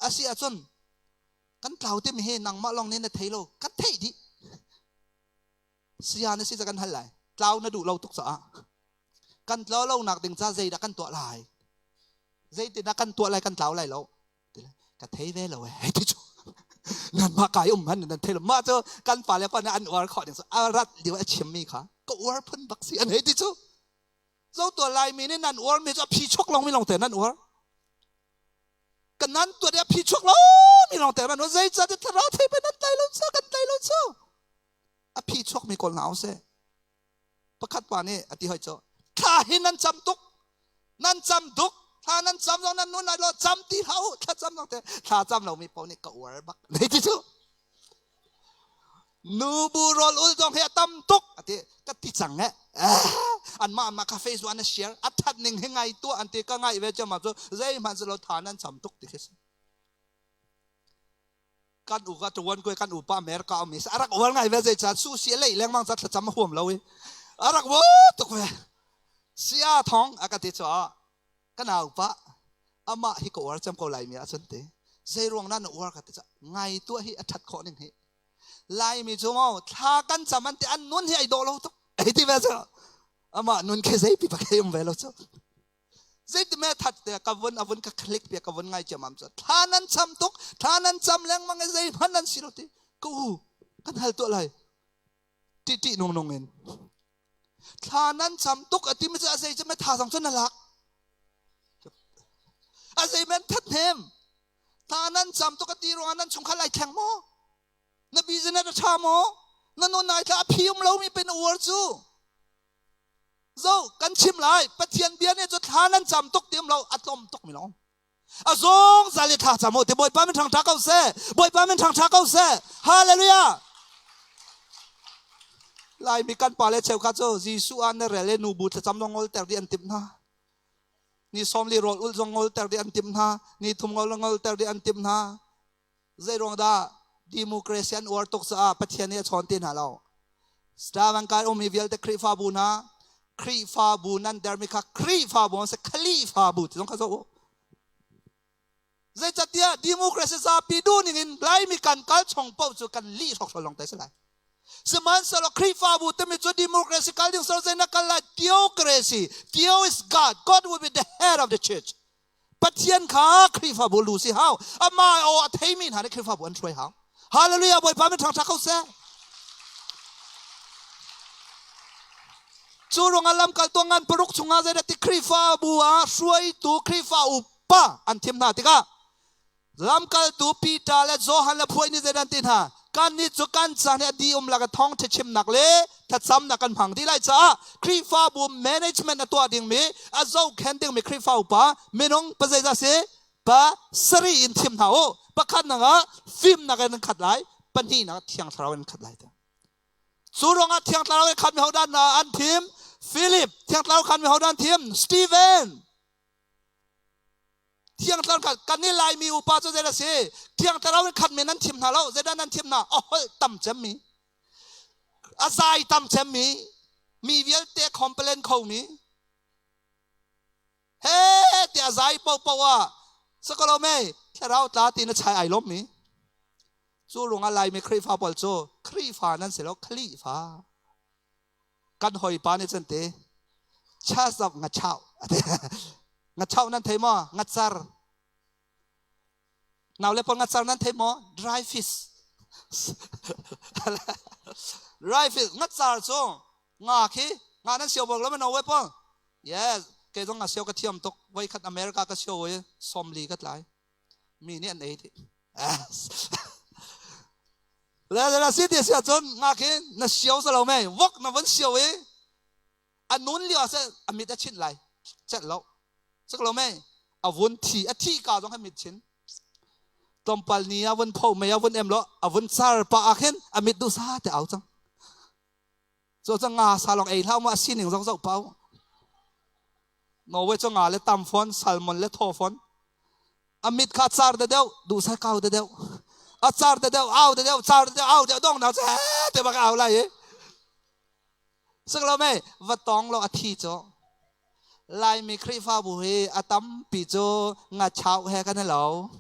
Asi ahcun kan tlau timi hi nangmah lawng nih na thei lo, kan theih dih. Sia na si ca kan hal lai. Tlau na duh lo tuk caah. Kan tlau lo nak ding ca zeidah kan tuah lai? Zeitindah kan tuah lai kan tlau lai lo? Ka thei ve lo eh ti cu nan mah kai um han nan thei lo mah cu kan pa le pa nih an uar khawh ding cu a rat lio a chim mi kha ka uar phun bak si an hei ti cu zo tua lai mi nih nan uar mi cu a phi chuak long mi long te nan uar kan nan tua a phi chuak lo mi long te nan uar zei ca ti thlarau thei pe nan tlai lo cu kan tlai lo cu a phi chuak mi kawl hna seh Pakhat pa nih a ti hoi cu thla hi nan cam tuk nan cam tuk thla nan cam zong nan nun lai lo cam ti hlah u thla cam zong te thla cam lomi paoh nih ka uar bak nei ti cu nu bu rawl ul zong hi a tam tuk a ti ka ti cang eh anmah anmah kha Facebook an share a that ning hi ngai tuah an ti ka ngai ve cam cu zeihmanh si lo tha nan cam tuk ti khi si Kan u ka tuan ko kan upa America um a rak uar ngai ve zei ca su si lei lengmang ca thlacam a huam lo i a rak wo tuk ve sia thong a ka ti cho ka nau pa amah hi ka uar cem ko lai mi ahcun te zei ruang na na uar ka ti cha ngai tua hi a that khawh ning hi Laimi cu mo thla kan cam an ti an nun hi ai dawh lo tuk ei ti ve cu amah nun khi zei pi pa khi um ve lo cu Zeitime that te ka vun a vun ka click pia ka vun ngai ciamam cu thla nan cham tuk thla nan cham lengmang i zei hmanh nan si lo ti ka u kan hal tuah lai ti ti nung nung in thla nan cham tuk a ti mi cu a zei cu me tha zong cu na lak a zei men that hnem thla nan cham tuk a ti ruangah nan chungkhar lai thleng maw na business a tha maw na nun nai thla a phi um lo mi pen uar cu Zo kan chim lai Pathian bia nih cu thla nan cam tuk ti um lo a tlawm tuk mi long a zong zal i thla cam u ti Bawipa min thangtha ko seh Bawipa min thangtha ko seh Hallelujah Laimi kan pa le cheukhat cu Jesuh ah na rel i nubu thlacam zong ngol ter dih an timh hna ni sawm li rawl ulh zong ngol ter dih an timh hna ni thum ngol ngol ter dih an timh hna Zei ruang dah democracy an uar tuk caah Pathian nih a chawn ti hna lo. Star kai ummi vialte Khrihfabu hna. Khrihfabu nan dermi kha Khrihfabu an si Khalifabu ti zong kha zoh u. Zeicatiah democracy zapi duhning in Laimi kan kal chung paoh cu kan lih hrokhrawl lawng te si lai. Sihmanhsehlaw Khrihfabu timi cu democracy kal ding sor zei na kal lai theocracy. Theo is God. God will be the head of the church. Pathian kha Khrihfabu lu si hau. Amah aw a theimi hna nih Khrihfabu an hruai hau. Hallelujah Bawipa min ṭhangṭha ko seh. Cu ruangah lamkaltu ngan paruk chungah zeidah ti Khrihfabu ah hruaitu Khrihfa upa an thim hna tikah lamkaltu Peter le Johan le phuai nih zeidah an ti hna kan nih cu kan caan hi a dih um lak thawngṭha chimnak le thlacamnak kan hmang dih lai caah Khrihfabu management a tuah dingmi a zohkhen dingmi Khrihfa upa minung pazeizah si pa sarih in thim hna u pakhatnak ah fimnak in an khat lai pahnihnak ah thiang thlarau in an khat lai te cu ruangah thiang thlarau in khatmi hodah na an thim Philip thiang thlarau khatmi hodah an thim Stephen thiang thlarau khat kan i laimi upa cu zei a si thiang thlarau in khatmi nan thim hna lo zeidah nan thim hna a holh tam cemmi a zai tam cemmi mi vialte complain khomi He tiah zai paohpaoh ah sakalo mei thlarau tla ti na chai ai lawm mi cu ruangah Laimi Khrihfa pawl cu Khrihfa nan si lo Khalifa kan hawipa nih cun ti chas of ngachau ngachau nan thei maw ngacar Nau le pawl ngacar nan thei maw? Dry fish. Dry fish ngacar cu nga khi nga nan sio bak lo ma we pawl. Yes, kei zong nga sio ka thiam tuk. Voi khat America ka sio i sawmli ka tlai. Mi nih an ei ti. Le le si ti si ahcun nga khi na sio sa lo mei vok na von sio i a nun lio ah seh a mit a chinh lai celh lo cak lo mei a vun thi a thi ka zong a mit chin tlawmpal ni a vun pho mei a vun em lo a vun char pa ah khin a mit du sa te au cang cho cang nga sa long ei hlau ma sining zong zoh pau Norway cu nga le tam fon salmon le thaw fon a mit kha char de deuh duh sa kau de deuh a char de deuh au de deuh char de deuh au deuh dong na che te bak au lai i Sik lo mei va tong lo a thi cu Laimi Khrihfabu hi a tampi cu ngachau he kan i lo.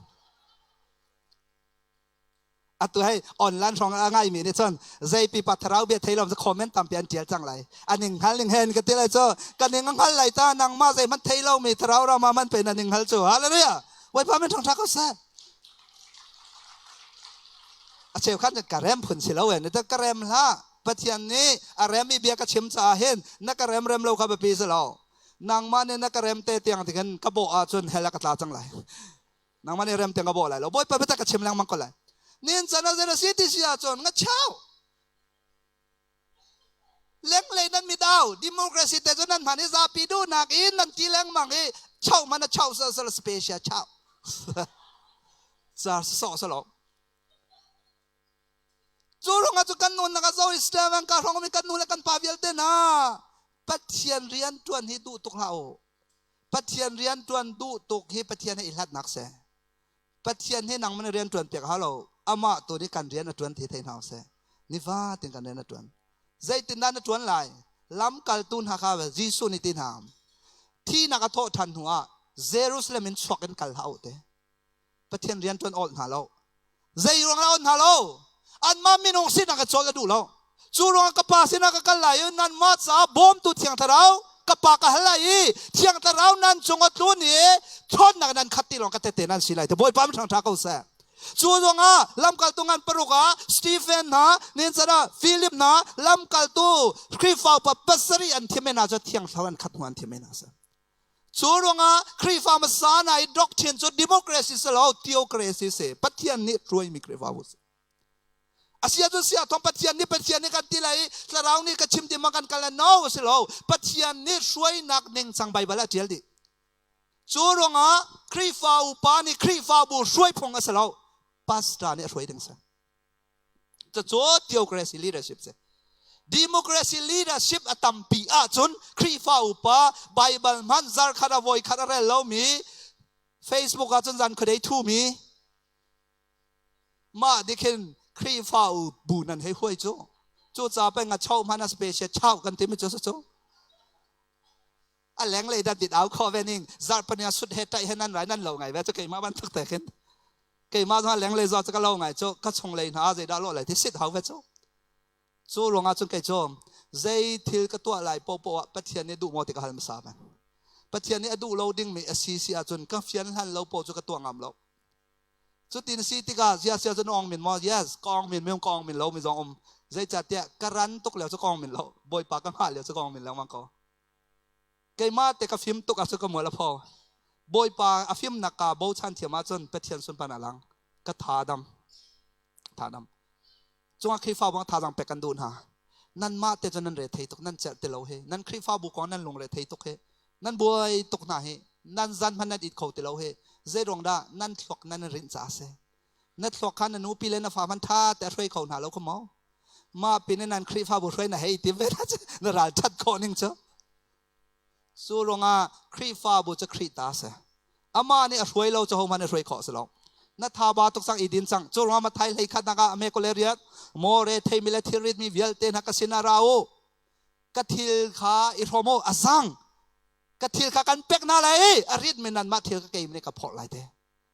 Atu hei online hrawng a ngaimi nih cun zeipi pa thlarau bia thei lo comment tampi an tial cang lai. An ning hngal ning hen ka ti lai cu ka ning a hngal lai ta nangmah zeihmanh thei lomi thlarau ram ah man pe na ning hngal cu. Hallelujah. Bawipa min ṭhangṭha ko seh. A cheukhat nih ka rem phun si lo e, na ka rem hlah. Pathian nih a rem i bia ka chim caah hin na ka rem rem lo kha biapi si lo. Nangmah nih na ka rem te tiang tikin ka bawh ahcun hell ah ka tla cang lai. Nangmah nih rem tiang ka bawh lai lo. Bawipa biatak ka chim lengmang ko lai. Nin can ah zei na si ti si ahcun nga chau. Lenglei nan mit au democracy te cu nan hman i zapi duhnak in nan ti lengmang i chau man a chau sal sal special chau. Car sawh salo. Cu ruangah cu kan nunnak a zo i Stephen ka hrawng mi kan nu le kan pa vialte hna Pathian rian ṭuan hi duh tuk hlah u. Pathian rian ṭuan duh tuk hi Pathian he i hlatnak si. Pathian hi nangman rian ṭuan piak hau lo. Amah tu nih kan rian a ṭuan thi thei hna seh. Nifa tin kan rian a ṭuan. Zeitindah na ṭuan lai? Lamkaltu hna kha Jesuh nih ti hna. Thihnak a thawh ṭhan hnu ah Jerusalem in chuak in kal hlah u te. Pathian rian ṭuan awl hna lo. Zei ruang ah awl hna lo? Anmah minung sinak a cawl a duh lo. Cu ruangah ka pa sinah ka kal lai i nanmah caah bawmtu Thiang Thlarau ka pa ka hal lai i Thiang Thlarau nan cung a tlun i ṭhawnnak nan khat ti lawng ka tehte nan si lai ti Bawipa min ṭha ko seh. Cu ruangah lamkaltu ngan paruk ah Stephen hna, nincan ah Philip hna, lamkaltu Khrihfa upa pasarih an thim hna cu Thiang Thlarau an khat hnu an thim hna a si. Cu ruangah Khrihfa hmasa hna i doctrine cu democracy si lo theocracy si. Pathian nih hruaimi Khrihfabu si. A sia cu sia thong Pathian nih Pathian nih kan ti lai i thlarau nih ka chim ti ma kan kal no a si lo. Pathian nih hruainak ningcang Baibal ah ṭial dih. Cu ruangah Khrihfa upa nih Khrihfabu hruai phung a si lo. Pastor nih a hruai ding si. Cucu theocracy leadership si. Democracy leadership a tampi ahcun Khrihfa upa Bible hmanh zarkhat a voi khat a rel lomi Facebook ahcun zan khuadei thumi mah dikhin Khrihfa bu nan hei huai cu. Cucaah pei nga chau hmanh a special chau kan timi cu cu. A lenglei dat dit au kho ve ning zarhpani ah sut he ṭaih he nan rai nan lo ngai ve cu keimah bantuk te khin. Keimah zong lenglei zaw cu ka lo ngai cu ka chunglei hna zeidah lawh lai ti sit hau ve cu. Cu ruangah cun kei cu zei thil ka tuah lai paohpaoh ah Pathian nih duh maw ti ka hal hmasa men. Pathian nih a duh lo dingmi a si si ahcun ka fian hlan lo paoh cu ka tuah ngam lo. Cutin si tikah ziasia cu na ong min maw? Yes, ka ong min mi ka ong min lo mi zong um. Zeicahtiah ka ran tuk lio cu ka ong min lo. Bawipa ka hngah lio cu ka ong min lengmang ko. Keimah te ka fim tuk ahcun ka mual a pho. Bawipa a fimnak ka bochan thiam ahcun Pathian sunpan a lang. Ka tha dam. Tha dam. Cungah Khrihfabu ah thazaang pek kan duh hna. Nanmah te cu nan re thei tuk, nan celh ti lo hi. Nan Khrihfabu kong nan lungre thei tuk hi. Nan buai tuk hna hi. Nan zan hmanh nan it kho ti lo hi. Zei ruang dah nan thluak nan rinh caah a si. Na thluak kha na nupi le na fa hmanh ṭha te a hruai kho hna lo kha maw? Mah pin in nan Khrihfabu hruai na hei tim ve na ral ṭhat khawh ning cu. Cu ruangah Khrihfabu cu Khrih ta a si. Amah nih a hruai lo cu hohmanh a hruai khawh a si lo. Na thaba tuk cang i din cang. Cu ruangah Matthai hlei khatnak ah ame kule riat maw re theimi le thilrit mi vialte hna ka sin ah ra u. Ka thil kha i hrawm u a zang. Ka thil kha kan pek hna lai i a rit mi nanmah thil ka keim nih ka phorh lai te.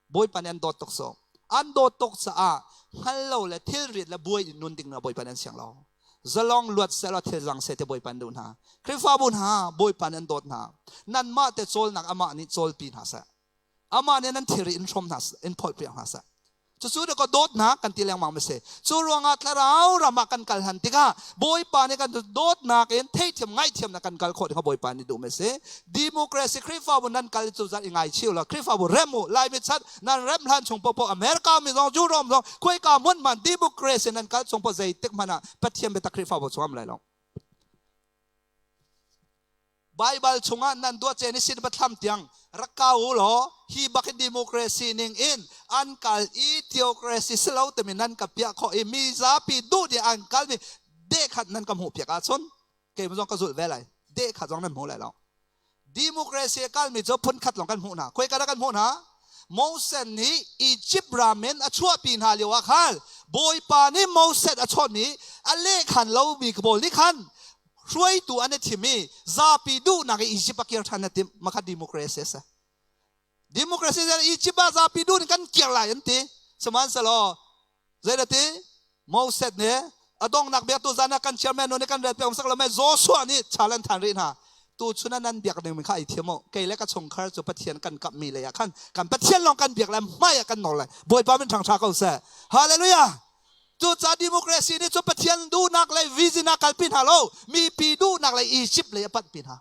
Bawipa nih an dawt tuk so. An dawt tuk caah hngal lo le thilrit le buai in nun ding na Bawipa nih an siang lo. Zalong luat seh law thil zang seh ti Bawipa an duh hna. Khrihfabu hna Bawipa nih an dawt hna. Nanmah te cawlnak amah nih cawlpi hna seh. Amah nih nan thilri in hrawm hna in phawlhpiak hna seh. Cucu dah ka dawtnak kan ti lengmang ma si. Cu ruangah thlarau ram ah kan kal han tikah Bawipa nih kan dawtnak in theihthiam ngaihthiamnak kan kal khawh ding Bawipa nih duh ma si. Democracy Khrihfabu nan kal cu zat i ngai chiu la Khrihfabu rem u Laimi chat nan rem hlan chung popo America mi zong Europe zong khuaika hmun man democracy nan kal chung po zeitik hmanh ah Pathian biatak Khrihfabu chung am lai lo. Baibal chungah nan duah cen i sin pathlam tiang rak kau u law hi bak hi democracy ning in an kal i theocracy si lo timi nan ka piah khawh i mi zapi duh dih an kal mi dehkhat nan ka hmuh piak ahcun keimah zong ka zulh ve lai dehkhat zong nan hmu lai lo democracy a kalmi cu phunkhat lawng kan hmuh hna khoi ka dah kan hmuh hna Moses nih Egypt ram in a chuahpi hna lio ah khan Bawipa nih Moses a chawnh i a lehkhan lomi pawl nih khan hruaitu an i thim i zapi duhnak i Egypt a kir ṭhan na timh makha democracy a si democracy Egypt ah zapi duh in kan kir lai an ti sihmanhsehlaw zei ti Moses nih a donghnak biak tu zan ah kan chairman nu nih kan ret pek sak lo Joshua nih challenge than rih hna tu chun ah nan biak ning kha ai thiam o kei le ka chungkhar cu Pathian kan kap mi lei ah khan kan Pathian lawng kan biak lai hmai ah kan nawl lai Bawipa min ṭhang ṭha ko seh hallelujah Cucaah democracy nih cun Pathian duhnak le vision ah kalpi hna lo, mipi duhnak le Egypt lei a panhpi hna.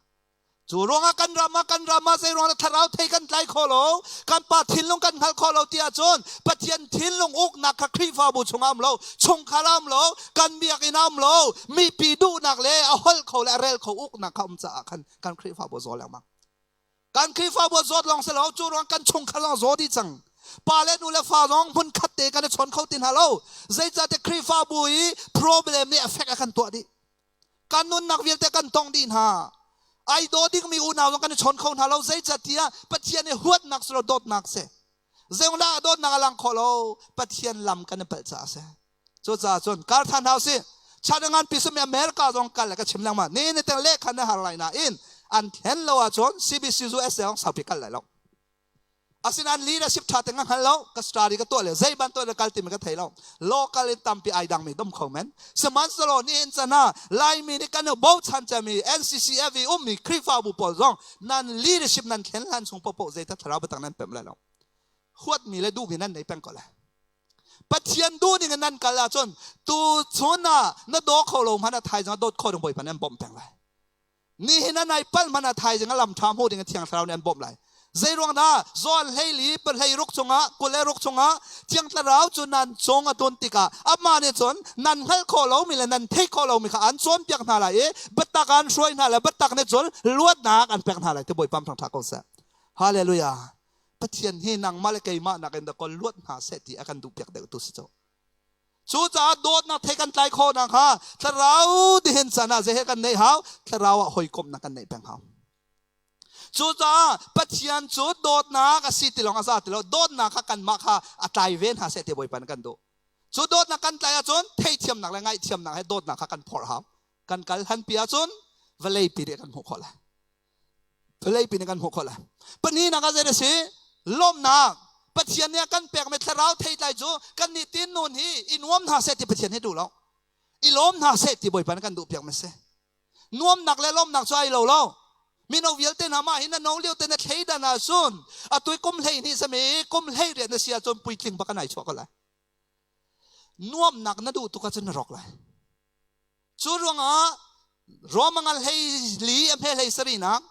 Cu ruangah kan ram ah kan ram ah zei ruangah thlarau thei kan tlai kho lo, kan pa thinlung kan hngal kho lo ti ahcun Pathian thinlung uknak kha Khrihfabu chungah um lo, chungkhar ah um lo, kan biakinn ah um lo, mipi duhnak le a holh kho le a rel kho uknak kha um caah khan kan Khrihfabu a zaw lengmang. Kan Khrihfabu a zawt lawng si lo, cu ruang kan chungkhar zong a zaw dih cang. Pa le nu le fa zong hmun khat te kan i chawn kho ti hna lo. Zeicahtiah Khrihfabu i problem nih affect a kan tuah dih. Kan nunnak vialte kan tong dih hna. Ai daw dingmi unau zong kan i chawn kho hna lo. Zeicahtiah Pathian i huatnak si lo dawtnak si. Zeingdah dawtnak a lang kho lo. Pathian lam kan i palh caah a si. Cucaah cun kar than hau si. China nganpi simi America zong kal le ka chim lengmang. Ni ni teng lehkhan na har lai nain an thlen lo ahcun CBC USA zong saupi kal lai lo. Asinain leadership tha te nga hngal lo ka study ka tuah le zei bantuk na kal timi ka thei lo. Local in tampi ai dangmi dom kho men. Sihmanhsehlaw nihin chan ah Laimi nih kan bochan cemi NCCF i ummi Khrihfabu pawl zong nan leadership nan thlen hlan chung popoh zeitat thlarau biatak nan pemh lai lo. Huatmi le duhmi nan nei peng ko lai. Pathian duh ning in nan kal ahcun tu chun ah na daw kho lo hmanh ah thaizing ah dawt kho ding Bawipa nih an bawmh peng lai. Nihin ah nai palh hmanh ah thaizing ah lam ṭha hmu ding in Thiang Thlarau nih an bawmh lai. Zei ruang dah Joel 14 pahlei ruk chungah 26 chungah Thiang Thlarau cu nan cung a tun tikah amah nih cun nan hngalh khawh lomi le nan theih khawh lomi kha an cawnpiak hna lai i biatak an hruai hna lai biatak nih cun luatnak an pek hna lai ti Bawipa thangṭha ko seh. Hallelujah. Pathian hi nangmah le keimah nakin dah kaw luat hna seh ti a kan duhpiak deuh tu si cu. Cucaah dawtnak thei kan tlai khawh nakhnga thlarau tihin can ah zei he kan neih hau thlarau ah hawikomhnak kan neih peng hau. Cucaah Pathian cu dawtnak a si ti lawng a za ti lo dawtnak kha kanmah kha a tlai ve hna seh ti Bawipa nih kan duh. Cu dawtnak kan tlai ahcun theithiamnak le ngaihthiamnak he dawtnak kha kan phorh hau. Kan kal hanpi ahcun vawlei pi nih kan hmuh khawh lai. Vawleipi nih kan hmuh khawh lai. Pahnihnak ah zei a si? Lawmhnak. Pathian nih a kan pekmi thlarau theitlai cu kan nih tin nun hi i nuam hna seh ti Pathian hi duh lo. I lawm hna seh ti Bawipa nih kan duh piak mi si. Nuamnak le lawmnak cu ai lo lo. Mino vialte hna mah hi na no lio te na thleidan ahcun atui kum 12 sami kum 18 na si ahcun puitling bak an ai chuah ko lai. Nuamnak na duh tuk ahcun na rawk lai. Cu ruangah Rome ngal hlei li a hme hlei sarihnak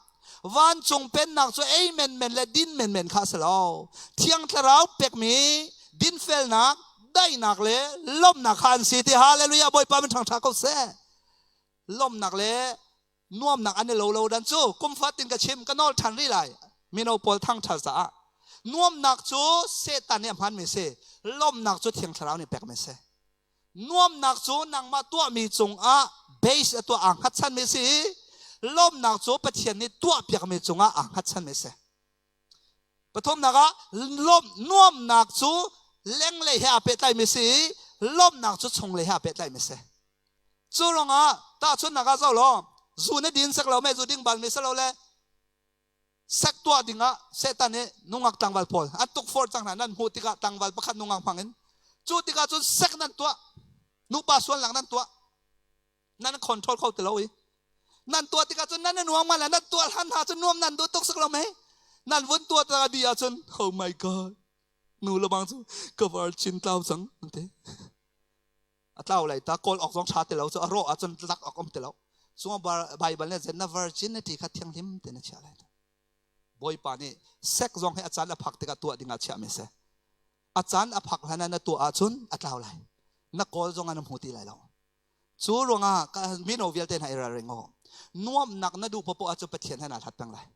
vancung pennak cu ei menmen le din menmen kha a si lo. Thiang Thlarau pekmi dinfelnak, daihnak le lawmhnak kha an si ti hallelujah Bawipa min ṭhangṭha ko seh. Lawmhnak le nuamnak an i lo lo dan cu kum fatin ka chim ka nawl ṭhan rih lai mino pawl thangṭhat caah nuamnak cu Satan nih a hmanmi si lawmhnak cu Thiang Thlarau nih pekmi si. Nuamnak cu nangmah tuahmi cungah base a tuah aa hngatchanmi si i lawmnak cu Pathian nih tuahpiakmi cungah aa hngatchanmi si. Pathumnak ah lawm nuamnak cu lenglei he aa pehtlaimi si i lawmnak cu chunglei he aa pehtlaimi si. Cu ruangah tahchunhnak ah zoh law zu na din sek lo me zu ding bal mi si lo le sek tuah dingah Satan nih nungak tlangval pawl an tukforh cang hna nan hmuh tikah tlangval pakhat nungak hmang in cu tikah cun sek nan tuah nupa sualnak nan tuah nan control kho ti lo i nan tuah tikah cun nan nuam ngai nan tuah hlan hna cun nuam nan duh tuk sak lo mei nan vun tuah tikah di ahcun oh my god nu le bang cu ka virgin tlau cang te a tlau lai ta kawl awk zong tha ti lo cu a rawh ahcun lak awk um ti lo cungah Bible nih na virginity kha thianghlim te na chiah lai Bawipa nih sek zong hi a caan a phak tikah tuah dingah chiah mi si a caan a phak hlan ah na tuah ahcun a tlau lai na kawl zong ah na hmu ti lai lo cu ruangah mino vialte hna i ralring u nuamnak na duh popoh ahcun Pathian he naa hlat peng lai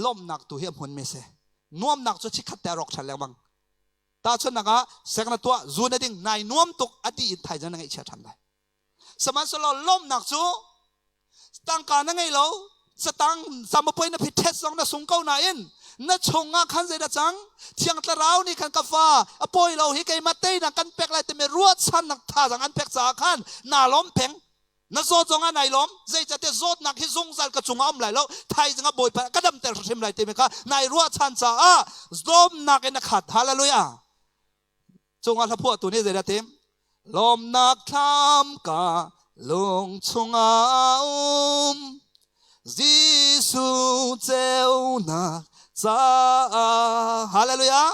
lawmhnak tu hi a hmun mi si nuamnak cu chikkhat te a rawk ṭhan lengmang Tahchunhnak ah sek na tuah, zu na ding, nai nuam tuk a ti in thaizing na ngaihchia ṭhan lai. Sihmanhsehlaw lawmhnak cu tangka na ngei lo, catang camapoi na phit test zong na sung ko nain na chungah khan zeidah cang? Thiang Thlarau nih khan ka fa a pawi lo hi keimah teinak kan pek lai timi ruahchannak thazaang an pek caah khan naa lawm peng. Na zawt zong ah nai lawm. Zeicahtiah zawtnak hi zungzal ka cungah um lai lo. Thaizing ah Bawipa ka damter hrimhrim lai timi kha nai ruahchan caah lawmnak in a khat. Hallelujah. Cungah hlaphuahtu nih zeidah tim? Lawmnak thlam ka lung chungah um. Jesuh ceunak caah. Hallelujah.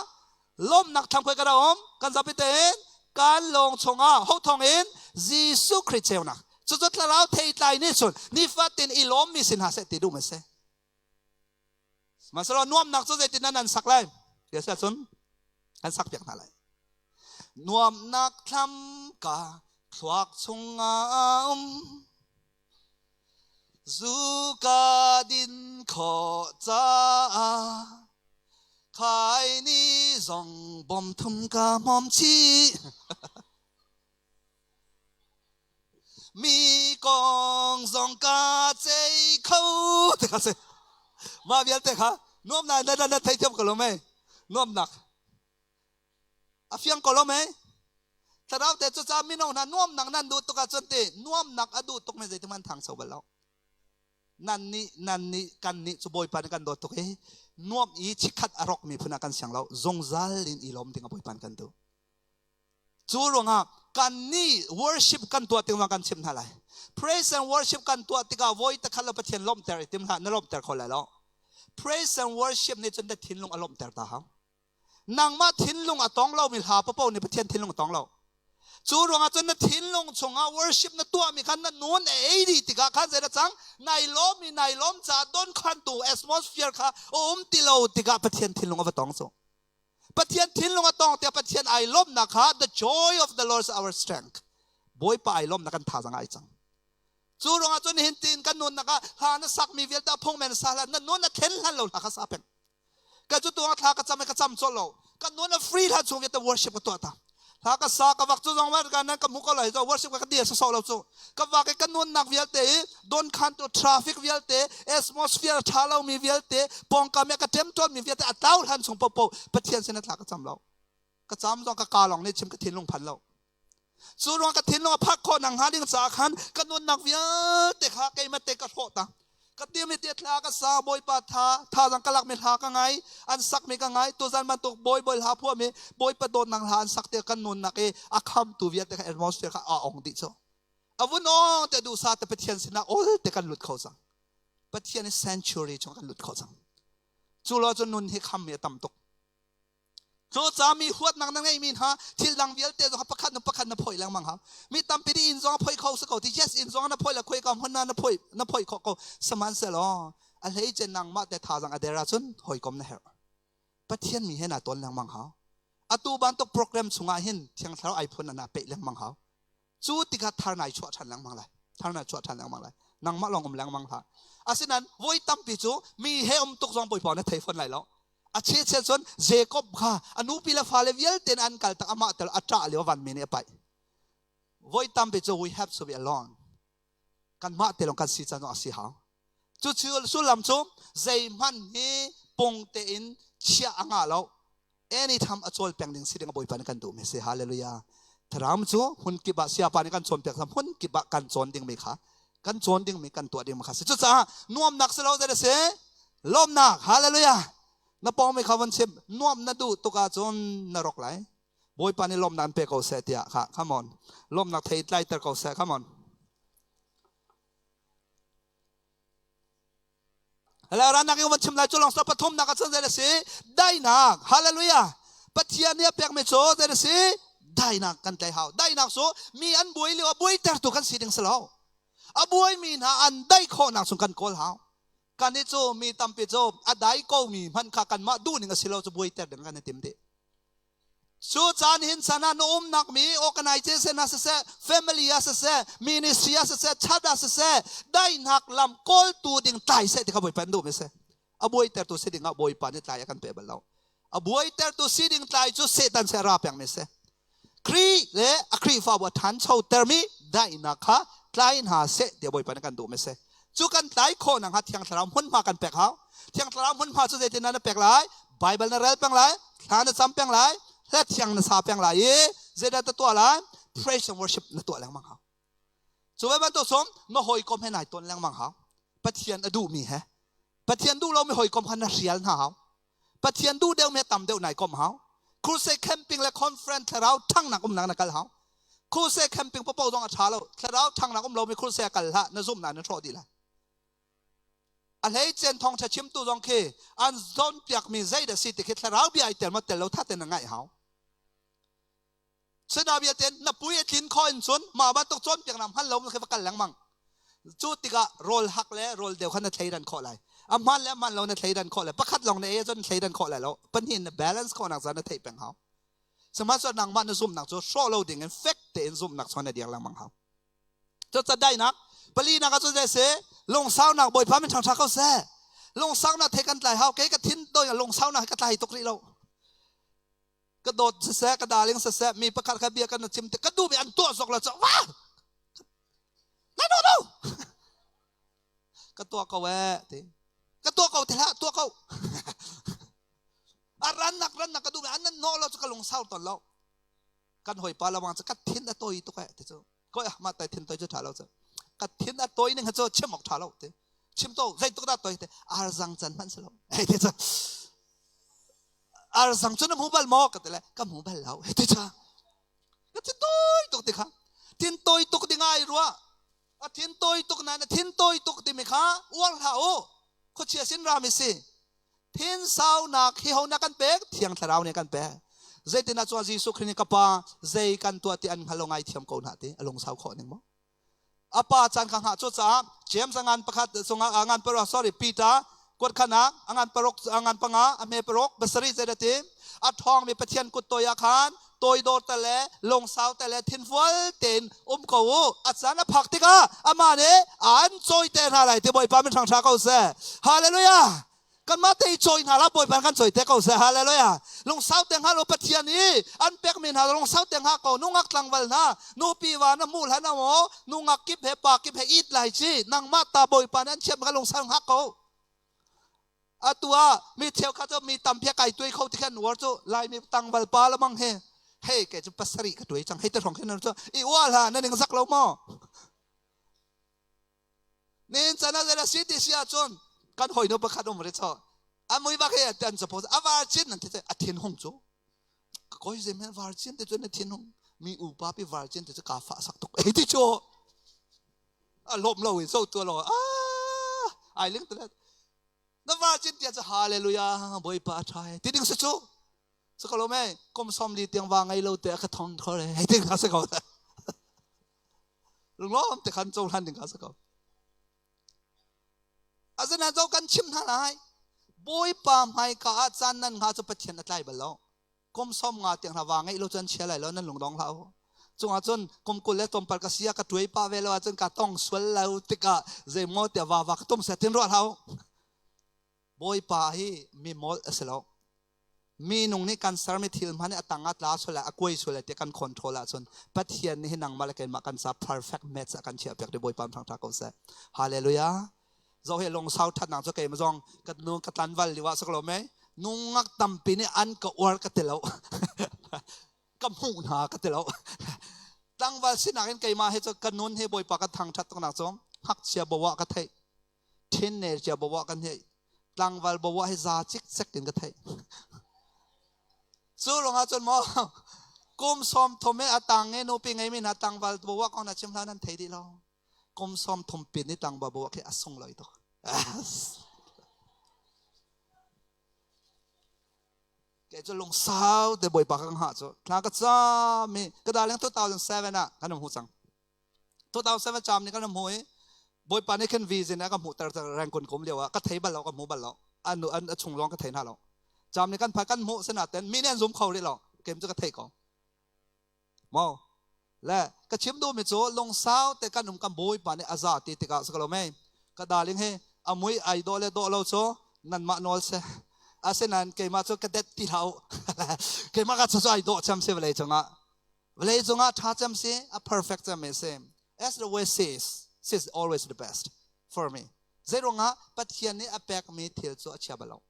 Lawmnak thlam khoi ka dah um? Kan zapi tein kan lawng chungah ho thawng in Jesuh Khrih ceunak. Cucu thlarau theitlai nih cun nifatin i lawmmi si hna seh ti duh ma si. Sihmanhsehlaw nuamnak cu zeitin nan sak lai? Ti a si ahcun kan sak piak hna lai. Nuamnak thlam ka thluak chungah um. Zu ka din khawh caah khaini zong bawm thum ka hmawm chih. Mi kong zong ka cei kho ti kha si. Mah vialte kha nuamnak na na theithiam ko lo mei? Nuamnak. A fiang ko lo mei? Thlarau te cu ca mino hna nuamnak nan duh tuk ahcun ti nuamnak a duh tuk mi zeitik hmanh thang so bal lo. Nan nih nan nih kan nih cu Bawipa nih kan dawt tuk i nuam i chikkhat a rawk mi phun ah kan siang lo zungzal in i lawm ding a Bawipa kan duh. Cu ruangah kan nih worship kan tuah tikah kan chimh hna lai. Praise and worship kan tuah tikah voi takhat lo Pathian lawmhter i tim hlah na lawmhter kho lai lo. Praise and worship nih cun na thinlung a lawmhter ta hau. Nangmah thinlung a tong lomi hla paoh nih Pathian thinlung a tong lo. Cu ruangah cun na thinlung chungah worship na tuahmi khan na nun a ei dih tikah khan zeidah cang? Nai lawm i nai lawm caah donkhantu atmosphere kha a um ti lo tikah Pathian thinlung a va tong cu. Pathian thinlung a tong tiah Pathian ai lawmnak kha the joy of the Lord is our strength. Bawipa ai lawmnak kan thazaang ai cang. Cu ruangah cun nihin tiin kan nunnak ah hla na sakmi vialte a phung men sa hlah na nun a thlen hlan lo hla kha sa peng. Ka cu tuang thla ka cam i ka cam colh lo. Ka nun a free hlan chung vialte worship ka tuah ta. Hla ka sa ka vak cu zong ka nan ka hmu ko lai zo worship ka dir sawsawh lo cu. Ka vak i ka nunnak vialte i don khan tu traffic vialte atmosphere tha lo mi vialte pawngkam i ka ṭemṭawn mi vialte a tlau hlan chung popo Pathian sin thla ka cam lo. Ka cam zong ka ka lawng nih chim ka thinlung phan lo. Cu ruang ka thinlung a phak khawh nak hnga ding caah khan ka nunnak vialte kha keimah te ka hrawh ta. Ka tiam i te thla ka sa Bawipa tha thazang ka lak mi hla ka ngai an sak mi ka ngai tuzan bantuk bawi bawi hla phuah mi Bawipa dawtnak hla an sak te kan nunnak i a khamtu vialte kha atmosphere kha a ong dih cu. A vun ong te duhsa te Pathian sinah ol te kan lut kho cang. Pathian i sanctuary chung kan lut kho cang. Cu lo cun nun hi kham mi a tam tuk. Cu ca mi huatnak na ngeimi hna thil dang vialte zong pakhat nu pakhat na phoih lengmang hau. Mi tampi nih inn zong a phoih kho si ko ti yes inn zong na phoih le khuai ka hmun na phoih na phoih khawh ko sihmanhsehlaw a hleice nangmah te thazang a der ahcun hawikom na herh. Pathian mi he naa tawn lengmang hau. Atu bantuk program chungah hin Thiang Thlarau ai phun na peih lengmang hau. Cu tikah thar nai chuah ṭhan lengmang lai. Thar nai chuah ṭhan lengmang lai. Nangmah lawng um lengmang hlah. Asinain voi tampi cu mi he um tuk zong Bawipa na thei fawn lai lo. A chechet cun Jacob kha a nupi le fale vialte an kal tak amah tel a ṭah lio vanmi nih a paih. Voi tampi cu we have to be alone. Kanmah te lawng kan si can a si hau. Cu sullam cu zeihmanh hi pung tein chiah a ngah lo. Anytime a cawl peng ding si ding a Bawipa nih kan duh mi si. Hallelujah. Thlarau cu hmun kip ah siapa nih kan cawnpiak hmun kip ah kan cawn ding mi kha kan cawn ding mi kan tuah ding mi kha si. Cucaah nuamnak si lo zei si lawmnak hallelujah na pawng mi kha von chim nuam na duh tuk ahcun na rok lai bawipa nih lawmnak an pe ko seh tiah kha come on lawmnak thei tlaiter ko seh come on Hello, ranak in van chim lai cu lawng so pathumnak ah cun zei si dainak hallelujah Pathian nih a pekmi cu zei si dainak kan tlai hau dainak cu mi an buai lio a buaitertu kan si ding si lo a buaimi hna an daih khawhnak chung kan kawl hau kan i cu mi tampi cu a dai ko mi hmanh kha kanmah duhning a si lo cu buaiter ding kan i tim dih cu caan hin chan ah na umnak mi organization ah siseh family ah siseh ministry ah siseh church ah siseh daihnak lam kawltu ding tlai seh ti kha bawipa an duh mi si a buaitertu si ding ah bawipa nih tlai a kan pe bal lo a buaitertu si ding tlai cu satan se ra peng mi si Khrih le a Khrihfabu a ṭhanchotermi daihnak kha tlai hna seh tiah Bawipa nih kan duh mi si. Cu kan tlai khawh nakhnga Thiang Thlarau hmunhma kan pek hau. Thiang Thlarau hmunhma cu zeitin na pek lai? Bible na rel peng lai, thla na cam peng lai, hla thiang na sa peng lai i zeidah na tuah lai? Praise and worship na tuah lengmang hau. Cu ve bantuk sum na hawikom he nai ton lengmang hau. Pathian a duhmi he Pathian duh lomi hawikom kha na hrial hna hau. Pathian duh deuh mi tam deuh nai kom hau. Crusade camping le conference thlarau ṭhangnak umnak na kal hau. Crusade camping popo zong a ṭha lo. Thlarau ṭhangnak um lomi crusade kal hlah na zumhnak na hrawh dih lai. A hleicen thawngṭha chimtu zong khi an zawnpiakmi zeidah si ti khi thlarau bia ai tel maw tel lo tha tein na ngaih hau. Sinabia ten na pui a tlin kho in cun mah bantuk cawnpiaknak hman lo khi va kal lengmang. Cu tikah rawl hak le rawl deu kha na thleidan khawh lai. A hman le a hman lo na thleidan khawh lai. Pakhat lawng na ei ahcun thleidan khawh lai lo. Pahnih na balance khawhnak caan na theih peng hau. Sihmanhsehlaw nangmah na zumhnak cu hrawh lo ding in fek tein zumhnak chuan na dir lengmang hau. Cucaah daihnak palinak ah cun zei si lungsaunak Bawipa min ṭhangṭha ko seh. Lungsaunak thei kan tlai hau. Kei ka thin doi lungsaunak ka tlai tuk rih lo. Ka dawt siseh ka darling siseh mi pakhat kha bia kan na chim te ka duh mi an tuah zok la cu wah no no no ka tuah ko eh ti ka tuah ko ti hlah tuah ko a rannak rannak ka duh mi an nan no lo cu ka lung sau ton lo kan hoi pa lawang cu ka thin a toi tuk eh ti cu koi ah mah tai thin toi cu tha lo cu ka thin a toi ning cu chim ok tha lo ti chim to zei tuk dah toi te arzang can hmanh si lo hei ti cu arzang cu na hmu bal maw ka ti le ka hmu bal lo hei ti cu ka thin toi tuk ti kha thin toi tuk ding ai rua a thin toi tuk na na thin toi tuk timi kha uar hlah u khuachia sin rami si Thinsaunak hi ho na kan pek? Thiang Thlarau nih kan pek. Zeitin ah chuah Jesuh Khrih nih ka pa zei kan tuah ti an hngal lo ngai thiam ko hna ti a lungsau khawh ning maw? A pa caan kha hngah cu caah James a ngan pakhat chungah a ngan paruk sorry Peter kuat khanak a ngan paruk a ngan panga a hme paruk pasarih zeidah ti a ṭhawngmi Pathian kut toi ah khan toidor te le lungsau te le thinfual tein um ko u a caan a phak tikah amah nih an cawi te hna lai ti Bawipa min hrang hra ko seh hallelujah kanmah te i cawi hna la Bawipa kan cawi te ko seh hallelujah lungsau te hnga lo Pathian i an pekmi hna lungsau te hnga ko nungak tlangval hna nupi va na hmuh hlan maw nungak kip he pa kip he it lai ci nangmah ta Bawipa nih an chiat ka lungsau hngak ko atu ah mi cheukhat cu mi tampi kai tuai kho ti khan war cu laimi tangval pa lamang he hei kei cu pasarih ka tuai cang hei te hrawng khin cu i ual ha na ning zak lo maw? Nin chan ah zeidah si ti si ahcun kan hawinu pakhat um ri chaw. A mui bak he an suppose a virgin nan ti a thin hung cu. Koi zem hen virgin te cu na thin hung. Mi upa pi virgin te cu ka fa sak tuk. Ei ti cu. A lawm lo in so tu lo. Ah, ai ling tu Na virgin tia cu hallelujah Bawipa a tha ti ding si cu. Sa ko lo me kum som li tiang wa ngei lo te a ka thong kho re. Hei ting ka sa ko. Lunglawm te khan cohlan ding kha si ko. Asinain zo kan chim hna lai. Bawipa hmaika ah caan nan hnga cu Pathian a tlai bal lo. Kum som nga tiang hna wa ngeih lo cun chia lai lo nan lungdong hlah u. Cungah cun kum 20 le tlawmpal ka sia ka tuai pa ve lo ahcun ka tong sual lo tikah zeimaw tiah va va ka tum seh tin ruah hlah u. Bawipa hi mi molh a si lo. Minung nih kan sermi thil hmanh a tang ah tla sual a kuai sual ti kan control ahcun Pathian nih hi nangmah le keimah kan ca perfect match a kan chiah piak ti Bawipa thang tha ko seh. Hallelujah. Zo he lungsau thatnak cu keimah zong ka nu ka tlanval liu ah sak lo mei nungak tampi nih an ka uar ka ti lo. ka hmuh hna ka ti lo. Tlangval sinak in keimah he cu ka nun he Bawipa ka thangthat tuk nak cu ngakchia bawa ka theih. Teenager bawa kan hei tlangval bawa hi za cikcek in ka theih. Cu ruangah cun maw kum 30 he a tang i nupi ngeimi hna tlangval bawa kong na chim hlah nan thei dih lo. Kum 30 pin i tlangval bawa khi a sunglawi tuk. Kei cu lungsau te Bawipa ka hngah cu thla ka cam i ka darling 2007 ah kan um hu cang. 2007 cam nih kan hmu i Bawipa nih khin vision a ka hmuhter Rangoon kum lio ah ka thei bal lo ka hmu bal lo an an a chung lawng ka thei hna lo cam nih kan phai kan hmuh sinaten mi nih an zum kho rih lo kem cu ka thei ko mo le ka chim duh mi cu lungsau te kan um kan Bawipa nih a za ti tikah sa ko mei ka darling he a mui ai dawh le dawh lo cu nanmah nawl se asinain keimah cu ka det ti hlah u keimah ka cu ai dawh cem si vawlei cungah Vawlei cungah ṭha cem si, a perfect cem mi si. As the way says, she's always the best for me. Zeiruangah Pathian nih a pekmi thil cu a chia bal lo.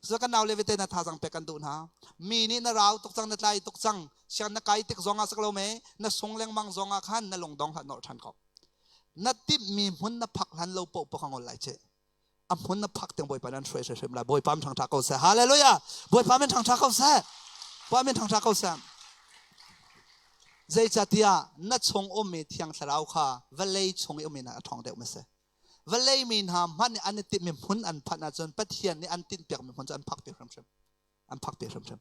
So kan nau le vete na thazang pek kan duh hna. Mi nih na rau tuk cang, na tlai tuk cang, siang na kai tik zong ah sak lo me, na sung lengmang zong ah khan na lungdong hlah nor ṭhan ko. Na timhmi hmun na phak hlan lo poh poh ka ngol lai che. A hmun na phak tiang Bawipa nan hruai hrim lai. Bawipa min thangṭha ko seh. Hallelujah! Bawipa min thangṭha ko seh. Bawipa min thangṭha ko seh. Zeicatiah na chung ummi Thiang Thlarau kha vawlei chung i ummi nak a ṭhawng deuh ma si. Vawlei mi hna hmanh nih an i timhmi hmun an phanh ahcun Pathian nih an tinhpiakmi hmun cu an phakpi hrimhrim. An phakpi hrimhrim.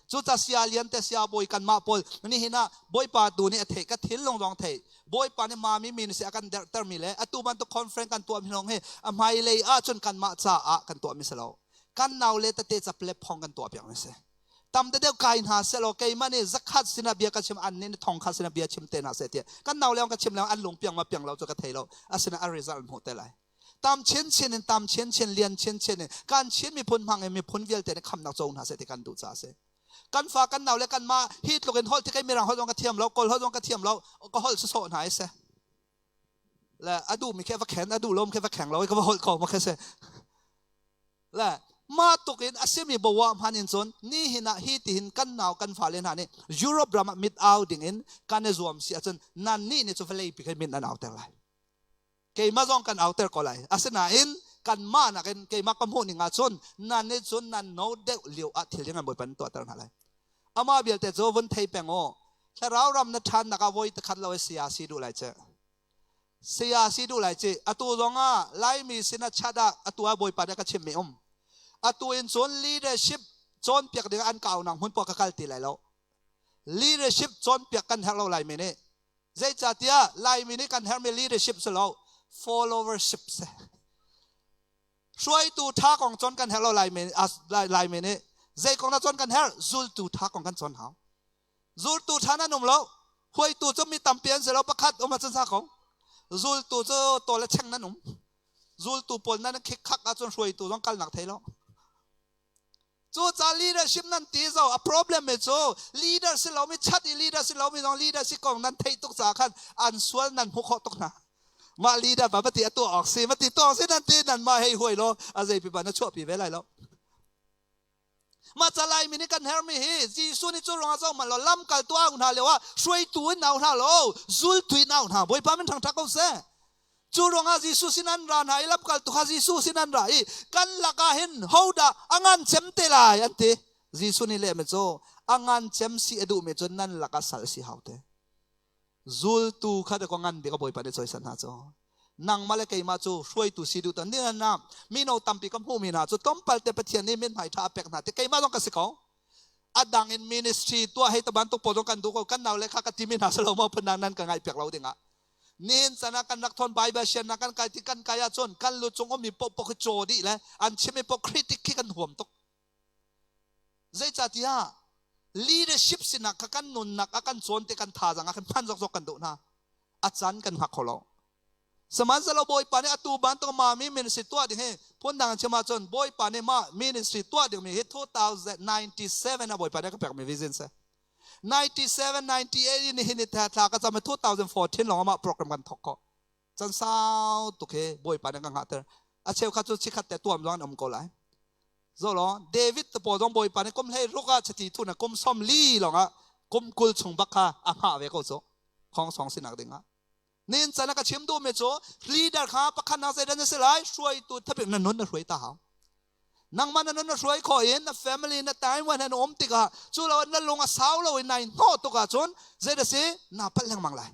Cuca sia lian te sia bawi kanmah pawl nihin ah Bawipa tu nih a theih ka thinlung zong theih Bawipa nih mami mi si a kan derhtermi le atu bantuk conference kan tuah mi lawng hi a hmailei ahcun kanmah caah kan tuahmi si lo kan nau le tete caplep phong kan tuah piak mi si tam te deuh kai hna selaw keimah nih zakhat sinah bia ka chim an nih thong khat sinah bia chim te hna seh tiah kan nau le ka chim le an lung piang ma piang lo cu ka thei lo asina a result hmuh te lai tam chinchin in tam chinchin lian chinchin in kan Chin miphun hmang in miphun vialte nih khamnak co hna seh ti kan duh caah a si. Kan fa kan nau le kan mah hi tluk in holh ti kei mirang holh zong ka thiam lo kawl holh zong ka thiam lo ka holh sawsawh hna i si. Le a duh mi khi va khen a duh lo mi khi va kheng lo i ka va holh ko ma khi si. Le mah tuk in a simi bawa hman in cun ni hin ah hi ti hin kan nau kan fale hna nih Europe ram ah mit au ding in kan i zuam si ahcun nan nih nih cu vawlei pi khin min an au ter lai. Keimah zong kan auter ko lai. Asinain kanmah nakin keimah ka hmuh ning ahcun nan nih cun nan no deuh lio ah thil ding an Bawipa nan tuahter hna lai. Amah vialte cu vun thei peng u. Thlarau ram na ṭhannak ah voi takhat lo i saya si duh lai ci. Saya si duh lai ci. Atu zong ah Laimi sin ah chat ah atu ah Bawipa nih a ka chimmi um. Atu in cun leadership cawnpiak ding an kaunak hmun poah ka kal ti lai lo. Leadership cawnpiak kan herh lo Laimi nih. Zeicahtiah Laimi nih kan herhmi leadership si lo, followership si. Hruaitu ṭha kong cawn kan herh lo Laimi, Laimi nih. Zei kong dah cawn kan herh? Zultu ṭha kong kan cawn hau. Zultu ṭha nan um lo. Hruaitu cu mi tampi an si lo, pakhat um ahcun sa ko. Zultu cu tawl le cheng nan um. Zultu pawl nan khik khak ahcun hruaitu zong kalnak thei lo. Cucaah leadership nan ti zo a problem mi cu leader si lomi chat i leader si lomi zong leader si kong nan theih tuk caah khan an sual nan hmu khawh tuk hna. Mah leader pa ti a tuah awk si ma ti tuah si nan ti nan mah hei huai lo a zei pipa na chuahpi ve lai lo. Mah calai mi nih kan hermi hi Jesuh nih cu ruangah zo man lo lam kal tu au hna lio ah hruaitu in au hna lo zultu in au hna Bawipa min thangṭhat ko seh. Cu ruangah Jesuh sin an ra hna i lamkaltu kha Jesuh sin an ra i kan lakah hin hodah a ngan cem te lai an ti. Jesuh nih lehmi cu a ngan cem si a duhmi cu nan lakah sal si hau te. Zultu kha dakaw ngan bik a Bawipa nih cawisan hna cu. Nangmah le keimah cu hruaitu si duh tan ding na mino tampi ka hmuhmi hna cu tlawmpal te Pathian nih mithmai ṭha a pek hna ti keimah zong ka si ko. A dang in ministry tuah hei ta bantuk pawl zong kan duh ko kan nau le kha ka timi hna silo maw phun nan ka ngaih piak lo dingah. Nihin chan ah kan rak thawn Bible siannak kan kai ti kan kai ahcun kan lu cung ummi paohpaoh khi caw dih le an chimmi paoh critic khi kan huam tuk. Zeicahtiah leadership sinak kha kan nunnak a kan cawn te kan thazaang ah khan hman zokzok kan duh hna. A caan kan hngak kho lo. Sihmanhsehlaw Bawipa nih atu bantuk mami ministry tuah ding hi phundang chim ahcun Bawipa nih mah ministry tuah dingmi hi 2097 ah Bawipa nih a ka pekmi vision si. 97, 98 in nihin ni thla ka cam 2014 lawng ah mah program kan thawk khawh. Can sau tuk hi Bawipa nih ka hngahter. A cheukhat cu chikhat te tuam zong an um ko lai. Zolo David te pawl zong Bawipa nih kum hlei ruk ah chiti thu na kum som li lawng ah kum 20 chung bak kha a hngah ve ko cu. Khong song sinak ding ah. Nin chan a ka chim duhmi cu leader kha pakhat nak zeidah na si lai hruaitu thapik na nun na hruai ta hau. Nangmah na nun na hruai khawh in na family na time wan han um tikah cu lo na lung a sau lo in nai hnawh tuk ahcun zeidah si na palh lengmang lai.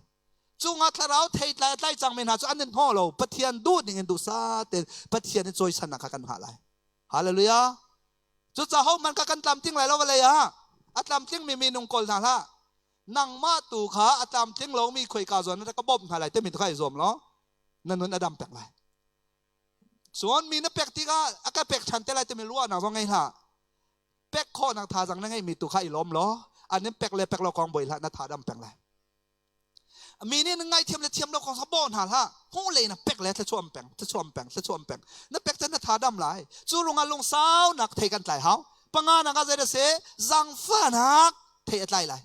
Cungah thlarau theitlai a tlai cangmi hna cu an in hnawh lo Pathian duh ning in duhsah tein Pathian i cawisannak kha kan hngah lai. Hallelujah. Cucaah hohmanh kha kan tlamtling lai lo vawlei ah a tlamtlingmi minung kawl hna hlah. Nangmah tu kha a tlamtling lomi khoika zawn na ka bawmh hna lai timi tu kha i zuam law na nun a dam peng lai. Cun mi na pek tikah a ka pek ṭhan te lai timi ruahnak zong ngei hlah. Pek khawhnak thazaang na ngeihmi tu kha i lawm law an in pek le pek lo kong buai hlah na tha dam peng lai. Mi nih na ngaithiam le thiam lo kong kha bawh hna hlah. Hmuh lei na pek le thluachuah peng, thluachuah peng, thluachuah peng. Na pek cun na tha dam lai. Cu rungah lungsaunak thei kan tlai hau. Panga nak ah zei dah si? Zangfahnak thei a tlai lai.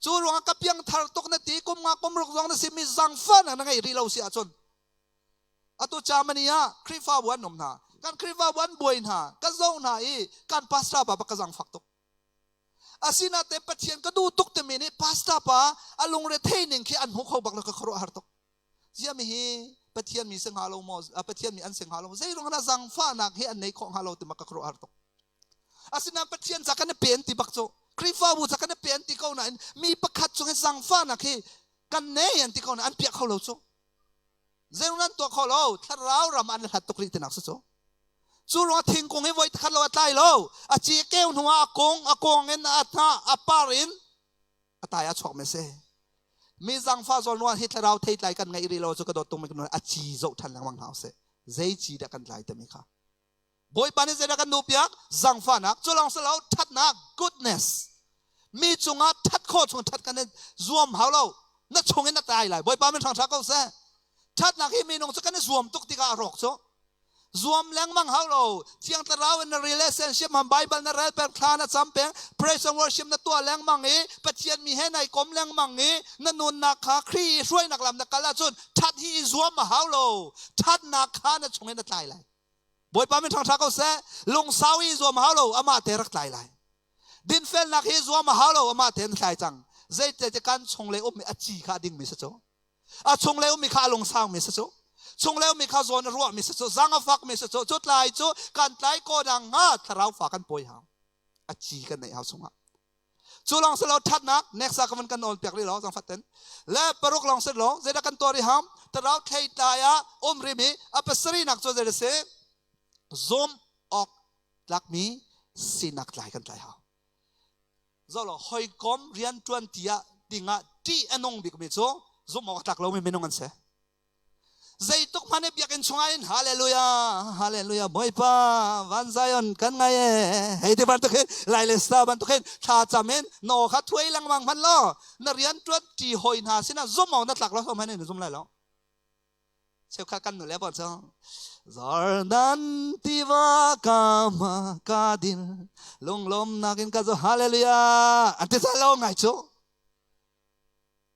Cu ruangah ka piangthar tuk na ti kum nga kum ruk zong na si mi zangfahnak na ngeih rih lo si ahcun atu Germany ah Khrihfabu an um hna. Kan Khrihfabu an buai hna. Ka zoh hna i kan pastor pa ka zangfak tuk. Asinain Pathian ka duh tuk timi nih pastor pa a lungre thei ning khi an hmu kho bak lo ka khuaruah har tuk. Zia mi hi Pathian mi si hnga lo maw Pathian mi an si hnga lo zei ruang dah zangfahnak hi an nei khawh hnga lo ti ma ka khuaruah har tuk. Asinain Pathian ca kan i pen ti bak cu Khrihfabu ca kan i pen ti ko nain mi pakhat cung hi zangfahnak hi kan nei an ti ko nain an piah kho lo cu. Zei nan tuah kho lo thlarau ram an hlat tuk rih tinak si cu. Cu ruang thingkung hi voi khat lo a tlai lo. A ci keu hnu ah a kung, a kung in a hnah, a par in a tai a chuak me si. Mi zangfa zawn ruang hi thlarau theitlai kan ngeih rih lo cu ka dawt tung mi a ci zoh ṭhan lengmang hna usih. Zei ci dah kan tlai timi kha. Bawipa nih zeidah kan duhpiak? Zangfahnak, cu lawng si lo, ṭhatnak, goodness. Mi cungah ṭhat khawh chung ṭhat kan i zuam hau lo. Na chung in na tlai lai. Bawipa min hrang ṭha ko seh. Ṭhatnak hi minung cu kan i zuam tuk tikah a rawk cu. Zuam lengmang hau lo. Thiang Thlarau in na relationship man Bible na rel peng, thla na cam peng, praise and worship na tuah lengmang i Pathian mi he nai kom lengmang i na nunnak kha Khrih i hruainak lam na kal ahcun ṭhat hi i zuam a hau lo. Ṭhatnak kha na chung in na tlai lai. Bawipa min ṭhangṭha ko seh. Lungsau i zuam hau lo, amah te rak tlai lai. Dinfelnak hi zuam a hau lo, amah te na tlai cang. Zeite kan chunglei ummi a ci kha a dingmi si cu. A chunglei ummi kha a lungsau mi si cu. Chunglei ummi kha zawn a ruahmi si cu. Zang a fakmi si cu. Cu tlai cu kan tlai ko dang hnga thlarau fa kan pawi hau. A ci kan neih hau chungah. Cu lawng si lo ṭhatnak next ah ka van kan nawl piak rih lo zangfat ten. Le paruk lawng si lo zeidah kan tuah rih ham thlarau thleitlai ah um rimi a pasarihnak cu zeidah si zum awk tlakmi sinak tlai kan tlai hau. Zolo hawikom rianṭuan ti ah dingah ṭih a nung bikmi cu zumh awk a tlak lomi minung an si. Zeituk hmanh i biakinn chungah in hallelujah hallelujah Bawipa van Zion kan ngai e hei ti bantuk hin lai le sa bantuk hin thla cam in no kha thuai lengmang hman law na rian ṭuan ṭi hawi hna sinah zum awk na tlak lo hman in zum lai lo cheukhat kan nu le pa cu Jordan tiva ka ma ka din lunglawmnak in ka zo hallelujah an ti lo ngai cu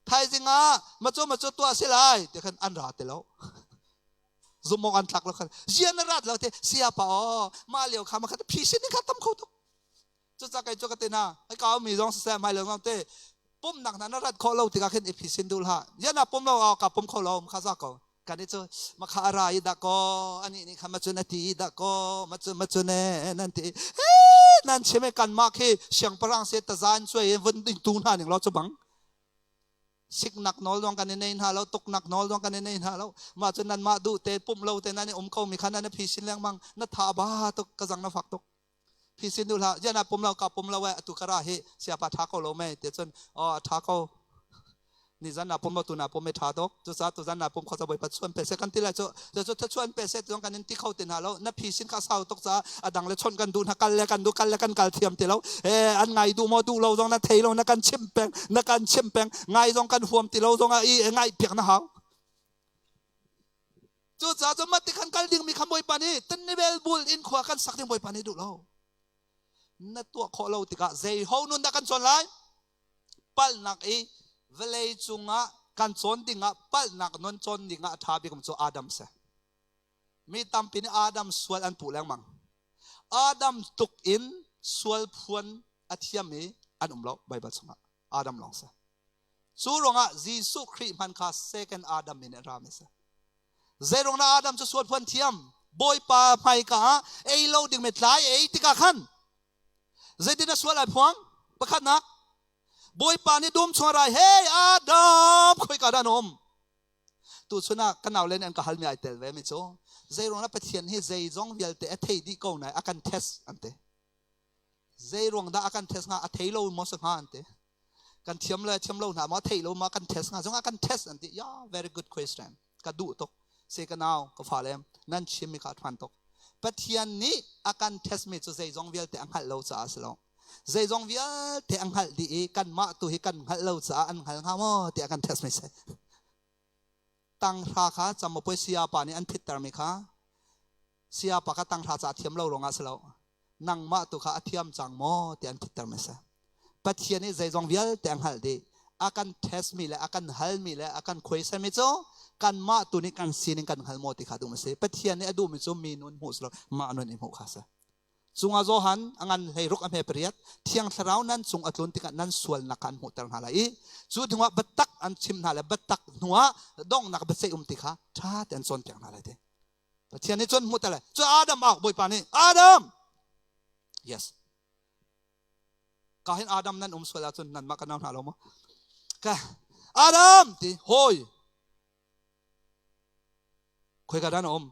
Thaizing ah macu macu tuah si lai ti khan an ra ti lo. Zumawk an tlak lo khan zian na rat lo te sia pa aw mah lio kha ma kha phi sin kha tam kho tuk. Cuca kai cu ka te na ai kau mi zong siseh mai lo zong te pumnak na na rat kho lo tikah khin i phi sin dul ha. Yan na pum lo aw ka pum kho lo kha za ko. Kan i cu makha a ra i dah kaw anih nih khan macun a ti i dah kaw macun macun e nan ti ee nan chim e kanmah khi siangpahrang se tazan cuai in vun ding tu hna ning law cu bang siknak nawl zong kan i nei hna lo tuknak nawl zong kan i nei hna lo mah cu nanmah duh te pumh lo te nan i um ko mi kha nan i phi sin lengmang na tha ba tuk ka zang na fak tuk phi sin duh hlah yana pum lo ka pum lo e atu kara hi siapa tha ko lo me te cun o tha ko ni zan na pum lo tu na pum me tha tuk cu ca tu zan na pum kho ca boi pa chuan pe se kan ti lai cu cu cu chuan pe se zong kan in ti kho ti hna lo na phi sin kha sau tuk ca adang le chon kan duh na kal le kan du kal le kan kal thiam ti lo e an ngai du mo du lo zong na thei lo na kan chim peng na kan chim peng ngai zong kan huam ti lo zong a i ngai piak na hau Cucaah cun mah ti khan kal dingmi kha Bawipa nih tinnivel bul in khua kan sak ding Bawipa nih duh lo. Na tuah khawh lo tikah zei ho nun dah kan cawn lai? Palhnak i vawlei cungah kan cawn dingah palhnak nun cawn dingah a ṭha bik cu Adam si. Mi tampi nih Adam sual an puh lengmang. Adam tuk in sual phuan a thiam i an um lo Baibal chungah. Adam lawng si. Cu ruangah Jesuh Khrih hman kha second Adam in a rami si. Zeiruang dah Adam cu sual phuan thiam? Bawipa hmaika ah ei lo ding mi tlai ei tikah khan zeitin a sual ai phuang? Pakhatnak, Bawipa nih dum chung rai, hey Adam, khoika dah na um? Tuchun ah ka naule nih an ka halmi ai tel ve mi cu zeiruang dah Pathian hi zeizong vialte a thei dih ko nai a kan test an ti. Zeiruang dah a kan test hnga? A thei lo maw si hnga an ti. Kan thiam le thiam lo hna maw thei lo maw kan test hnga zong ah kan test an ti. Yeah, very good question. Ka duh tuk. Se ka nau, ka fale, nan chim mi kha a hmaan tuk. Pathian nih a kan test mi cu zeizong vialte a hngalh lo caah a si lo. Zeizong vialte a hngalh dih i kanmah tu hi kan hngalh lo caah an hngal hnga maw tiah a kan test mi si. Tanghra kha camupuai sayapa nih an phitter mi kha sayapa kha tanghra ca thiam lo ruangah si lo. Nangmah tu kha a thiam cang maw tiah an phitter mi si. Pathian nih zeizong vialte a hngalh dih. A kan test mi le a kan hal mi le a kan khuaisai mi cu kanmah tu nih kan sining kan hngal maw ti kha duh mi si. Pathian nih a duh mi cu mi nun hmuh si lo, mah nun i hmuh kha si. Cungah Johan a ngan 16 a hme pariat Thiang Thlarau nan cung a tlun tikah nan sualnak kha an hmuhter hna lai i cu hnuah biatak an chim hna le biatak hnuah donghnak biaceih um ti kha ṭha tein an cawnpiak hna lai ti. Pathian nih cun hmuhter lai. Cu Adam au Bawipa nih Adam yes ka hin Adam nan um sual ahcun nanmah kan au hna lo maw ka Adam ti hawi Khoika dah na um?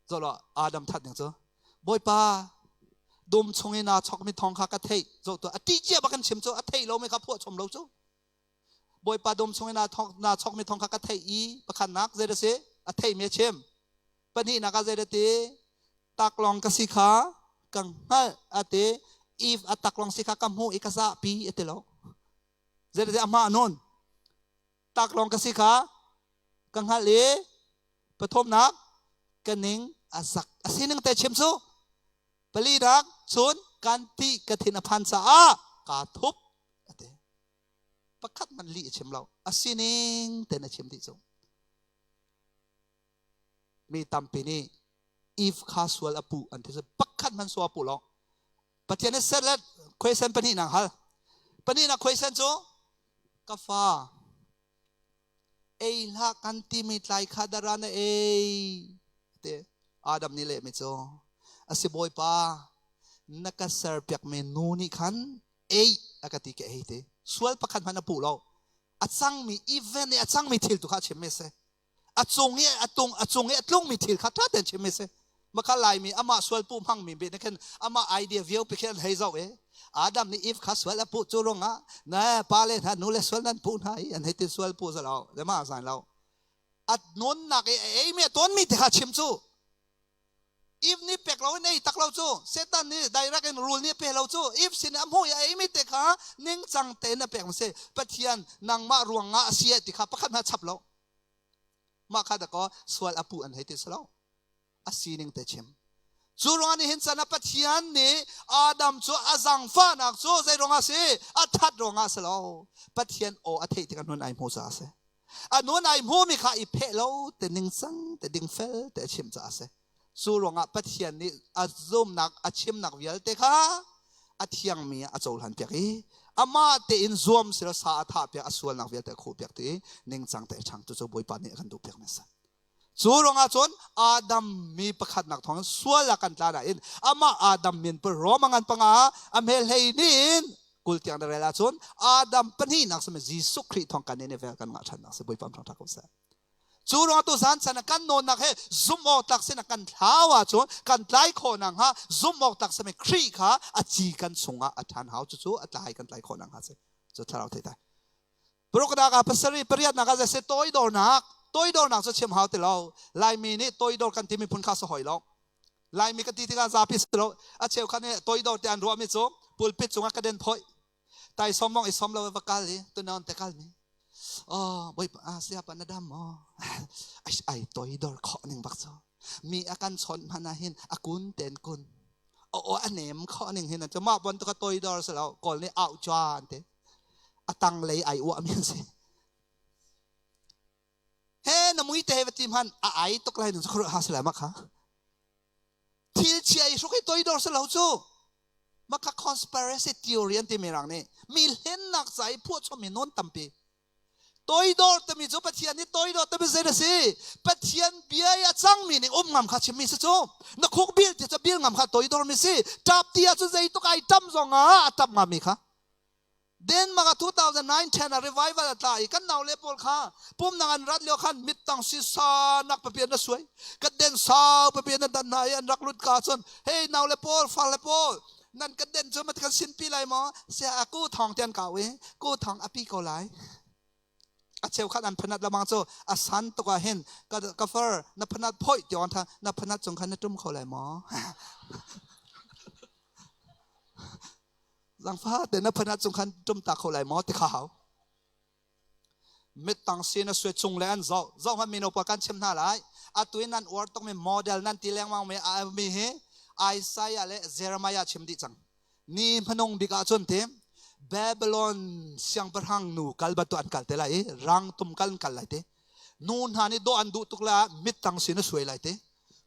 Zoh law Adam that ning cu. Bawipa, dum chung i naa chokmi thawng kha ka theih. Zoh tuah, a ṭih cia bak kan chim cu, a theih lomi kha phuah chom lo cu. Bawipa dum chung i naa naa chokmi thawng kha ka theih i pakhatnak zei dah si? A theihmi a chim. Pahnihnak ah zei dah ti? Taklawng ka si kha ka hngalh a ti. If a taklawng si kha ka hmuh i ka zahpi a ti lo. Zei dah ti? Amah nun. Taklawng ka si kha ka hngalh i pathumnak ka ning a zak a sining te chim cu palinak cun kan ti ka thin a phan caah kaa thup a ti pakhat man lih a chim lo a sining ten a chim dih cu mi tampi nih Eve kha sual a puh an ti pakhat man sual a puh lo Pathian nih set le question pahnihnak hal pahnihnak question cu ka fa ei hlah kan timi tlai kha dara na ei te Adam nih lehmi cu a si bawipa na ka ser piakmi nu nih khan ei a ka ti ka ei te sual pakhat hmanh a puh lo a cangmi event i a cangmi thil tu kha a chim mi si a cung i a tung a cung i a tlungmi thil kha ṭha tein chim mi si maka laimi amah sual puh hmangmi bit khin amah idea vio pi khin an hei zoh i Adam nih Eve kha sual a puh cu ruangah na pa le hna nu le sual nan puh hna i an hei tin sual puh zalo le ma zan lo a nunnak i a ei mi a tawn mi te kha chim cu Eve nih pek lo in ei tak lo cu Satan nih direct in rule nih pe lo cu Eve sin a hmuh i a ei mi te kha ningcang tein a pek ma si Pathian nangmah ruangah a si ti kha pakhat hna chap lo mah kha dakaw sual a puh an hei ti si lo a sining te chim cu ruangah nihin chan ah Pathian nih Adam cu a zangfahnak cu zei ruangah si a that ruangah si lo Pathian aw a theih tikah nun ai hmu caah a si a nun ai hmumi kha i pheh lo te ningcang te dingfel te a chim caah a si cu ruangah Pathian nih a zumnak a chimnak vialte kha a thiangmi ah a cohlan piak i amah tein zuam sila sa a thah piak a sualnak vialte a khuh piak ti ningcang te a chang cu cu Bawipa nih a kan duh piak mi a si. Cu ruangah cun Adam mi pakhatnak thawngin sual a kan tla nain amah Adam min pu Roma ngan panga a hmel hlei ni in kul tiang na rel ahcun Adam pahnihnak simi Jesuh Khrih thawng kan in i vel kan ngah ṭhannak si Bawipa thawng ṭha ko seh. Cu ruangah tu zan chan ah kan nawnnak he zumh awk tlak sin ah kan thlau ahcun kan tlai khawh nakhnga zumh awk tlak simi Khrih kha a ci kan chungah a ṭhan hau cucu a tlai kan tlai khawh nakhnga si. Cu thlarau theitlai. Paruknak ah pasarih pariatnak ah zei toidornak toidornak cu chim hau ti lo Laimi nih toidor kan timi phun kha si hoi lo Laimi ka ti tikah zapi si lo a cheu kha nih toidor ti an ruahmi cu pulpit cungah ka den phoi tai som mong i som lo va kal i tunawn te kal mi oh boi ah siapa na dam maw ai ai toidor khawh ning bak cu mi a kan chawnh hmanh ah hin a kun ten kun o o a nem khawh ning hin cu mah bantuk a toidor si lo kawl nih au chuan te a tanglei ai uahmi an si. He na mui te va ti hman a ai tuk lai nun khuru ha sala makha. Thil chia i hruk i toidor se lo cu. Maka conspiracy theory an ti mi rang nih mi hlennak ca i phuahchom mi non tampi. Toidor timi cu Pathian nih toidor timi zei na si? Pathian bia i a cangmi nih um ngam kha chimmi si cu. Na khuk bil ti cu bil ngam kha toidor mi si. Tap ti ah cun zei tuk ai tam zong ah a tap ngami kha. Denmark ah 2009-10 ah revival a tla i kan naule pawl kha pumnak an rat lio khan mittang sisa nak papian na suai kan den sau papian nan dan hna i an rak lut ka cun hey naule pawl farle pawl nan kan den cu mat kan sinpi lai maw sia a ku thong tian kau i ku thong api ko lai a cheukhat an phanat lamang cu a san tuk ah hin ka ka far na phanat phoi ti on tha na phanat cung khan na tum kho lai maw Zangfa te na phanat cung khan tum ta kho lai maw ti kha hau. Mittang sin a suai chung le an zoh. Zoh hmanh mino pa kan chim hna lai. Atu in nan uar tuk mi model nan ti lengmang mi mi hi Isaiah le Jeremiah chim dih cang. Ni hmanung bik ah cun ti Babylon siangpahrang nu kal batu an kal te lai i rang tum kal an kal lai ti. Nu hna nih dawh an duh tuk la mittang sin a suai lai ti.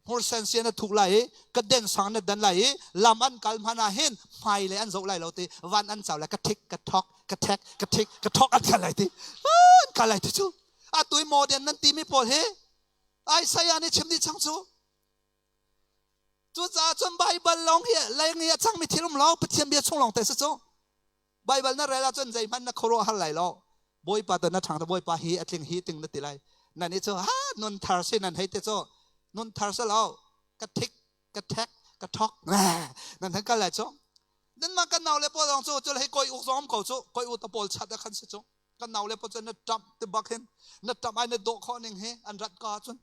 Hmursen sian a thuk lai i ka den sang na dan lai i lam an kal hmanh ah hin hmai le an zoh lai lo ti van an cau lai ka thik ka thok ka thek ka thik ka thok an kal lai ti an kal lai ti cu atu i modern nan timi pawl hi Isaiah nih chim dih chang cu cucaah cun Baibal lawng hi leng i a cangmi thil um lo Pathian bia chung lawng te si cu Baibal na rel ahcun zeihmanh na khuaruah har lai lo. Bawipa tu na ṭhang te Bawipa hi a tling hi ting na ti lai. Nan i cu ha nun thar si nan hei te cu nun thar si lo ka thik ka thek ka thok nan han kal lai cu. Nan mah kan nau le pawl zong cu cu hei koi uk zong ko cu koi u ta pawl chat a khan si cu. Kan nau le pawl cu na ṭamh ti bak hin na ṭamh ai na dawh khawh ning hi an rat ka cun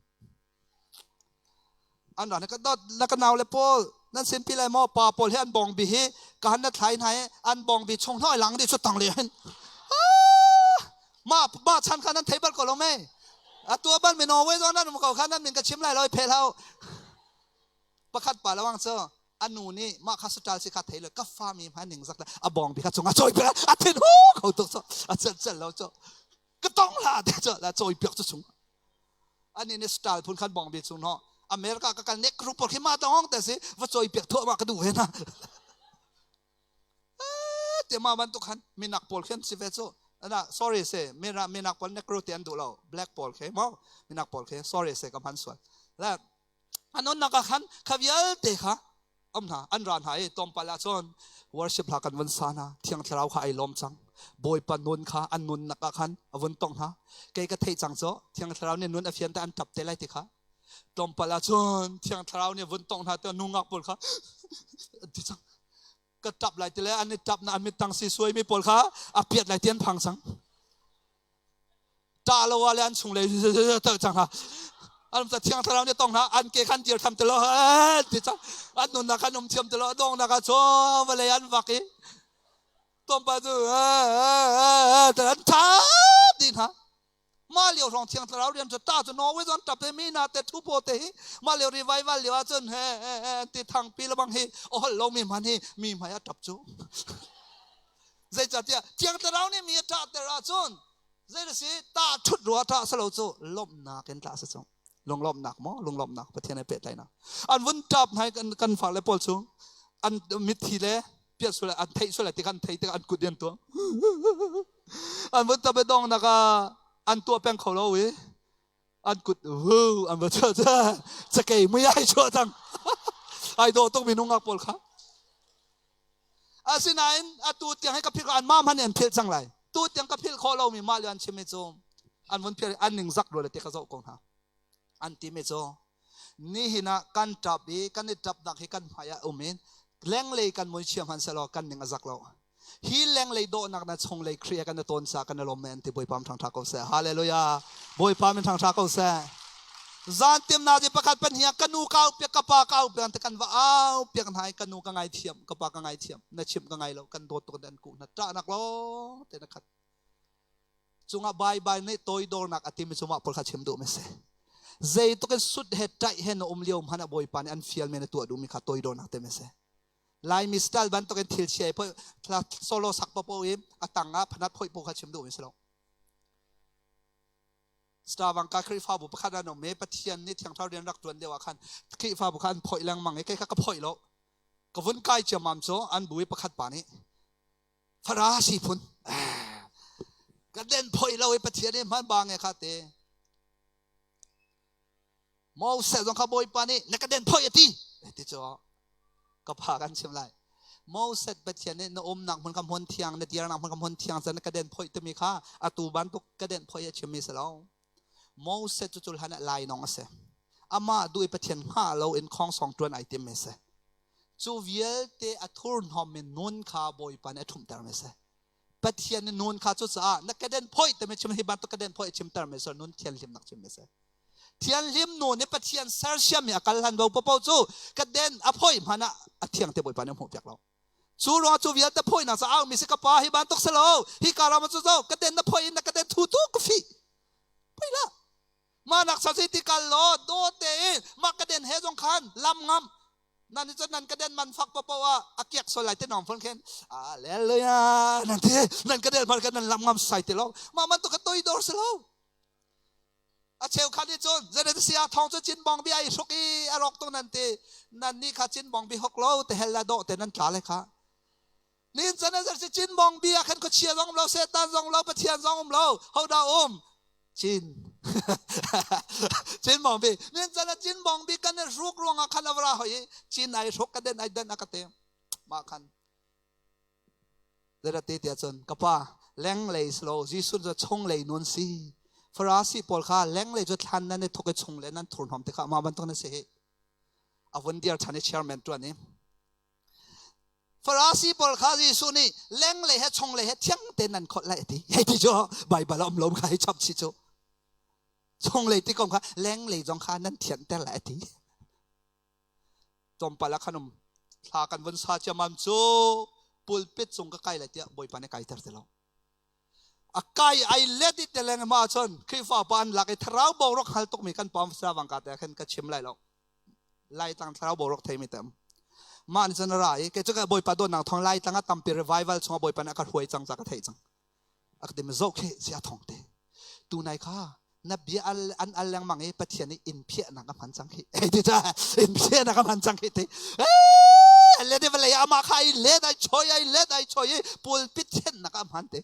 An ra na ka dot na ka nau le pawl nan sin pi lai maw pa pawl hi an bong bi hi ka han na thlai hna i an bong bi chung hnoi lang di chu tang le hin ma ma chan kha nan thei bal ko lo me a tua bal mi Norway zong nan um ko kha nan min ka chim lai lo phe hlau pakhat pa lawang cu anu nih mah kha satal si kha thei le ka fa mi hma ning zak le a bong bi kha chung a choi pe a thin hu kho tuk so a chel chel lo cho ka tong la te cho la choi piak chu chung ani ni style phun khan bong bi chung no America ka kal nek group por khi ma tong te si va choi piak thua ma ka du he na te ma ban tu khan minak pawl khen si ve chu ana sorry se mira minak pawl nekro te an du lo black pawl khe mo minak pawl khe sorry se ka man sual la anon naka khan kha vialte kha om hna an ra hna i tlawmpal ah cun worship hla kan vun sa hna thiang thlarau kha ai lawm cang bawipa nun kha an nunnak ah khan a vun tong hna kei ka theih cang cu thiang thlarau nih nun a fian te an tap te lai ti kha tlawmpal ah cun thiang thlarau nih vun tong hna te nungak pawl kha ti cang ka tap lai ti le an i tap na an mit tang si suai mi pawl kha a piat lai ti an phang cang ṭah lo ah le an chung lei cang hna an ta thiang thlarau nih tong hna an ke khan dir tham ti lo ti cang an nunnak khan um thiam ti lo dongnak ah chaw vawlei an vak i tlawmpal cu an tha dih hna mah lio hrawng thiang thlarau rian cu ta cu Norway zon tap te mi na te thu po te hi mah lio revival lio ahcun he ti thang pi lebang hi ohol lo mi man hi mi hmai a tap cu Zeicahtiah Thiang Thlarau nih mi a ṭahter ahcun zei a si ta ṭhut rua ṭah si lo cu lawmhnak in ṭah si cu lunglawmhnak maw lunglawmhnak Pathian he pehtlaihnak an vun ṭap hna i kan kan fale pawl cu an mitthi le piat sual an theih sual ti kan thei tikah an kut an tuah an vun ṭap i dongnak ah an tuah peng kho lo i. An kut hu an va chuah ca cakei mui ai chuah cang. Ai dawh tuk mi nungak pawl kha. Asinain atu tiang hi ka philh an mah hmanh an philh cang lai. Tu tiang ka philh khawh lomi mah le an chim mi cu an vun philh an ning zak rua le te ka zoh ko hna. An ti mi cu nihin ah kan ṭap i kan i ṭapnak hi kan hmai ah um in lenglei kan mui chia hmanh sehlaw kan ning a zak lo. Hi lenglei dawhnak na chunglei Khrih kan i tawn sa kan i lawm men ti Bawipa min thangṭha ko seh. Hallelujah. Bawipa min thangṭha ko seh. Zan timna di pakhat pan hiah ka nu ka au piak ka pa ka au piak te kan va au piak hna i ka nu ka ngai thiam ka pa ka ngai thiam na chim ka ngai lo kan dawt tuk an ku na ṭahnak lo te na khat cungah Baibal nih toidornak a timi cu mah pawl kha chim duh mi si. Zeitluk in sut he ṭaih he na um lio hmanh ah Bawipa nih an fial mi na tuah duhmi kha toidornak ti mi si. Laimi style bantuk in thil chia i solo sak paoh i a tang ah phanat phoih paoh kha chim duh mi si lo. Starvangka Khrihfabu pakhat an um i Pathian nih Thiang Thlarau rian rak ṭuan lio ah khan Khrihfabu kha an phoih lengmang i kei kha ka phoih lo. Ka vun kai ciammam cu an bu i pakhat pa nih Farasi phun ka den phoi lo i Pathian i hman ba nge kha te Moses zong kha Bawipa nih na ka den phoi a ti ti cu ka pha kan chim lai Moses Pathian nih na umnak hmun kha hmun thiang na dirnak hmun kha hmun thiang can ka den phoi timi kha atu bantuk ka den phoi a chimmi si lo Moses cu cul han ah lai nong a si amah duh i Pathian hnga lo in khong song tuan ai tim mi si Cu vialte a thurhnawmmi nun kha Bawipa nih a ṭhumhtermi a si. Pathian nih nun kha cucaah na keden phoih timi chim hi bantuk keden phoih a chimtermi a si nun thianhlimnak chimmi a si. Thianhlim nu nih Pathian sersiammi a kal hlan bo paoh cu kaden a phoih hmanh ah a thiang te Bawipa nih a hmuhpiak lo. Cu ruangah cu vialte phoihnak caah aumi si ka pa hi bantuk si lo hi ka ram cu zo kaden na phoih in na kaden thu tu ka fih. Poi lah. Mah nak sa ti kal law daw tein mah ka den he zong khan lam ngam nan ni cun nan ka den man fak papo ah a kiak sol lai te nong phun khen Hallelujah nan ti nan ka den man kan nan lam ngam sai te lo mah man tu ka toi dor se lo a cheu khan ni cun zan sia thong cu chin bong bi ai hruk i a rok tung nan ti nan ni kha chin bong bi hok lo te hel la do te nan tla le kha Nin can a si chin bong bi ah khan khuachia zong um lo setan zong um lo pathian zong um lo hodah um chin chin bong bi nin can a chin bong bi kan i hruk ruangah khan avra hoi chin ai hruk ka den ai den a ka te mah khan zerate tia cun kapa leng lei slo Jesuh cu chung lei nun si Farasi pawl kha leng lei cu thlan nan i thuk i chung le nan thurhnawm te kha mah bantuk na si hi a vun dir than i chairman tuan i Farasi pawl kha Jesuh nih lenglei he chunglei he thiang tein nan kholh lai a ti. Hei ti cu Baibal a um lo kha hei chap si cu. Chunglei ti kong kha lenglei zong kha nan thianter lai a ti. Tlawmpal ah khan um thla kan vun sa ciammam cu pulpit cung ka kai lai tiah Bawipa nih kaiter ti lo. A kai ai let i te leng ma cun Khrihfa pa an lak i thlarau boruak hal tukmi kan pam savang ka te khan ka chim lai lo. Laitlang thlarau boruak theimi tem. Mah nih cun a ra i kei cu ka Bawipa dawtnak thawng Laitlang ah tampi revival chungah Bawipa nih a ka hruai cang ca ka theih cang. A ka ti zoh khi sia thawng te. Tunai kha na bia al an al lengmang i Pathian nih inn phiahnak a hman cang khi. Ei ti ta inn phiahnak a hman cang khi ti. Eh le de vale ama kha ai let ai choi ai let ai choi i pulpit thiannak a hman te.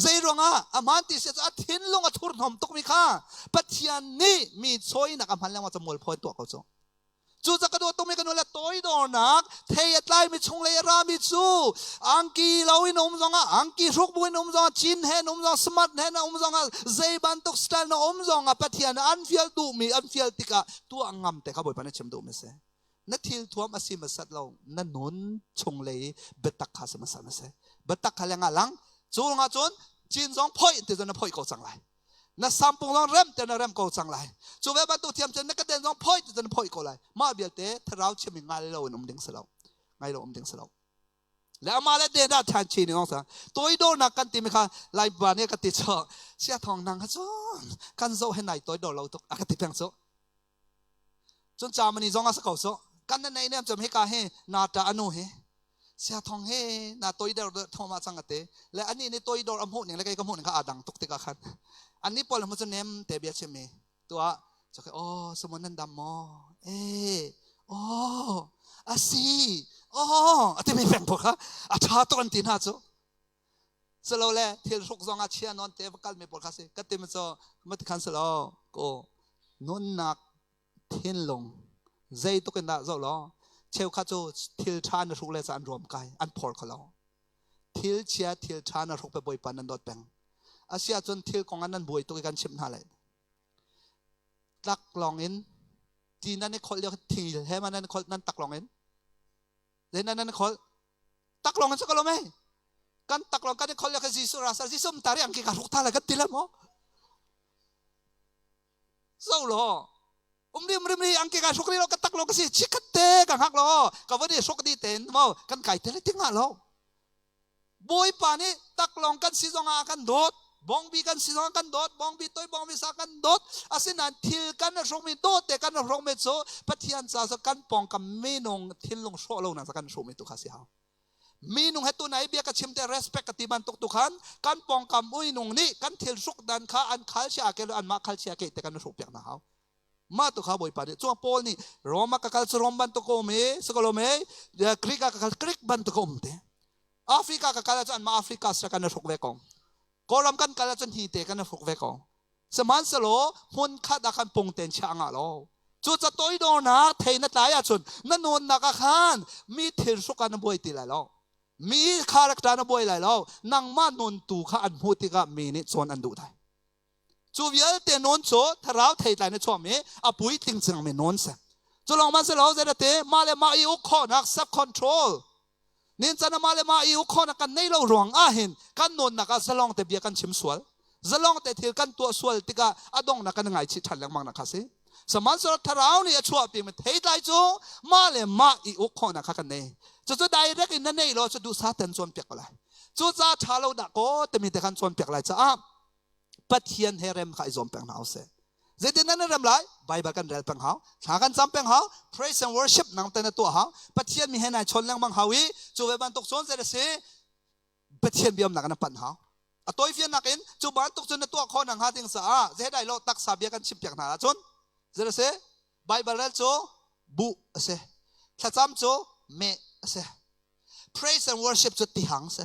Zei ruangah a hmaan ti si a thinlung a thurhnawm tukmi kha Pathian nih mi chawinak a hman lengmang cu mualpho in tuah ko cu. Cu ca ka dawt tukmi ka nu le toidornak thei a tlaimi chunglei a rami cu angki lo in um zongah angki hruk bu in um zongah chin he um zongah smart he na um zongah zei bantuk style na um zongah Pathian an fial duhmi an fial tikah tuah ngam te kha Bawipa nih chim duhmi si. Na thil thuam a si masat lo na nun chunglei biatak kha si masat na si biatak kha lengah lang cu ruangah cun cin zong phoih ti na phoih ko cang lai na sampung zong rem te na rem ko cang lai cu ve bantuk thiam cun na ka den zong phoih ti na phoih ko lai mah vialte thlarau chim ngai lo in um ding si lo ngai lo um ding si lo le amah le de dah than chin ong sa toidornak kan ti mi kha lai ba ne ka ti cho sia thong nang kha cun kan zo he nai toidor lo tuk a ka ti peng chu Cun Germany zong ah si ko su. Kan na nei nem cem hika hi na ta anu hi sia thong he na toidor thoma cang ate le ani ni toidor a hmuh ning le kei ka hmuh ning kha aa dang tuk tikah khan ani pawl mu cu nem te bia chim mi tua chake oh sumon nan dam maw eh oh asi oh ati mi feng pok kha a tha tuk an ti hna cu silo le thil hruk zong ah chia non te va kal mi pawl kha si ka tim cu mati khan silo. Ko nunnak thinlung zeituk in dah zoh law cheukhat cu thil ṭha na hruk le ca an ruam kai an phor kho lo. Thil chia thil ṭha na hruk pe Bawipa nan dawt peng. Asiahcun thil kong ah nan buai tuk i kan chimh hna lai. Tlak lawng in ti nan i kholh lio thil he ma nan i kholh nan tak lawng in zei nan nan i kholh tak lawng in ko mei kan tak lawng kan i kholh lio kha Jesuh rasa Jesuh tari angki ka hruk tha lai kan ti le maw zo lo um rim rim ri angki ka hruk ri lo ka tak lo ka si chikhat te ka hngak lo ka van i hruk di ten mo kan kai te le ting lo Bawipa nih taklawng kan si zongah a kan dawt bongbi kan si zongah kan dawt bongbi toi bongbi sa kan dawt asinain thil kan hrukmi dawt te kan hrukmi cu Pathian ca cu kan pawngkam minung thinlung hrawh lo nak kan hrukmi tu kha si hau minung he tu nai bia ka chim te respect ka ti bantuk tu khan kan pawngkam uinung nih kan thil hruk dan kha an khal chia ke an mah khal chia ke te kan hruk piak na hau mah tu kha bawipa nih chuang Paul nih Roma ka kal cu Rom bantuk um i sakalom e Greek ka kal Greek bantuk um te Africa ka kal ahcun anmah Africa sa kan hruk ve ko Kawlram kan kal ahcun hi te kan hruk ve ko sihmanhsehlaw hmun khat ah khan pung ten chia ngah lo cu ca toidornak thei na tlai ahcun na nunnak ah khan mi thil hruk ah na buai ti lai lo mi character na buai lai lo nangmah nun tu kha an hmuh tikah mi nih cawn an duh lai Cu vialte nawn cu thlarau theitlai na chuahmi a puitling cangmi nawn si. Cu lawng man si lo zeidate mah le mah i uk khawhnak self control nin can mah le mah i uk khawhnak kan nei lo ruang ah hin kan nawnnak ah zalong te bia kan chim sual zalong te thil kan tuah sual tikah a donghnak kan ngaichih ṭhan lengmang nak kha si. Sihmanhsehlaw thlarau nih a chuahpi mi theitlai cu mah le mah i uk khawhnak kha kan nei. Cucu direct in na nei lo cu duhsah ten cawnpiak ko lai. Cucaah ṭha lo dah kaw timi te khan cawnpiak lai caah Pathian he rem kha i zuam peng hna usih. Zeitin nan rem lai? Bible kan rel peng hau, thla kan cam peng hau, praise and worship nang te na tuah hau, Pathian mi he nai chawn lengmang hau i cu ve bantuk cun zei si Pathian biamnak na panh hau. A tawifiannak in cu bantuk cun na tuah khawh nang hnga ding caah zehdai lo taksa bia kan chim piak hna ahcun zei si Bible rel cu buh a si. Thlacam cu meh a si. Praise and worship cu tihang si.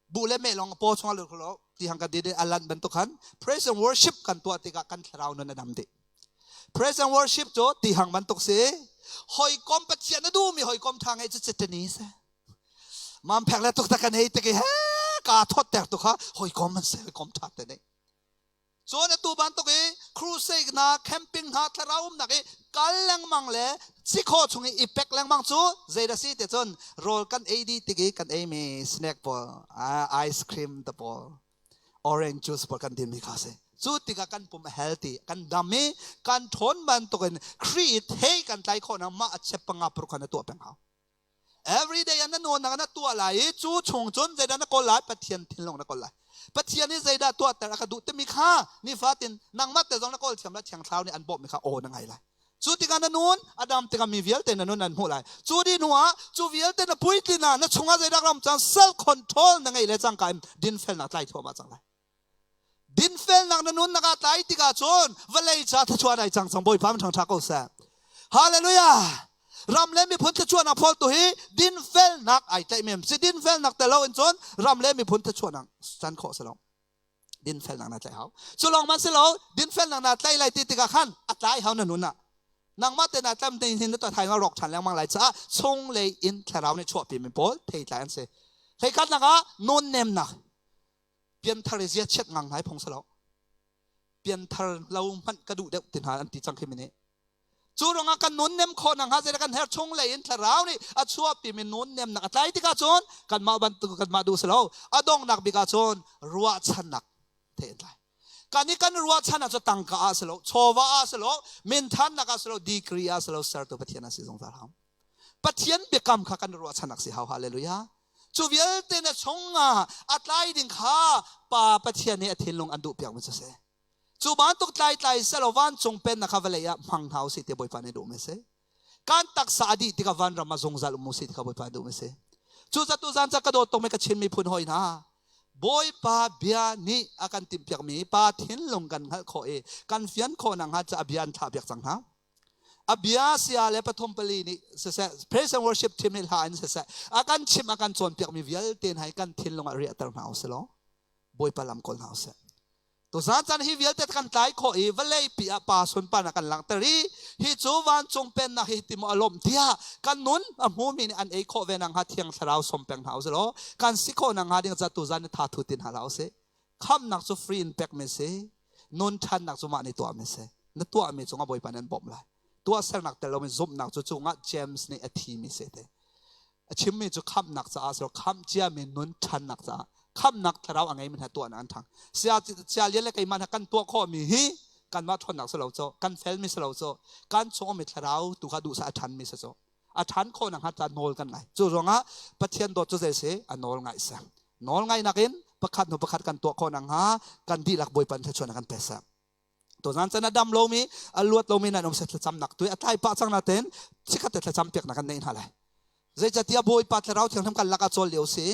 Bu le meh lawng paw chungah lut lo ti hang kan ti alan bantuk khan praise and worship kan tuah tikah kan thlarau nun a dam dih. Praise and worship cu ti hang bantuk si. Hawikom Pathian a duhmi hawikom tha ngei cu citani si. Mam phek le tuk tak kan hei tik i he ka thawt ter tu kha hawikom an si hawikom tha te nih. Cun atu bantuk i crusade hna, camping hna, thlarau umnak i kal lengmang le cikhaw chung i i pek lengmang cu zeidah si ti cun rawl kan ei dih tik i kan eimi snack pawl, ice cream te pawl, orange juice pawl kan dinmi kha si. Cu tikah kan pum a healthy, kan dam i kan ṭhawn bantukin Khrih i thei kan tlai khawhnak mah a chep panga paruk kha na tuah peng hau. Every day na nunak na tuah lai i cu chung cun zeidah na kawl lai Pathian thinlung na kawl lai Pathian nih zeidah tuahter a ka duh timi kha nifatin nangmah te zong na kawl thiam lai Thiang Thlarau nih an bawmhmi kha aw na ngai lai cu tikah na nun a dam tikah mi vialte na nun an hmuh lai cu dih hnuah cu vialte na puitlin ah na chungah zeidah ram cang self control na ngeih le cangka in dinfelnak tlai thluahmah cang lai Dinfelnak na nunnak ah tlai tikah cun vawlei ca thluachuah nai cang cang Bawipa min ṭhangṭha ko seh. Hallelujah! Ram le miphun thluachuahnak phawltu hi dinfelnak ai tlaih mem si dinfelnak tel lo in cun ram le miphun thluachuahnak can khawh si lo. Dinfelnak na tlaih hau. Cu lawng man si lo dinfelnak na tlaih lai ti tikah khan a tlai hau na nun ah. Nangmah te na tlam te hin na thai rawk ṭhan lengmang lai caah chunglei in thlarau nih chuahpi mi pawl theitlai an si. Hleikhatnak ah nun nemnak pianthar i zia chiat ngang ngai phung si lo pianthar lo hmanh ka duh deuh ti hna an ti cang khi mi nih cu ruangah kan nun nem khawh nak hnga zeidah kan her chung lei in thlarau nih a chuahpi mi nun nem nak a tlai tikah cun kanmah bantuk kanmah duh si lo a donghnak bik ah cun ruahchannak the in tlai kan i kan ruahchan ah cu tangka ah si lo chawva ah si lo minthannak ah si lo degree ah si lo sertu pathian ah si zungzal hau Pathian biakam kha kan ruahchannak si hau hallelujah cu vialte na chungah a tlai ding kha pa Pathian nih a thinlung an duh piak mi cu si cu bantuk tlai tlai selaw vancung pennak kha vawlei ah hmang hna usih ti Bawipa nih duh mi si kan taksa a dih tikah vanram ah zungzal um usih ti kha Bawipa duh mi si cu zatu zan ca ka dawt tuk mi ka Chin miphun hawi hna Bawipa bia nih a kan timhpiak mi pa thinlung kan hngalh khawh i kan fian khawh nak hnga ca a bia an thlah piak cang hna A bia sia le pathum pali nih siseh praise and worship team nih hla in siseh a kan chimh a kan cawnpiakmi vialte hna hi kan thinlung ah riahter hna usih law Bawipa lam kawl hna usih. Tuzan caan hi vialte kan tlai khawh i vawlei pi ah pa sunparnak kan langhter i hi cu vancung pennak hi ti maw a lawmh tiah kan nun a hmumi nih an ei khawh ve nakhnga Thiang Thlarau sawm peng hna usih law kan si khawh nakhnga ding ca tuzan ni tha thu tin hna hlah usih. Khamhnak cu free in pekmi si, nun ṭhannak cu mah nih tuahmi si. Na tuahmi cungah Bawipa nih an bawmh lai. Tuahsernak tel loin zumhnak cu cungah James nih a thimi si te. A chimmi cu khamhnak caah si lo, khamh ciami nun ṭhannak caah khamhnak thlarau a ngeimi hna tuahnak an ṭhang. Sia sia lian le keimah hna kan tuah khawhmi hi kanmah ṭhawnnak si lo cu, kan felmi si lo cu, kan chung ummi thlarau tu kha duhsah a ṭhanmi si cu. A ṭhan khawh nakhnga ca nawl kan ngai. Cu ruangah Pathian dawt cu zei si? A nawl ngaih si. Nawl ngaihnak in pakhat hnu pakhat kan tuah khawh nakhnga kan dihlak Bawipa thluachuahnak kan pe seh. Tuzan chan a dam lomi, a luat lomi nan um se thlacamnak tu a tlai pah cang nain chikkhat te thlacam piaknak kan neih hna lai. Zeicatiah Bawipa Thlarau Thianghlim kan lakah cawl lio si.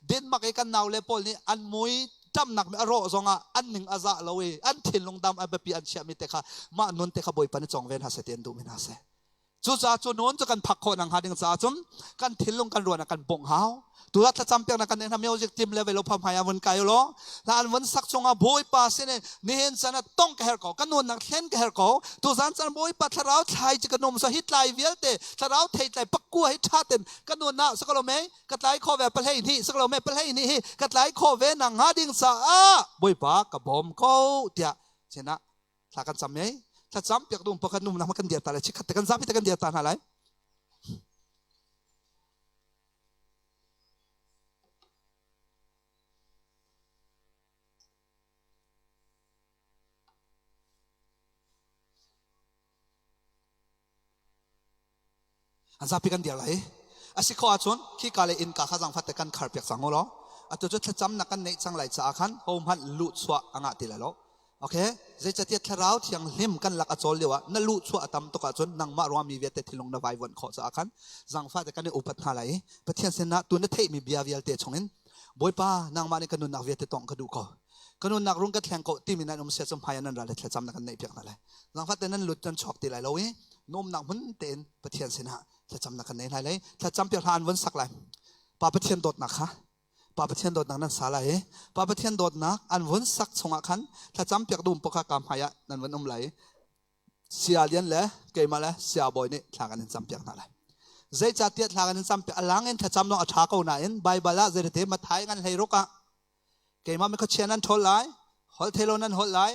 Denmark i kan naule pawl nih an mui ṭamnak mi a rawh zongah an ning a zah lo i an thinlung dam a biapi an chiahmi te kha mah nun te kha Bawipa nih cawng ve hna seh ti an duhmi hna seh. Cucaah cu nun cu kan phak khawh nakhnga ding caah cun kan thinlung kan ruahnak kan bongh hau. Tu ah thlacam piaknak kan neih hna music team le velo pham hmai ah vun kai law hla an vun sak chungah Bawipa sin in nihin chan ah tong ka herh ko ka nunnak thlen ka herh ko tuzan chan Bawipa thlarau thlai ci ka num so hi tlai vialte thlarau thei tlai pakua hi tha ten ka nun ah sakalo me ka tlai kho ve pahlei hnih sakalo me pahlei hnih hi ka tlai kho ve na nga ding caah Bawipa ka bawm ko tiah sinah thla kan cam ei thlacam piak dum pakhat num na kan dir ta lai chikhat te kan zapi te kan dir ta hna lai An zapi kan dir lai. A si kho ahcun khika le innka kha zangfat te kan khar piak cang u law atu cu thlacamnak kan neih cang lai caah khan hohmanh luhchuah a ngah ti lai lo. Okay, zeicatiah thlarau thianghlim kan lak a cawl lio ah na luhchuah a tam tuk ahcun nangmah ruang mi vialte thinlung na vaivuanh khawh caah khan zangfah te kan i upat hna lai i Pathian sinah tu na theihmi bia vialte chungin Bawipa nangmah nih ka nunnak vialte tongh ka duh ko. Ka nunnak rung ka thleng ko timi nan um sia cu hmai ah nan ral le thlacam na kan neih piak hna lai. Zangfah te nan lut nan chuak ti lai lo i nuamnak hmun tein Pathian sinah thlacamnak kan nei lai lai thlacam piak hla an vun sak lai Pa Pathian dawtnak kha Pa Pathian dawtnak nan sa lai i Pa Pathian dawtnak an vun sak chungah khan thlacam piak dum pakha ka hmai ah nan vun um lai sia lian le keimah le sia bawi nih thla kan in cam piak hna lai zeicahtiah thla kan in cam piak alang in thlacam lawng a ṭha ko nain Baibal ah zeirete Mathai ngan hlei ruk ah keimah mi khuachia nan ṭhawl lai holhtheihlo nan holh lai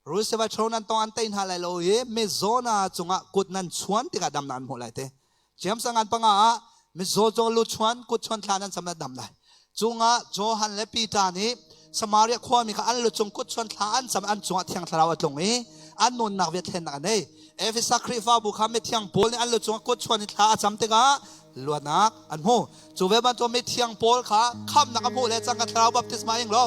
rulseva ṭhalo nan tong an tei hna lai lo i mizaw na cungah kut nan chuan tikah dam nan hmuh lai te James ngan panga ah mizaw caw lu chuan kut chuan thla nan sam na dam lai cungah Johan le Peter nih Samaria khuami kha an lu cung kut chuan thla an cam an cungah thiang thlarau a tlung i an nunnak viat thlennak an ei Efesa Khrihfabu kha mithiang Paul nih an lu cungah kut chuan i thla a cam tikah luatnak an hmu Cu ve bantuk mithiang Paul kha khamnak a hmuh le cangka thlarau baptisma ing lo.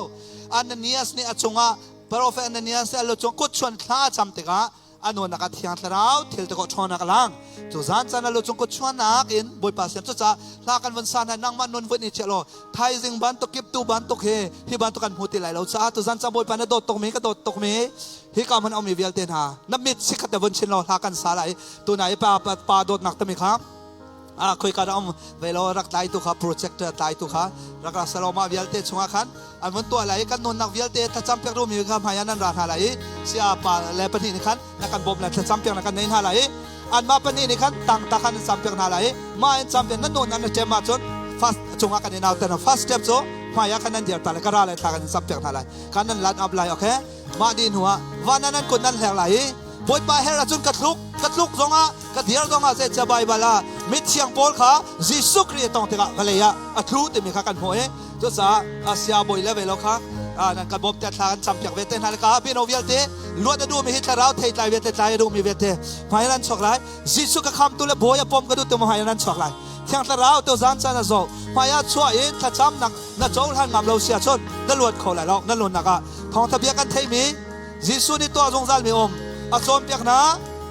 Ananias nih a cungah prophet Ananias nih a lu cung kut chuan thla a cam tikah a nunak ah thiang thlarau thil te kawh ṭhawnak a lang. Cu zan caan a lu cung kut chuannak in Bawipa siam cucaah hla kan vun sa hna nangmah nun vun i chiah law thaizing bantuk kiptu bantuk hi hi bantuk kan hmu ti lai lo caah tu zan caan Bawipa na dawt tukmi ka dawt tukmi hi ka hmun a ummi vialte hna na mit sikhat te vun chin law hla kan sa lai tunai pa pa dawtnak tami kha ah khoika dah um ve lo rak tlai tu kha projector tlai tu kha rak ra salo mah vialte chungah khan an vun tuah lai i kan nunnak vialte thlacam piak rumi kha hmai ah nan ra hna lai i sia pa le pahnih nih khan na kan bawm le thlacam piak na kan nei hna lai i anmah pahnih nih khan tang ta khan cam piak hna lai i mah in cam piak nan nun nan ṭem ahcun first chungah kan i nau ten first step cu hmai ah khan nan dir ta le ka ra le thla kan cam piak hna lai kan nan lan up lai okay mah dih hnu ah van ah nan kut nan hler lai i Bawipa her ahcun ka thluk ka tluk zongah ka dir zongah zeicah Baibal ah mithiang pawl kha Jesuh Khrih a tong tikah vawlei ah a thlu timi kha kan hmuh i cucaah Asia bawi le ve lo kha nan kan bawm te thla kan campiak ve te hna le ka bino vialte luat a duhmi hi thlarau theitlai vialte tlai a duhmi vialte hmai nan chuak lai Jesuh ka khamtu le bawi a pom ka duh tu hmai nan chuak lai Thiang Thlarau to zan caan a zoh hmai ah chuah in thlacamnak na cohlan ngam lo si ahcun na luat kho lai lo na nunnak ah thawngtha bia kan theimi Jesuh nih tuah zungzal mi um a cawnpiak hna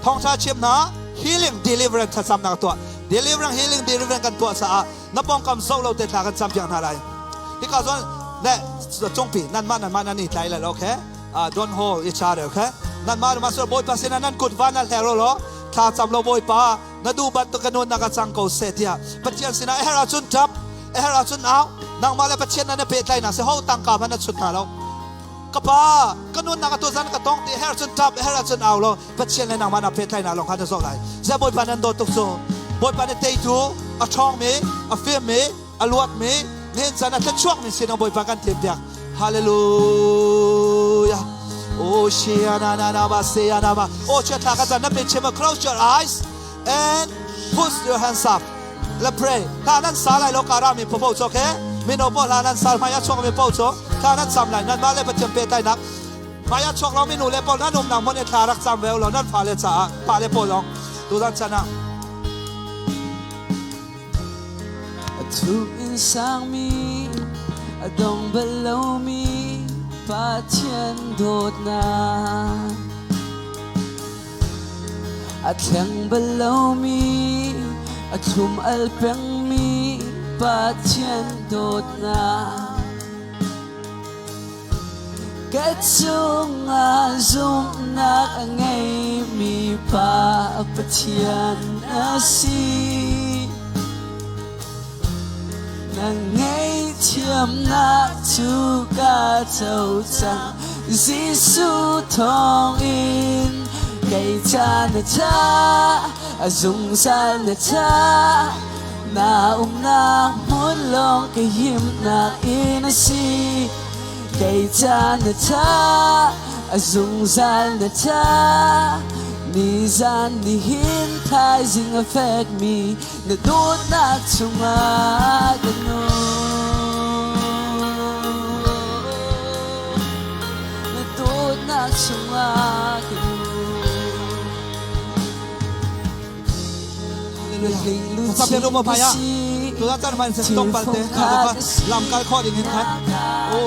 thawngtha chim hna healing deliverance thlacamnak tuah deliverance healing deliverance kan tuah caah na pawngkam zoh lo te thla kan campiak hna lai hika zawn le cungpi nanmah nanmah nan i tlai lai lo okay don't hold each other okay nanmah nanmah sur bawipa sinah nan kut van nan hler lo thla cam lo bawipa na duh bantuk ka nunnak ah cang ko seh tiah Pathian sinah a herh ahcun ṭap a herh ahcun au nangmah le Pathian nan i pehtlaihnak si ho tangka hmanh na chut hna lo. Ka pa, ka nunnak atu zan ka tong ti her cun tap her cun au lo Pathian le nangmah na pehtlaihnak lawng kha na zawh lai. Ziah Bawipa nan dawt tuk cu. Bawipa nih teitu, a ṭhawngmi, a fimmi, a luatmi, nihin caan a thluachuakmi sinah Bawipa kan thimpiak. Hallelujah. Oh, shia na na na ba se ya na ba. Oh, chia thla ka chan na pe chim close your eyes and put your hands up. Le pray. Hla nan sa lai lo kara mi popo cho ke. Mino po hla nan sal hmai a chuak mi po cho. Thla nan sam lai nan ma le Pathian pe tai nak. Hmai a chuak lo mi nu le pawl nan umnak hmun i thla rak cam ve lo nan fale caah fale pawl lawng tuzan chan ah A thuk in sangmi a dong bal lomi Pathian dawtnak A thleng bal lomi a thlum al pengmi Pathian dawtnak Ka cungah zumhnak a ngeimi Pa Pathian a si. Na ngaihthiamnak cu ka co cang Jesuh thawngin kei ca na ṭha, a zungzal na ṭha. Na umnak hmun lawng ka himnak inn a si. Kei ca na ṭha, a zungzal na ṭha. Nizan nihin thaizing a fekmi na dawtnak chungah ka nung. Na dawtnak chungah ka nung. Sapien um phaya tu chan man se tong pal te ka lam kal kho ding hin khat o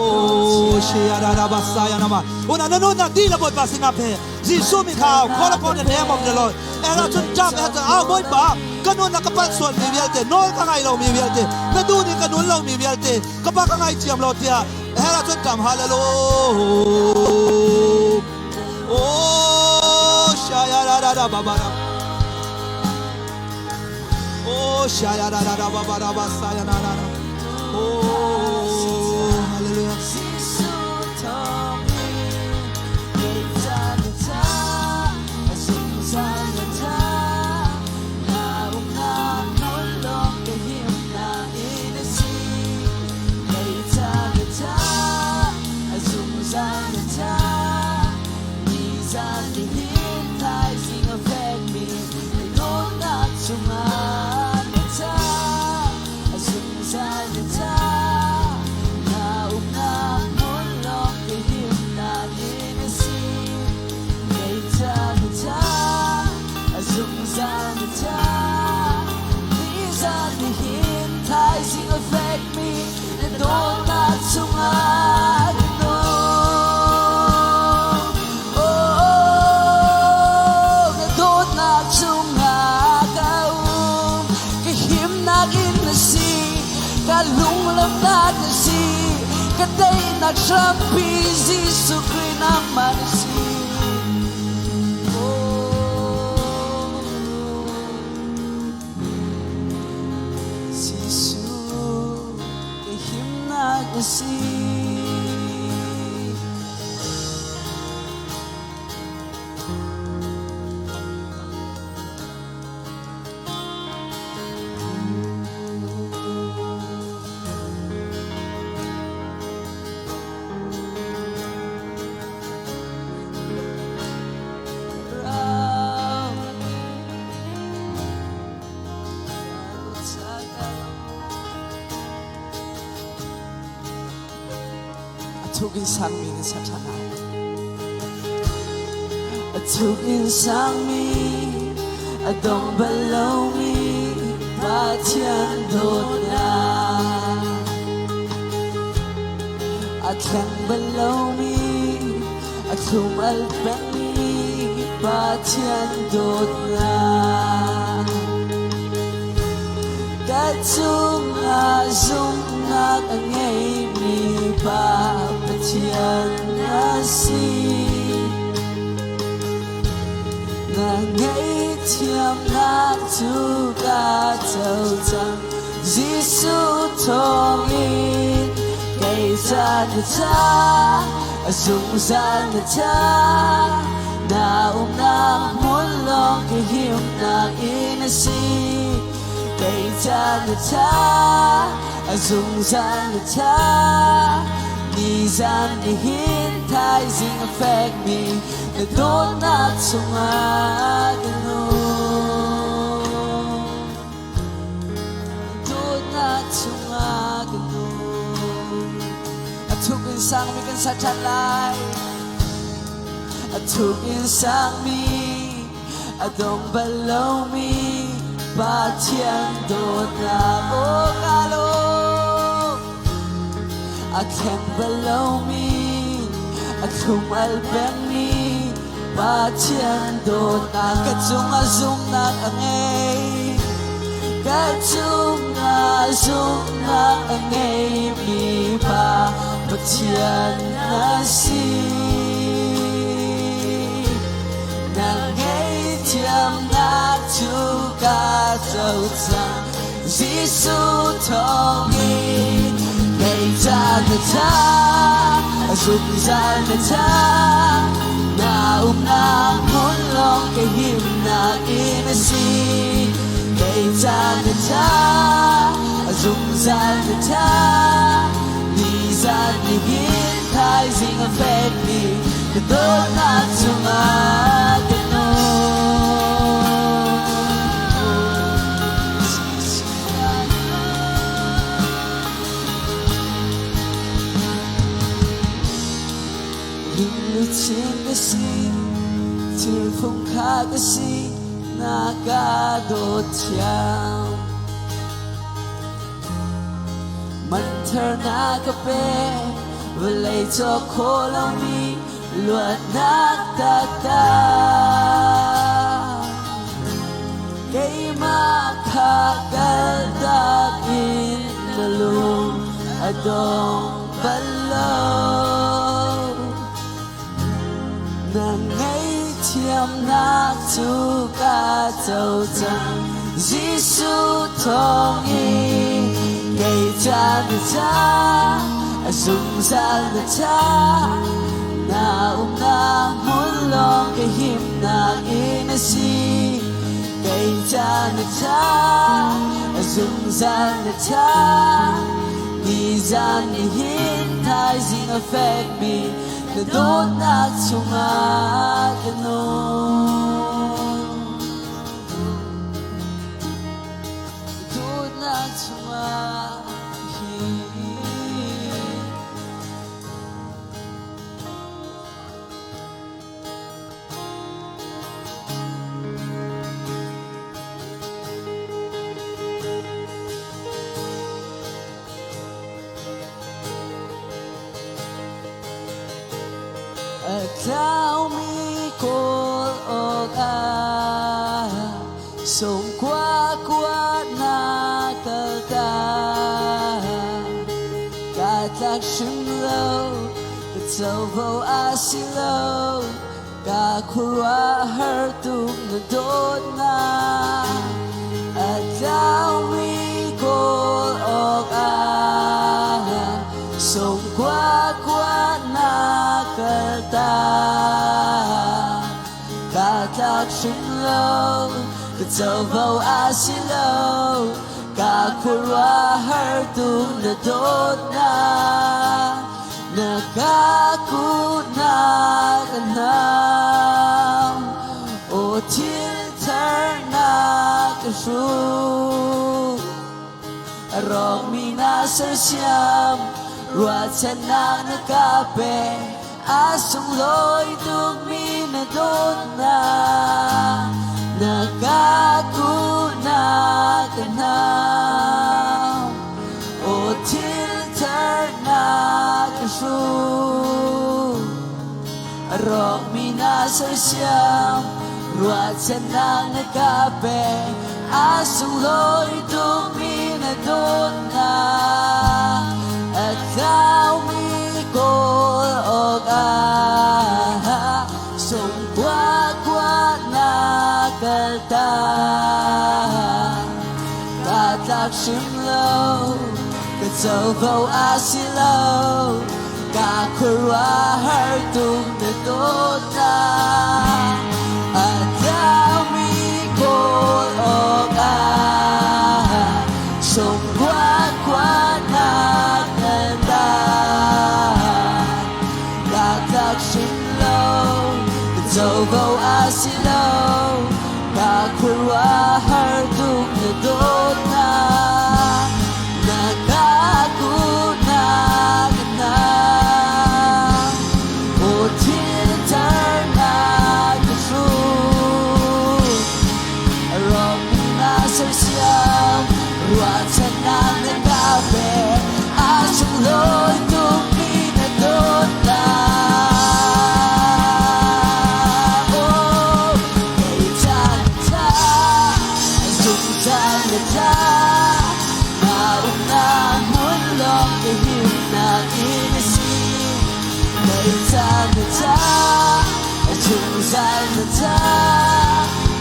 she ya ra ra ba sa ya na ma una na nu na di la boy pa singa phe Jesu mi kha call upon the name of the Lord era chun cham he a boy pa ka nu na ka pal sual mi vialte nol ka ngai lo mi vialte na du ni ka nun lo mi vialte ka pa ka ngai thiam lo tia era chun cham hallelujah Oh, shaya ra ra ba ba ra. Oh, shaya ra ra ra ba ba ra ba sa ya na na na. Oh, hallelujah. Jesu Christ nangmah na si. Oh. Jesuh, ka himnak na si. A thuk in sangmi na sa ṭhan lai. A thuk in sangmi, a dong bal lomi Pathian dawtnak. A thleng bal lomi, a thlum al pengmi Pathian dawtnak. Ka cungah zumhnak a ngeimi Pa Pathian na si. Na ngaihthiamnak cu ka co cang Jesuh thawngin kei ca na tha, a zungzal na tha. Na umnak hmun lawng ka himnak inn a si. Kei ca na tha, a zungzal na tha. Nizan nihin thaizing a fekmi na dawtnak chungah ka nung. Dawtnak chungah ka nung. A thuk in sangmi kan sa ṭhan lai. A thuk in sangmi, a dong bal lomi Pathian dawtnak aw ka lawm. A thleng bal lomi, a thlum al pengmi Pathian dawtnak ka cungah zumhnak a ngei. Ka cungah zumhnak a ngeimi Pa Pathian na si. Na ngaihthiamnak cu ka co cang. Jesuh thawngin kei ca na tha, zungzal na tha. Na umnak hmun lawng ka himnak inn a si. Kei ca na tha, zungzal na tha. Nizan nihin thaizing a fekmi ka dawtnak cungah ka nung. Lungluchin ka si, thilfung kha ka si, na ka dawt thiam. Man thar na ka pe, vawlei cawk khawh lomi luatnak taktak. Keimah kha kaltak in na lung a dong bal lo. Na ngaihthiamnak cu ka co cang, Jesuh thawngin kei ca na ca, a zungzal na ca. Na umnak hmun lawng ka himnak inn a si. Kei ca na ca, a zungzal na ca. Nizan nihin thaizing a fekmi na dawtnak chungah ka nung. Dawtnak chungah hi. A tlaumi kawl awkah sawmkua kua na kaltak. Kaa tlak hrim lo, ka covo a si lo, ka khuaruahhar tuk na dawtnak. A tlaumi kawl awkah sawmkua kua na kaltak. Kaa tlak hrim lo, ka covo a si lo, ka khuaruahhar tuk na dawtnak. Na ka kuhnak a nam, aw thil thar na ka hruk. A rawkmi na sersiam, ruahchannak na ka pe, a sunglawi tukmi na dawtnak. Na ka kuhnak a nam, aw thil thar na ka hruk. A rawkmi na sersiam, ruahchannak na ka pe, a sunglawi tukmi na dawtnak. A tlaumi kawl awkah sungkua kua na kaltak. Kaa tlak hrim lo, Ka covo a si lo Ka khuaruahhar tuk na dawtnak A tlaumi kawl awkah Sungkuatkuatnak nan dah Ka tlak hrim lo Ka covo a si lo Ka khuaruahhar tuk na dawtnak Na ka kuhnak na Aw thil thar na ka hruk Rawkmi na sersiam Ruahchannak na ka pek A sunglawi tukmi na dawtnak Oh, kei ca na tha zungzal na tha Na umnak hmun lawng ka himnak inn a si Kei ca na tha zungzal na tha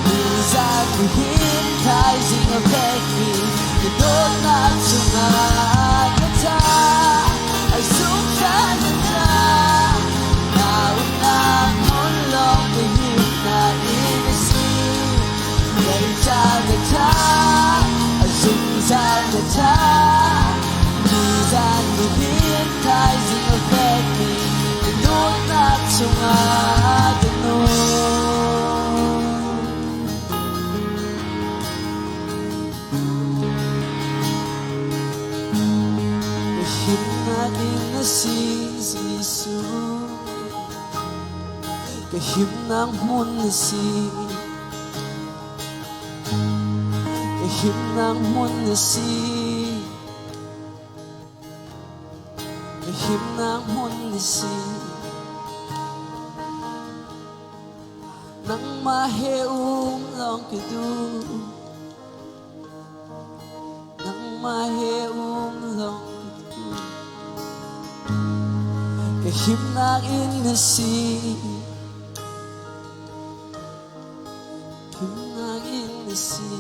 Nizan nihin thaizing a fekmi na dawtnak chungah na tha zungzal na tha Na umnak hmun lawng ka himnak inn a si Kei ca na tha zungzal na tha Nizan nihin thaizing a fekmi na dawtnak chungah ka nung. Ka himnak in na si Jesuh Ka himnak hmun na si Ka himnak hmun na si Ka himnak hmun na si Nangmah he um lawng ka duh Nangmah he um lawng ka duh Ka himnak inn na si Himnak inn na si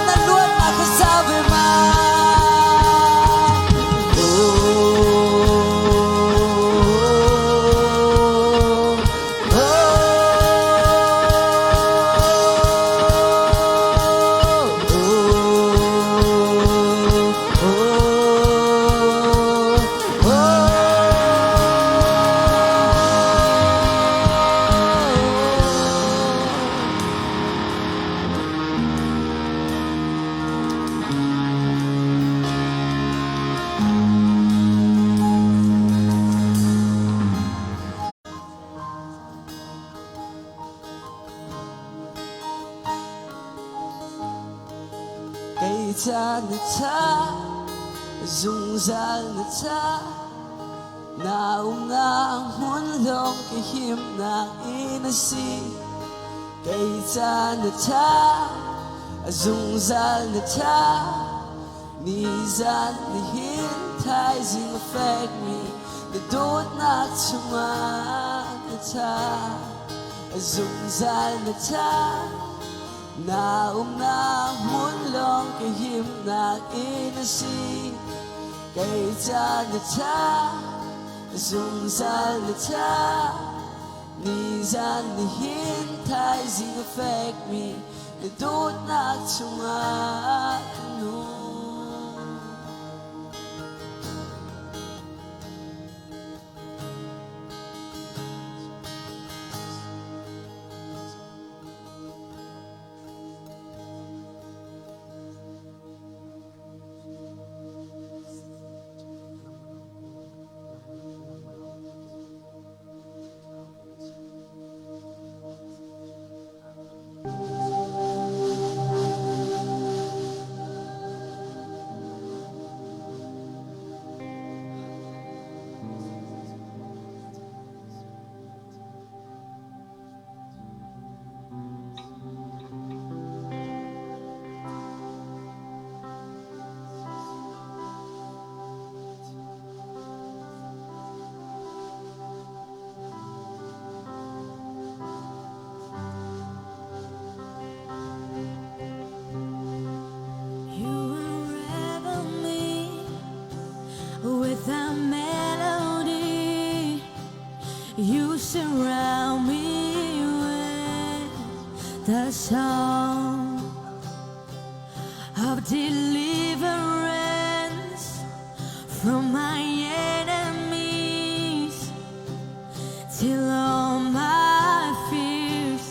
Na luatnak ka sa ve ma Kei ca na tha zungzal na tha Na umnak hmun lawng ka himnak inn a si Kei ca na tha zungzal na tha Nizan nihin thaizing a fekmi na dawtnak chungah na tha Zungzal na tha. Na umnak hmun lawng ka himnak inn a si. Kei ca na ṭha, zungzal na ṭha. Nizan nihin thaizing a fekmi na dawtnak chungah ka nung. You unravel me with a melody. You surround me with the song of deliverance from my enemies till all my fears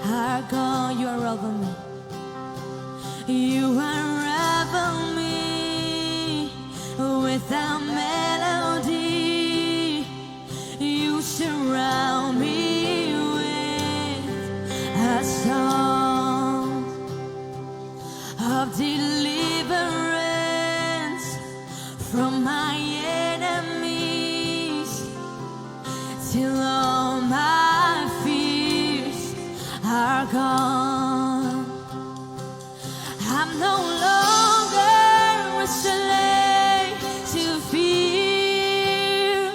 are gone. You unravel me. You unravel me with a melody. You surround me with a song of deliverance from my enemies till all my fears are gone. I'm no longer a slave to fear.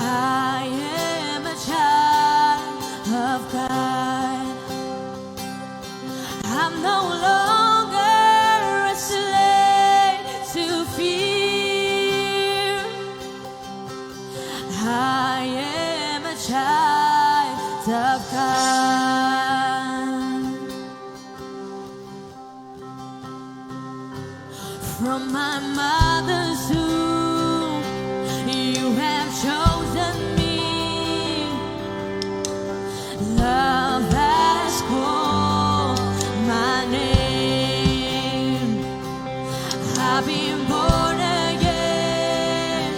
I am a child of God. I'm no longer a slave to fear. I am a child of God. From my mother's womb, you have chosen me. Love has called my name. I've been born again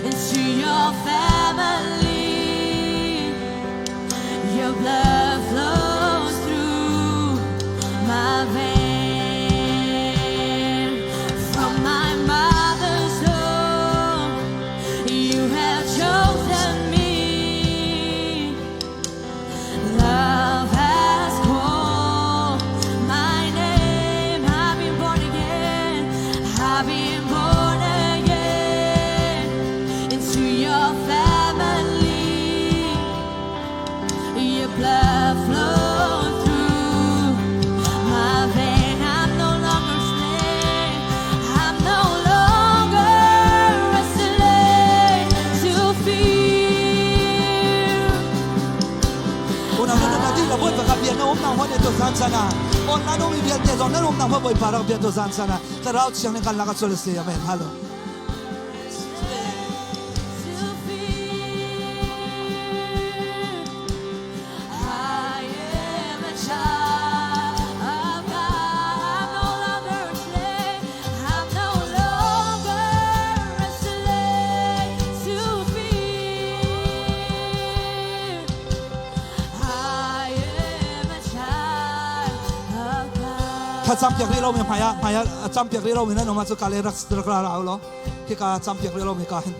into your family. Your blood flows through my veins. From my mother's womb, you have chosen me. Love has called my name. I've been born again. I've been born again into your family. Your blood flows through my veins. I'm no longer slave. I'm no longer a slave to fear. Unau na na di la Bawipa ka bia na um nang hone to zan sana. Online um vialte zong nan um nang Bawipa rak bia to zan sana. Thlarau thiang nih kan lak a chol si. Amen. Hallelujah. To fear. I am a child of God. I'm no longer a slave. I'm no longer a slave to fear. I am a child of God. Thlacam piak rih lomi hmai ah hmai ah cam piak rih lomi nan um ahcun ka le rak rak ra ra u law hika cam piak rih lomi ka hin.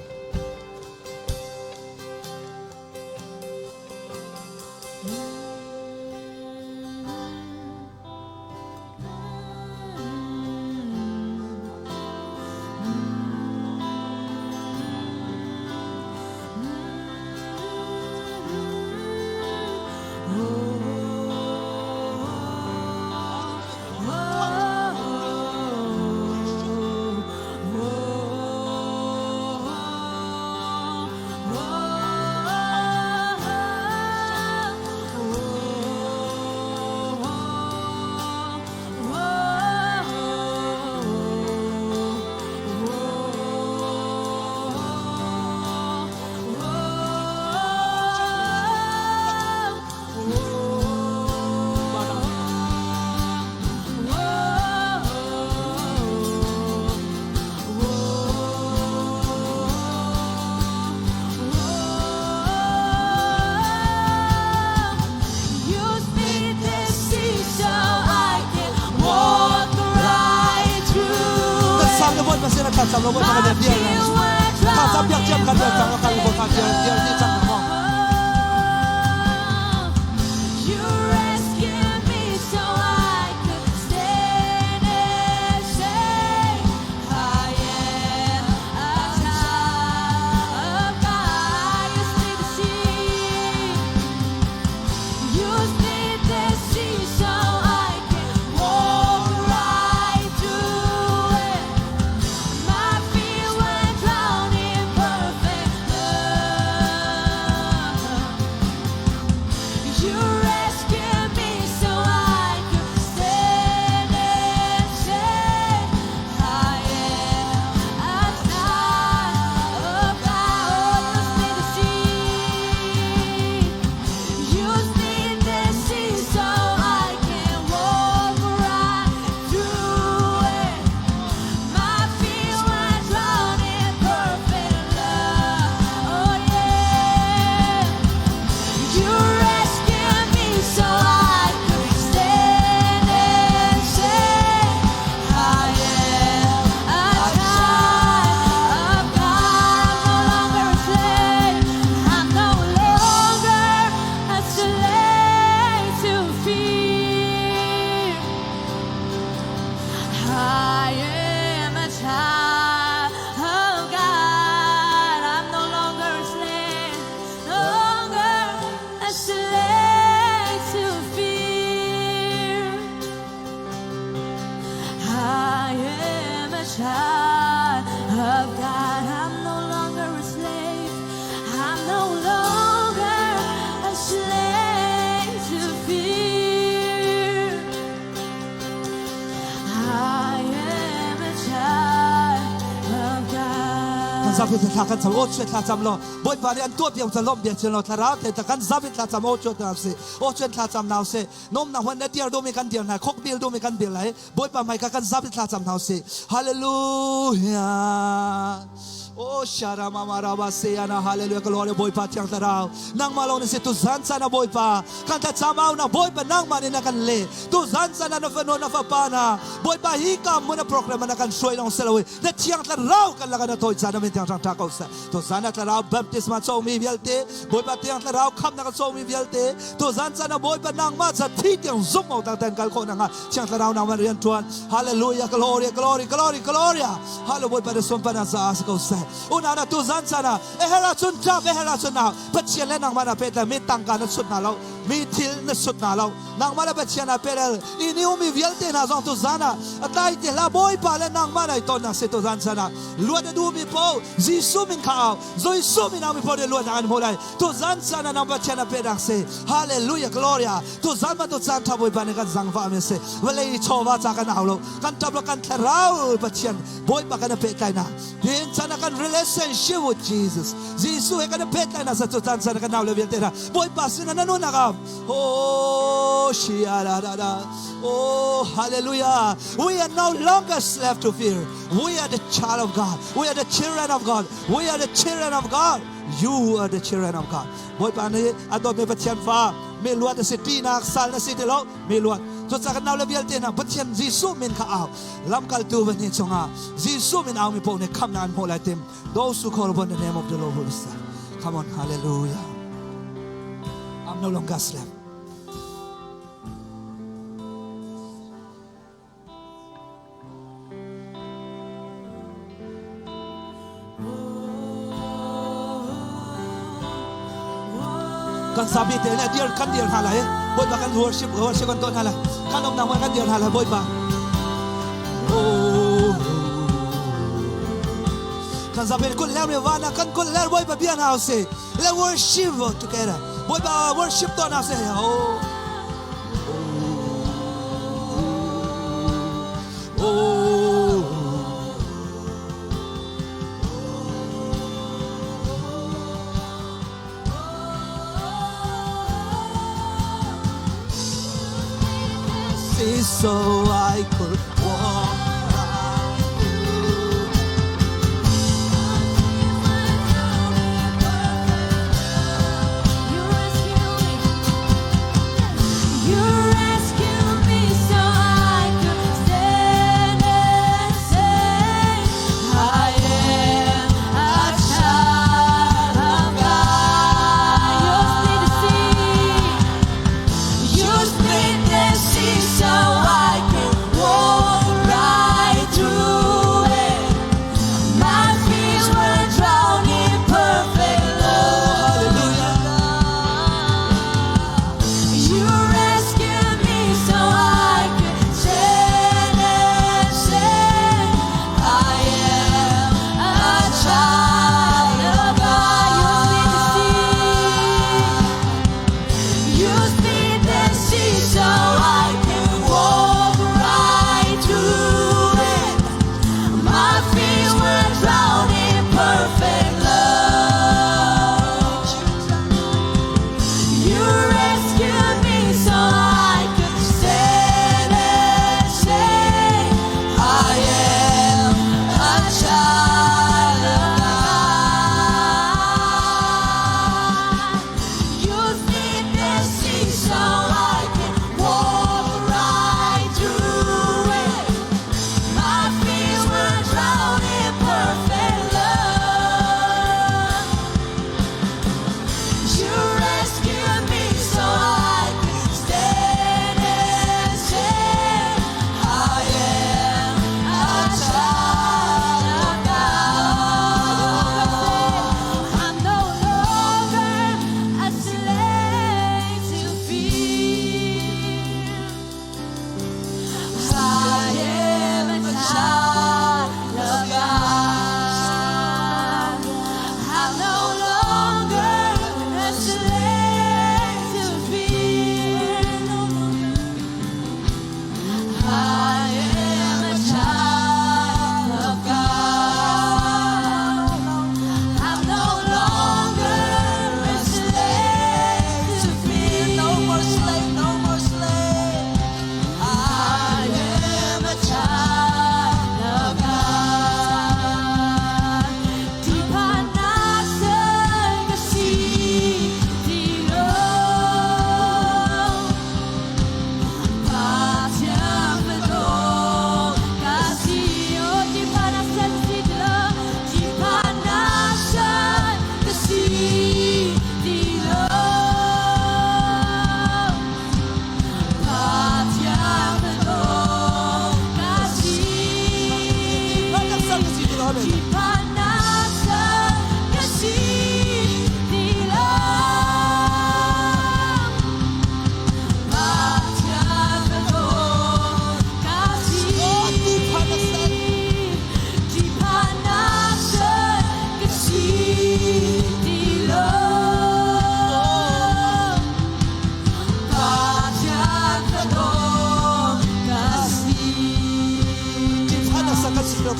thla cam lo boy pa kan dir thla cam biak ciam kan dir cang kan bo kha dir dir ni cang mo. You rescued me so I could stand and say, I am a child of God. You split the sea. You split the sea so I can walk right through it. My feet were drowned in perfect love. You rescued me so I could stand and say, I am a child of God. You split the sea. You split the sea so I can walk right through it. My feet were drowned in perfect love. Oh yeah. You rescued me so I could stand and say, I am a child of God. I'm no longer a slave. I'm no longer a slave to fear. I am a child of God. I'm no longer a slave, no longer a slave to fear. I am a child of God. I'm no longer a slave. I'm no longer a slave to fear. I am a child of God. Kan zapi thla kan cam o chue thla cam lo Bawipa nih an tuah piak ca lawm bia chin lo thlarau te ta kan zapi thla cam o chue ta se o chue thla cam nau se nom na hwan na diar do mi kan diar na khok bil do mi kan bil lai Bawipa mai ka kan zapi thla cam nau se. Hallelujah. Oh shara mama raba se ana. Hallelujah, glory. Bawipa thiang thlarau, nangmah lawng na si. Tu zan caan ah Bawipa kan thlacam au na Bawipa, nangmah nih na kan le. Tu zan caan ah na fanu na fapa na Bawipa, hi ka mun a program na kan hruai lawng si lo na thiang thlarau kan laka na tawi caan amin tiang ṭha ko seh. Tu zan ah thlarau baptisma comi vialte, Bawipa tiang thlarau khamnak a comi vialte, tu zan caan ah Bawipa nangmah ca thi tiang zumh awk tak ten kal khawh nakhnga thiang thlarau nangmah rian ṭuan. Hallelujah, glory, glory, glory, glory. Hallelujah. Bawipa na sunparnak caah si ko seh. Unau na tu zan caan ah ehera cun ṭap, ehera cun na Pathian le nangmah na pehtlai. Mi tangka na chut hna lo, mi thil na chut hna lo, nangmah le Pathian ah pehlel. I ni umi vialte hna zong tu zan ah tlai te hlah. Bawipa le nangmah nai tonnak si. Tu zan caan ah luat a duhmi paoh Jesuh min kha au. Jesuh min au mi paoh nih luatnak an hmu lai. Tu zan caan ah nang Pathian a pehnak si. Hallelujah, gloria. Tu zan bantuk caan ṭha Bawipa nih kan zangfah mi si. Vawlei chawva ca kan au lo, kan ṭap lo, kan thlarau Pathian Bawipa kan pehtlainak tin chan kan relationship with Jesus, Jesuh he kan pehtlainak sa. Cu caan chan kan nau le vialte hna, Bawipa sin na nunak am. Oh shia da da da. Oh hallelujah. We are no longer slave to fear. We are the child of God. We are the children of God. We are the children of God. You are the children of God. Bawipa nih a dawtmi Pathian fa mi luat na si. Ṭihnak sal na si ti lo, mi luat. Cucaah kan nau le vialte hna, Pathian Jesuh min kha au. Lamkaltu pahnih chungah Jesuh min au mi paoh nih khamnak an hmuh lai tim. Those who call upon the name of the Lord will be saved. Come on, hallelujah. I'm no longer slave. Kan sabi te le dir kan dir hna lai. Bawipa kan worship, worship kan tuah hna lai. Kan umnak hmun kan dir hna lai. Bawipa, oh, kan zapi kut ler mi vana kan kut ler Bawipa bia hna usih. Let worship together. Bawipa worship tuah hna usih. Oh, oh. See so I could walk right through. You rescue me. You rescue me so I could stand and say, I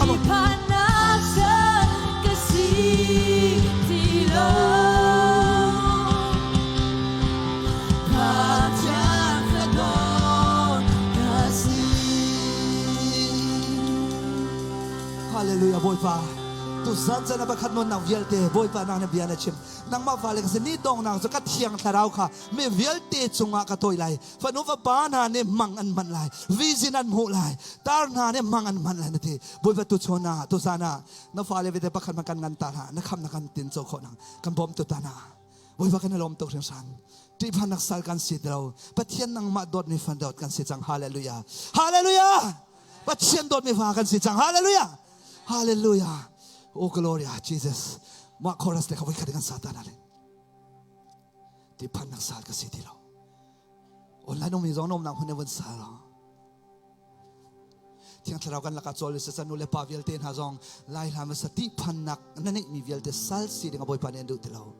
Come on. Tihphannak sal ka si ti lo. Pathian fadawt ka si. Hallelujah Bawipa. Tu zan chan a pakhat non nang vialte Bawipa nang na bia na chim. Nangmah fale ka si ni dong nang cu ka thiang thlarau kha mi vialte cungah ka toi lai. Fanu fapa hna nih mang an hman lai. Vision an hmuh lai. Tar hna nih mang an hman lai na ti. Bawipa tu chon ah tu zan ah na fale vialte pakhat man kan ngan ta hlah. Na kham na kan tin cho khawh nang. Kan bawm tu ta na. Bawipa kan i lawm tuk hringhran. Ṭihphannak sal kan si ti lo. Pathian nangmah dawtmi fan dawt kan si cang. Hallelujah. Hallelujah. Pathian dawtmi fa kan si cang. Hallelujah. Hallelujah. Oh Gloria Jesus. Mah chorus le kha voi khat kan sa ta na le. Ṭihphannak sal ka si ti lo. Online ummi zong nomnak hmun in vun sa lo. Thiang Thlarau kan lakah cawl sa nu le pa vialte hna zong lai hla masa ti phannak na neihmi vialte sal si ding a Bawipa nih an duh ti lo.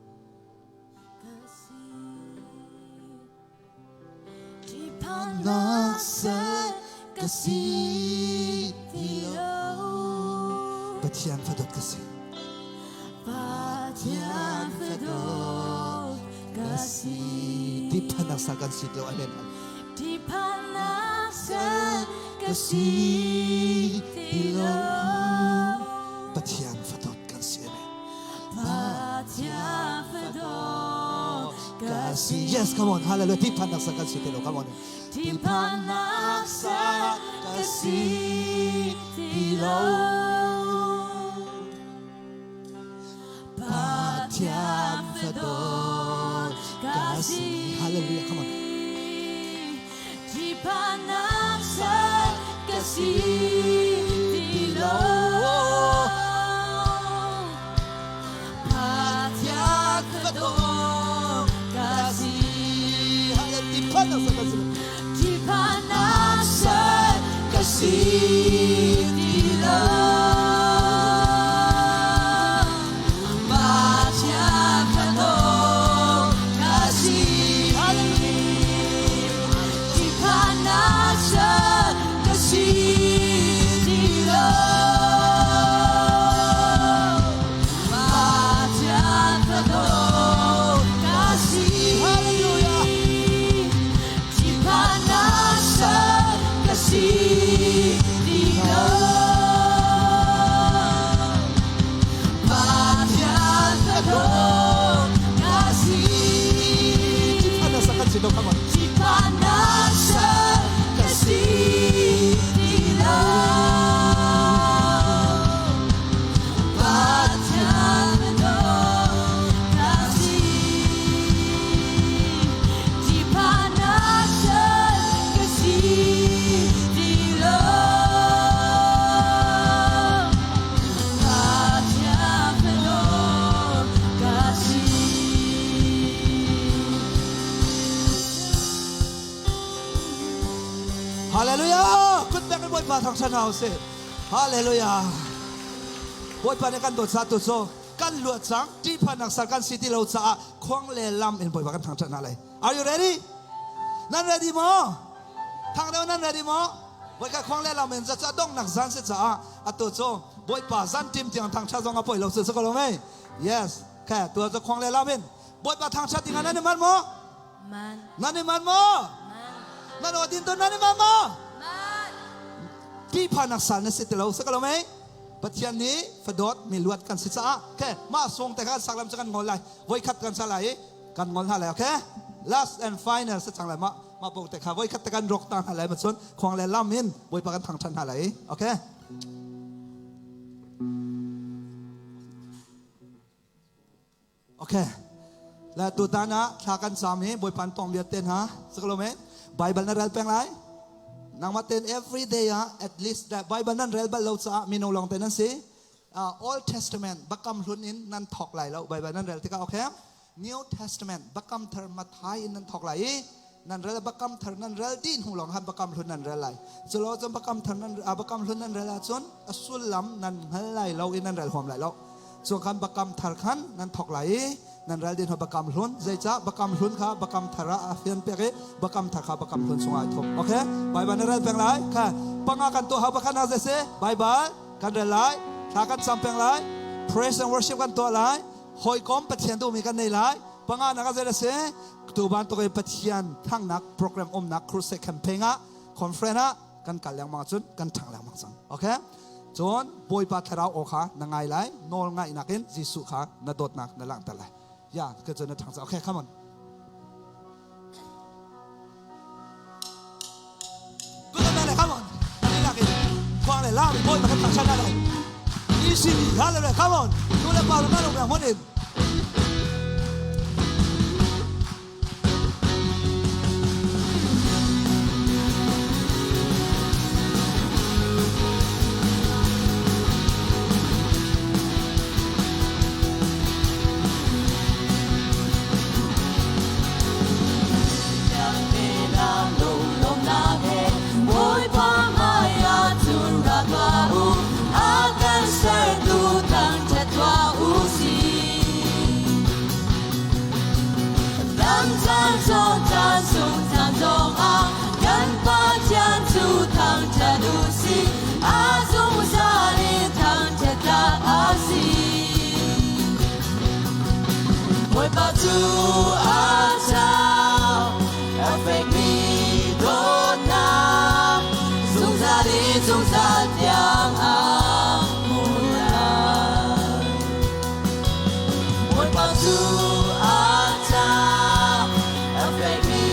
Phannak sal ka si ti lo. Pathian fadawt ka si. Pathian fadawt ka si. Ti phannak sal kan si ti lo. Amen. Tihphannak sal ka si ti lo. Pathian fadawt kan si. Amen. Pathian fadawt ka si. Yes, come on. Hallelujah. Tihphannak sal kan si ti lo. Come on. Tihphannak sal ka si ti lo. Pathian fadawt ka si. Hallelujah. Come on. Tihphannak sal ka si ti lo. Pathian fadawt ka si. Hallelujah. Tihphannak sal kan si. Tihphannak sal ka si ti lo. Pathian fadawt ka si. Tihphannak sal ka si ti lo. Pathian fadawt ka si. Hallelujah. Tihphannak sal ka si ti lo. Pathian fadawt ka si. Tihphannak sal kan si lo. Come on. Tihphannak sal ka si ti lo. Pathian fadawt ka si. Tihphannak sal ka si ti lo. Pathian fadawt ka si. Hallelujah. Kut bek in Bawipa thangṭhat hna usih. Hallelujah. Bawipa nih kan dawt sa tu cu kan luat cang ṭihphannak sal kan si ti lo caah khuang le lam in Bawipa kan thangṭhat hna lai. Are you ready? Nan ready maw? Thang deuh nan ready maw? Bawipa khuang le lam in caah donghnak zan si caah atu cu Bawipa zan ṭim tiang thangṭhat zong a poi lo cu ko lo mei? Yes. Kha tu cu khuang le lam in Bawipa thangṭhat ding ah nan i manh maw? Man. Nan i manh maw? Man. Nan aw din tu nan i manh maw? Man. Ṭihphannak sal na si ti lo si ko lo mei? Pathian nih fadawt mi luat kan si caah okay mah sung te kha sak lam cu kan ngol lai voi khat kan sa lai i kan ngol hna lai okay last and final si cang lai mah mah bo te kha voi khat te kan rok ta hna lai ma cun khuang le lam in Bawipa kan thangṭhat hna lai okay Okay. La tutan ah thla kan cam hi Bawipa an tong vialte te hna sakalo me Bible na rel peng lai nangmah ten every day ah at least that Bible nan rel bal lo caah mino lawng te nan si Old Testament bakam hlun in nan thok lai lo Bible nan rel tikah okay New Testament bakam thar Mathai in nan thok lai i nan rel bakam thar nan rel dih hnu lawng han bakam hlun nan rel lai culo cun bakam thar nan bakam hlun nan rel ahcun a sullam nan hngal lai lo i nan rel huam lai lo cu khan bakam thar khan nan thok lai i nan rel dih hnu bakam hlun zeicah bakam hlun kha bakam thar ah a fian pek i bakam thar kha bakam hlun chungah ai thup okay Bible na rel peng lai kha panga kan tuah hau bakhat na zei si Bible. Kan rel lai, thla kan cam peng lai, praise and worship kan tuah lai, hawikom Pathian duhmi kan nei lai. Panga nak ah zei a si? Tu bantuk in Pathian thangnak program umnak crusade campaign ah conference ah kan kal lengmang cun kan ṭhang lengmang cang. Okay? Cun Bawipa thlarau aw kha na ngai lai, nawl ngaihnak in Jesuh kha na dawtnak na langhter lai. Ya, ka cun na ṭhang cang. Okay, come on. Come on. Khuang le lam bawi kan thangṭhat lai. ECB hallelujah come on. Nu le pa le na lung hmun in. Bawipa cu a ṭha, a fekmi dawtnak zungzal in zungzal tiang a hmun lai. Bawipa cu a ṭha, a fekmi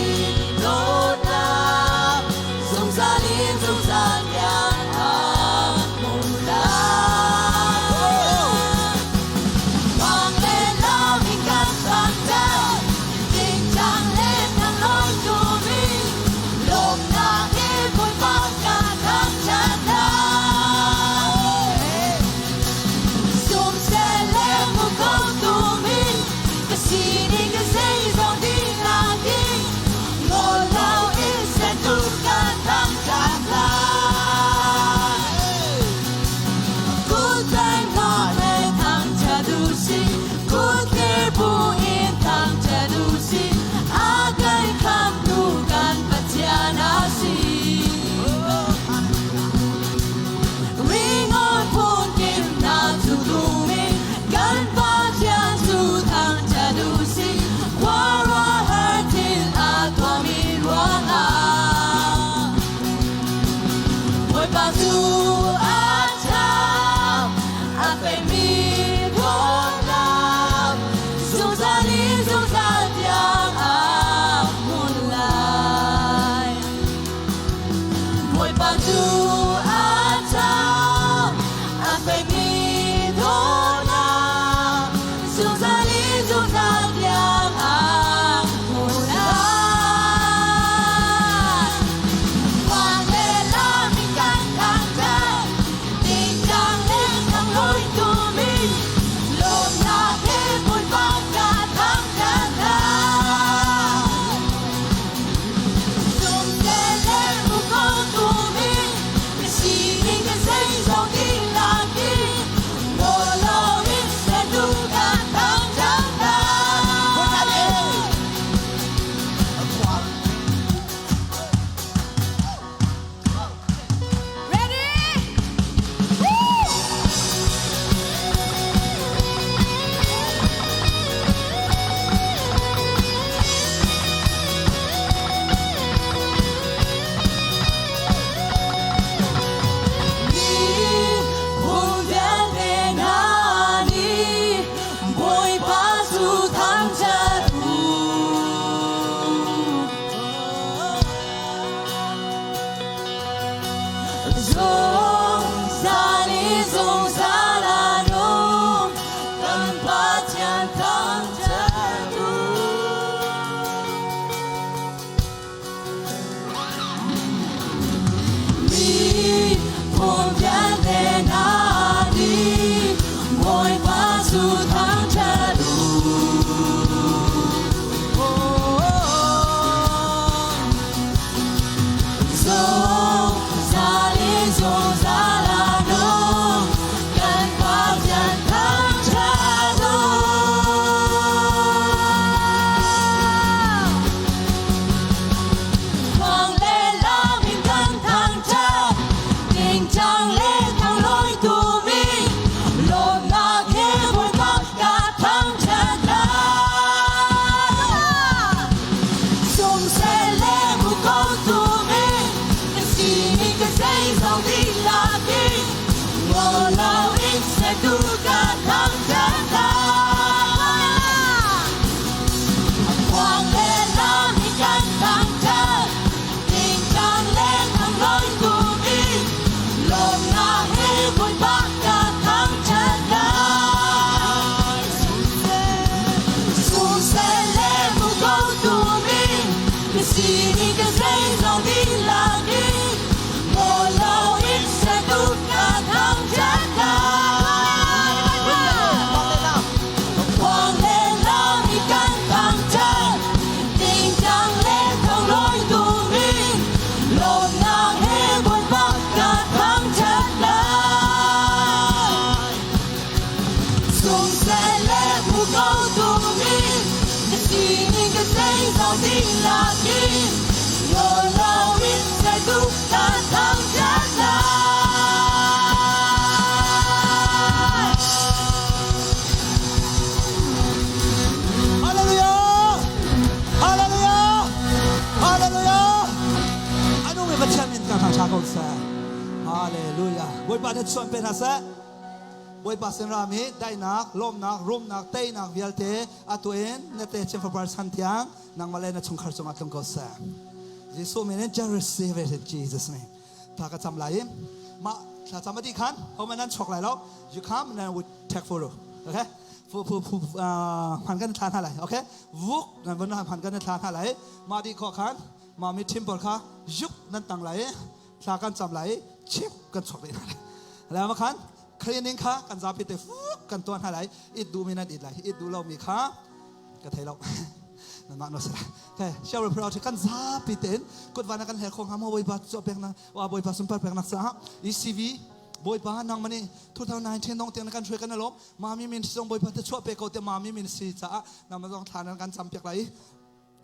dawtnak zungzal in zungzal tiang a hmun lai. Wang le lam in kan thangṭhat, dingtlang le thanglawi tumi, lawmnak he Bawipa kan thangṭhat hna. Sumsel le muko tumi, ka sining ka zeizong dihlak in, nawl lo in sertu kan thangṭhat lai. Bawipa cu a ṭha, a fekmi dawtnak zungzal in zungzal tiang a hmun lai. Bawipa cu a ṭha, a fekmi dawtnak zungzal in zungzal tiang a hmun lai. Wang le lam in kan thangṭhat, dingtlang le thanglawi tumi, lawmnak he Bawipa kan thangṭhat hna. Sumsel le muko tumi, ka sining ka zeizong dihlak in, nawl loin sertu kan thangṭhat hna. Ready? Woo! Miphun vialte hna nih Bawipa cu thangṭhat u. Zungzal in zungzal a nung, kan Pathian thangṭhat u. Miphun vialte hna nih Bawipa cu thangṭhat u. Zungzal in zungzal a nung, Zeizong dihlak in nawl loin zeitu ka thangṭhat lai. Hallelujah! Hallelujah! Hallelujah! Anu mi Pathian min ka thangṭha ko seh. Hallelujah. Bawipa nih chuan pe hna seh. Bawipa sin rami daihnak, lawmnak, rumnak, teinak vialte atu in na te chin fapar chan tiang nangmah le na chungkhar cungah tlung ko seh. Jesuh min in just receive it in Jesus name. Thla ka cam lai i mah thla cam a dih khan ho nan chuak lai lo. You come and then we take photo. Okay? Fu fu fu hman kan thla hna lai. Okay? Vuk nan van hman kan thla hna lai. Mah dih khawh khan mah mi thim pawl kha yuk nan tang lai i thla kan cam lai i chip kan chuak dih hna lai. Le ma khan cleaning kha kan zapi te fuk kan tuah hna lai. It duh mi nan it lai. It duh lo mi kha ka thei lo. Nanmah no sila. Okay, shall we pray out kan zapi tein kut van kan her kho hnga maw Bawipa cu pek na wa Bawipa sunpar pek nak caah ECV Bawipa nangmah nih 2019 dong tiang na kan hruai kan alawm mami min zong Bawipa te chuah pe ko te mami min si caah nangmah zong thla nan kan cam piak lai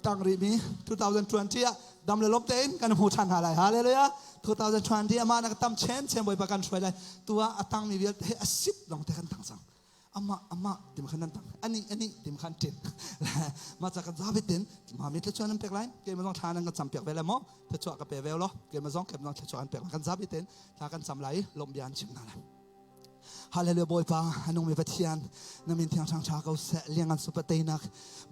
tang rih mi 2020 ah dam le lom tein kan hmu than hna lai hallelujah 2020 amah na tam chen chen Bawipa kan hruai lai tu ah atang mi vialte asip dong te kan tang cang amah amah tim khan nan tang ani ani tim khan tin ma cha kan zabi tin ma mi thluachuah nan pek lai ke ma zong thla nan kan cam piak ve le mo thluachuah ka pe ve lo ke ma zong ke ma zong thluachuah an pek kan zabi tin thla kan cam lai lom bia an chim na lai Hallelujah Bawipa anung mi Pathian na min thiang thang tha ko seh liang an supa teinak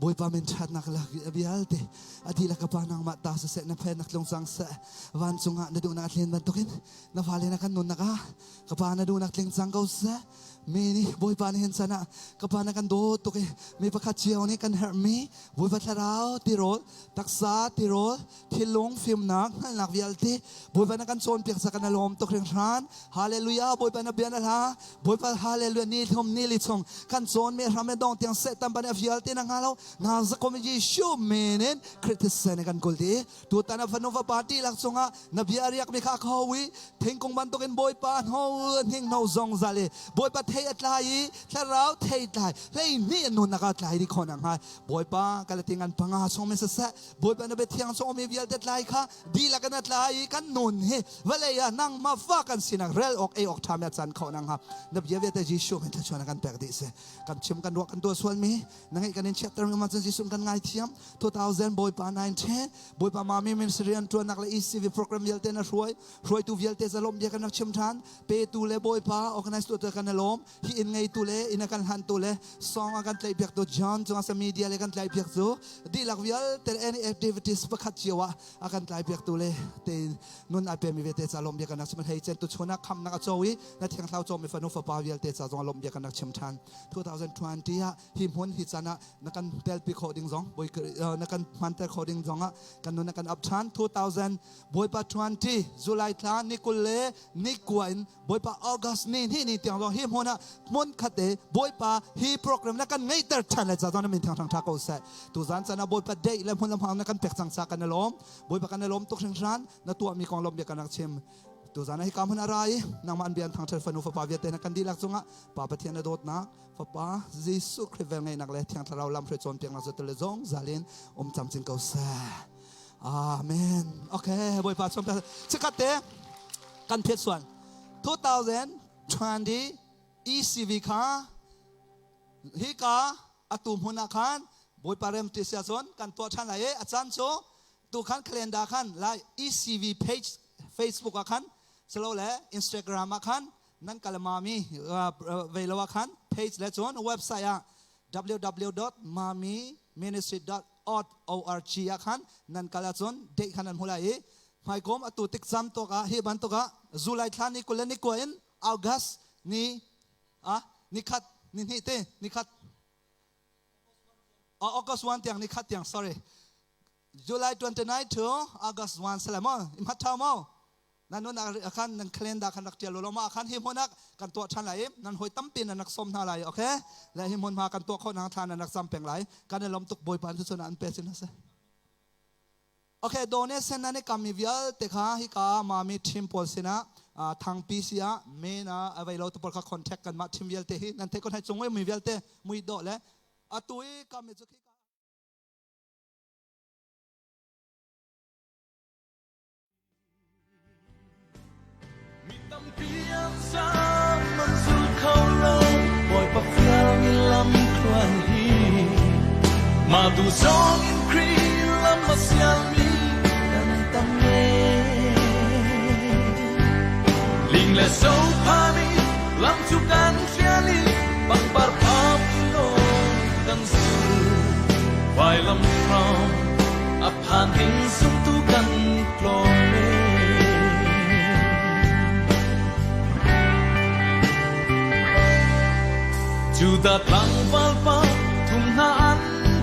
Bawipa min thatnak la vialte adi la ka pa nang ma ta se seh na phe nak tlung chang seh van cungah na duhnak thlen bantukin na fale na kan nunnak ah ka pa na duhnak tling cang ko seh Mi nih Bawipa nih hin chan ah ka pa na kan dawt tuk i mi pakhat cio nih kan herhmi Bawipa thlarau tirawl, taksa tirawl, thinlung fimnak, hngalhnak vialte Bawipa na kan cawnpiak ca kan i lawm tuk hringhran. Hallelujah Bawipa na bia na hla. Bawipa hallelujah ni thum ni li chung kan cawn mi hram le dong tiang Satan ban a vialte na hnga lo. Na zakom Jesuh min in Khrih thisen in kan kul ti. Tutan a fanu fapa dihlak cungah na bia riak mi kha kho i thingkung bantukin Bawipa hno hninghno zongzal i Bawipa thei a tlai i thlarau thei tlai hleihnih nunnak ah tlai dih khawh nakhnga Bawipa kalating an panga chung min siseh Bawipa na biathiang chung mi vialte tlai kha dihlak in a tlai i kan nun hi vawlei ah nangmah fa kan sinak rel awk ei awk ṭha mi a can khawh nakhnga na bia vialte Jesuh min thluachuah kan pek dih si kan chim kan ruah kan tuah sual mi na ngeih kan in chiatter mi ma cun Jesuh kan ngaithiam 2000 Bawipa 19 Bawipa mami ministry rian tuannak le ECV program vialte na hruai hruaitu vialte zalom bia kan rak chim than petu le Bawipa organize tu kan lawm hi inn ngeitu le inn kan hlan tu le song a kan tlaih piak tu John cung sa media le kan tlaih piak cu dihlak vialte any activities pakhat cio ah a kan tlai piak tu le te nun ai pe mi vialte ca lawm bia kan rak chim hei chen tu chuna kham nak a chowi na thiang thlau chom mi fanu fapa vialte ca zong lawm bia kan rak chim than 2020 ah hi hmun hi chan ah na kan telpi khawh ding zong boi na kan hmanter khawh ding zong ah kan nun na kan up than 2000 Bawipa 20 July thla ni kul le ni kua in Bawipa August ni hnih ni tiang zong hi hmun ah hmun khat te Bawipa hi program na kan ngeihter than le ca zong na min thang thang tha ko seh tu zan chan ah Bawipa date le hmun le hmang na kan pek cang ca kan i lawm Bawipa kan i lawm tuk hringhran na tuahmi kong lawm bia kan rak chim tuzan ah hika hmun a ra i nangmah an bia an thangṭhat fanu fapa vialte na kan dihlak cungah Pa Pathian na dawtnak Fapa Jesuh Khrih velngeihnak le Thiang Thlarau lamhruai cawnpiaknak cu le zong zalin um camcin ko seh. Amen. Okay, Bawipa cawnpiak. Chikat te kan phiat suan. 2020 ECV kha hika atu hmun ah khan Bawipa rem ti sia cun kan tuah ṭhan lai i a caan cu tu khan calendar khan lai ECV page Facebook ah khan silo le Instagram ah khan nan kalamami vei lo ah khan page le cun website ah www.mamiministry.org ah khan nan kal ahcun date khan nan hmu lai i hmaikom atu tik cam tuk ah hi bantuk ah July thla ni 20 le ni kua in August ni ah nikhat ni hnih te nikhat August 1 tiang nikhat tiang sorry July 29 to August 1 sala mo imhat thau mo nan nun khan nan calendar khan rak tial lo ma khan hi hmun ah kan tuah than lai nan hoi tampi nan rak som hna lai okay le hi hmun ma kan tuah kho nang thla nan rak zam peng lai kan i lom tuk bawipa cu chun an pe sin se okay donation nan i kam mi vialte kha hi ka mami team pawl sinah thangpi si ah main ah avai lo tu pawl kha contact kan ma team vialte hi nan the kon hai chung mi vialte mui do le atu i kam mi chu khi. Mah tu zong in Khrih lam a sialmi kan tam ve. Ling le sophami lam cu kan hrial i pangpar pham lawng kan sul. Vailam hram a phan ding zumtu kan tlawm ve. Judah tlangval pa thum hna an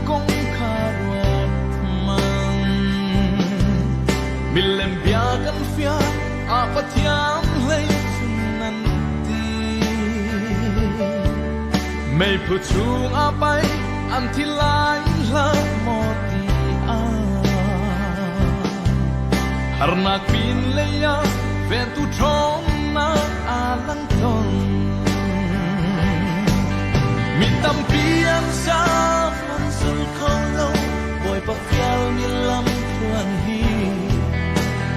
kong kha ruat hmanh. Milem bia kan fial a Pathian hlei cun nan ti. Meiphu chung a pai an thi lai hlah maw ti ah. Harnak pin lei ah ventu ṭhawnnak aa lang tawn. Mi tampi an zaam an zul kho lo, Bawipa fialmi lam thluan hi.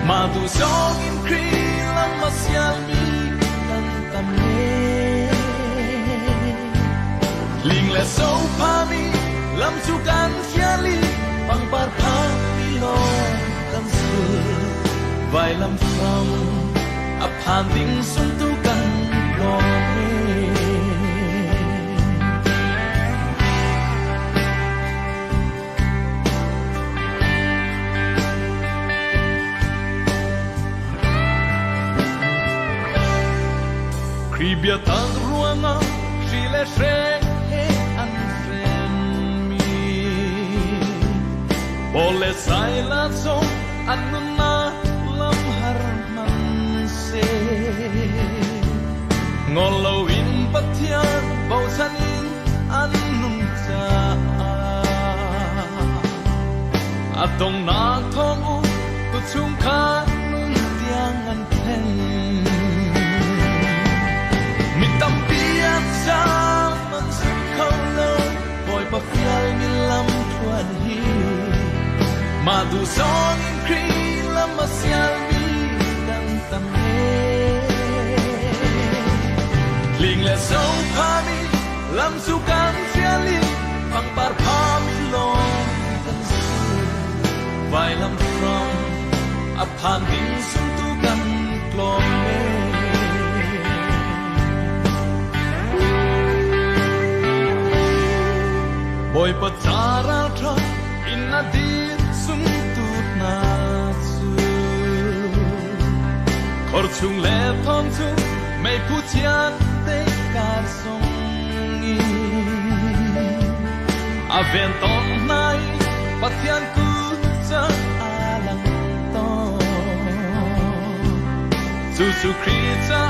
Mah tu zong in Khrih lam a sialmi kan tam men. Ling le sophami lam cu kan hrial i pangpar phakmi lawng kan sul. Vailam hram a phan ding sungtu kan lawm e. Khrih biatak ruangah hri le hreng he an hremmi Paul le Silas zong an nunnak lam har hmanhseh ngol loin Pathian bochan in an nun caah a donghnak thawng u tuchungkhar nun tiang an thlen. Mi tampi an zaam an zum kho lo Bawipa fialmi lam thluan hi mah duh zong in Khrih lam a sialmi kan tam Ling le zophami lam cu kan fial i pangpar phami lawng kan sul. Vailam hram a phan ding sungtu kan tlawm ve. Bawipa ca ralṭha in a dir sungtu hna cu khor chung le thong chung meiphu thian te kar sung i a ven tawn hna i Pathian kut ca a lang tawn. Cucu Khrih ca.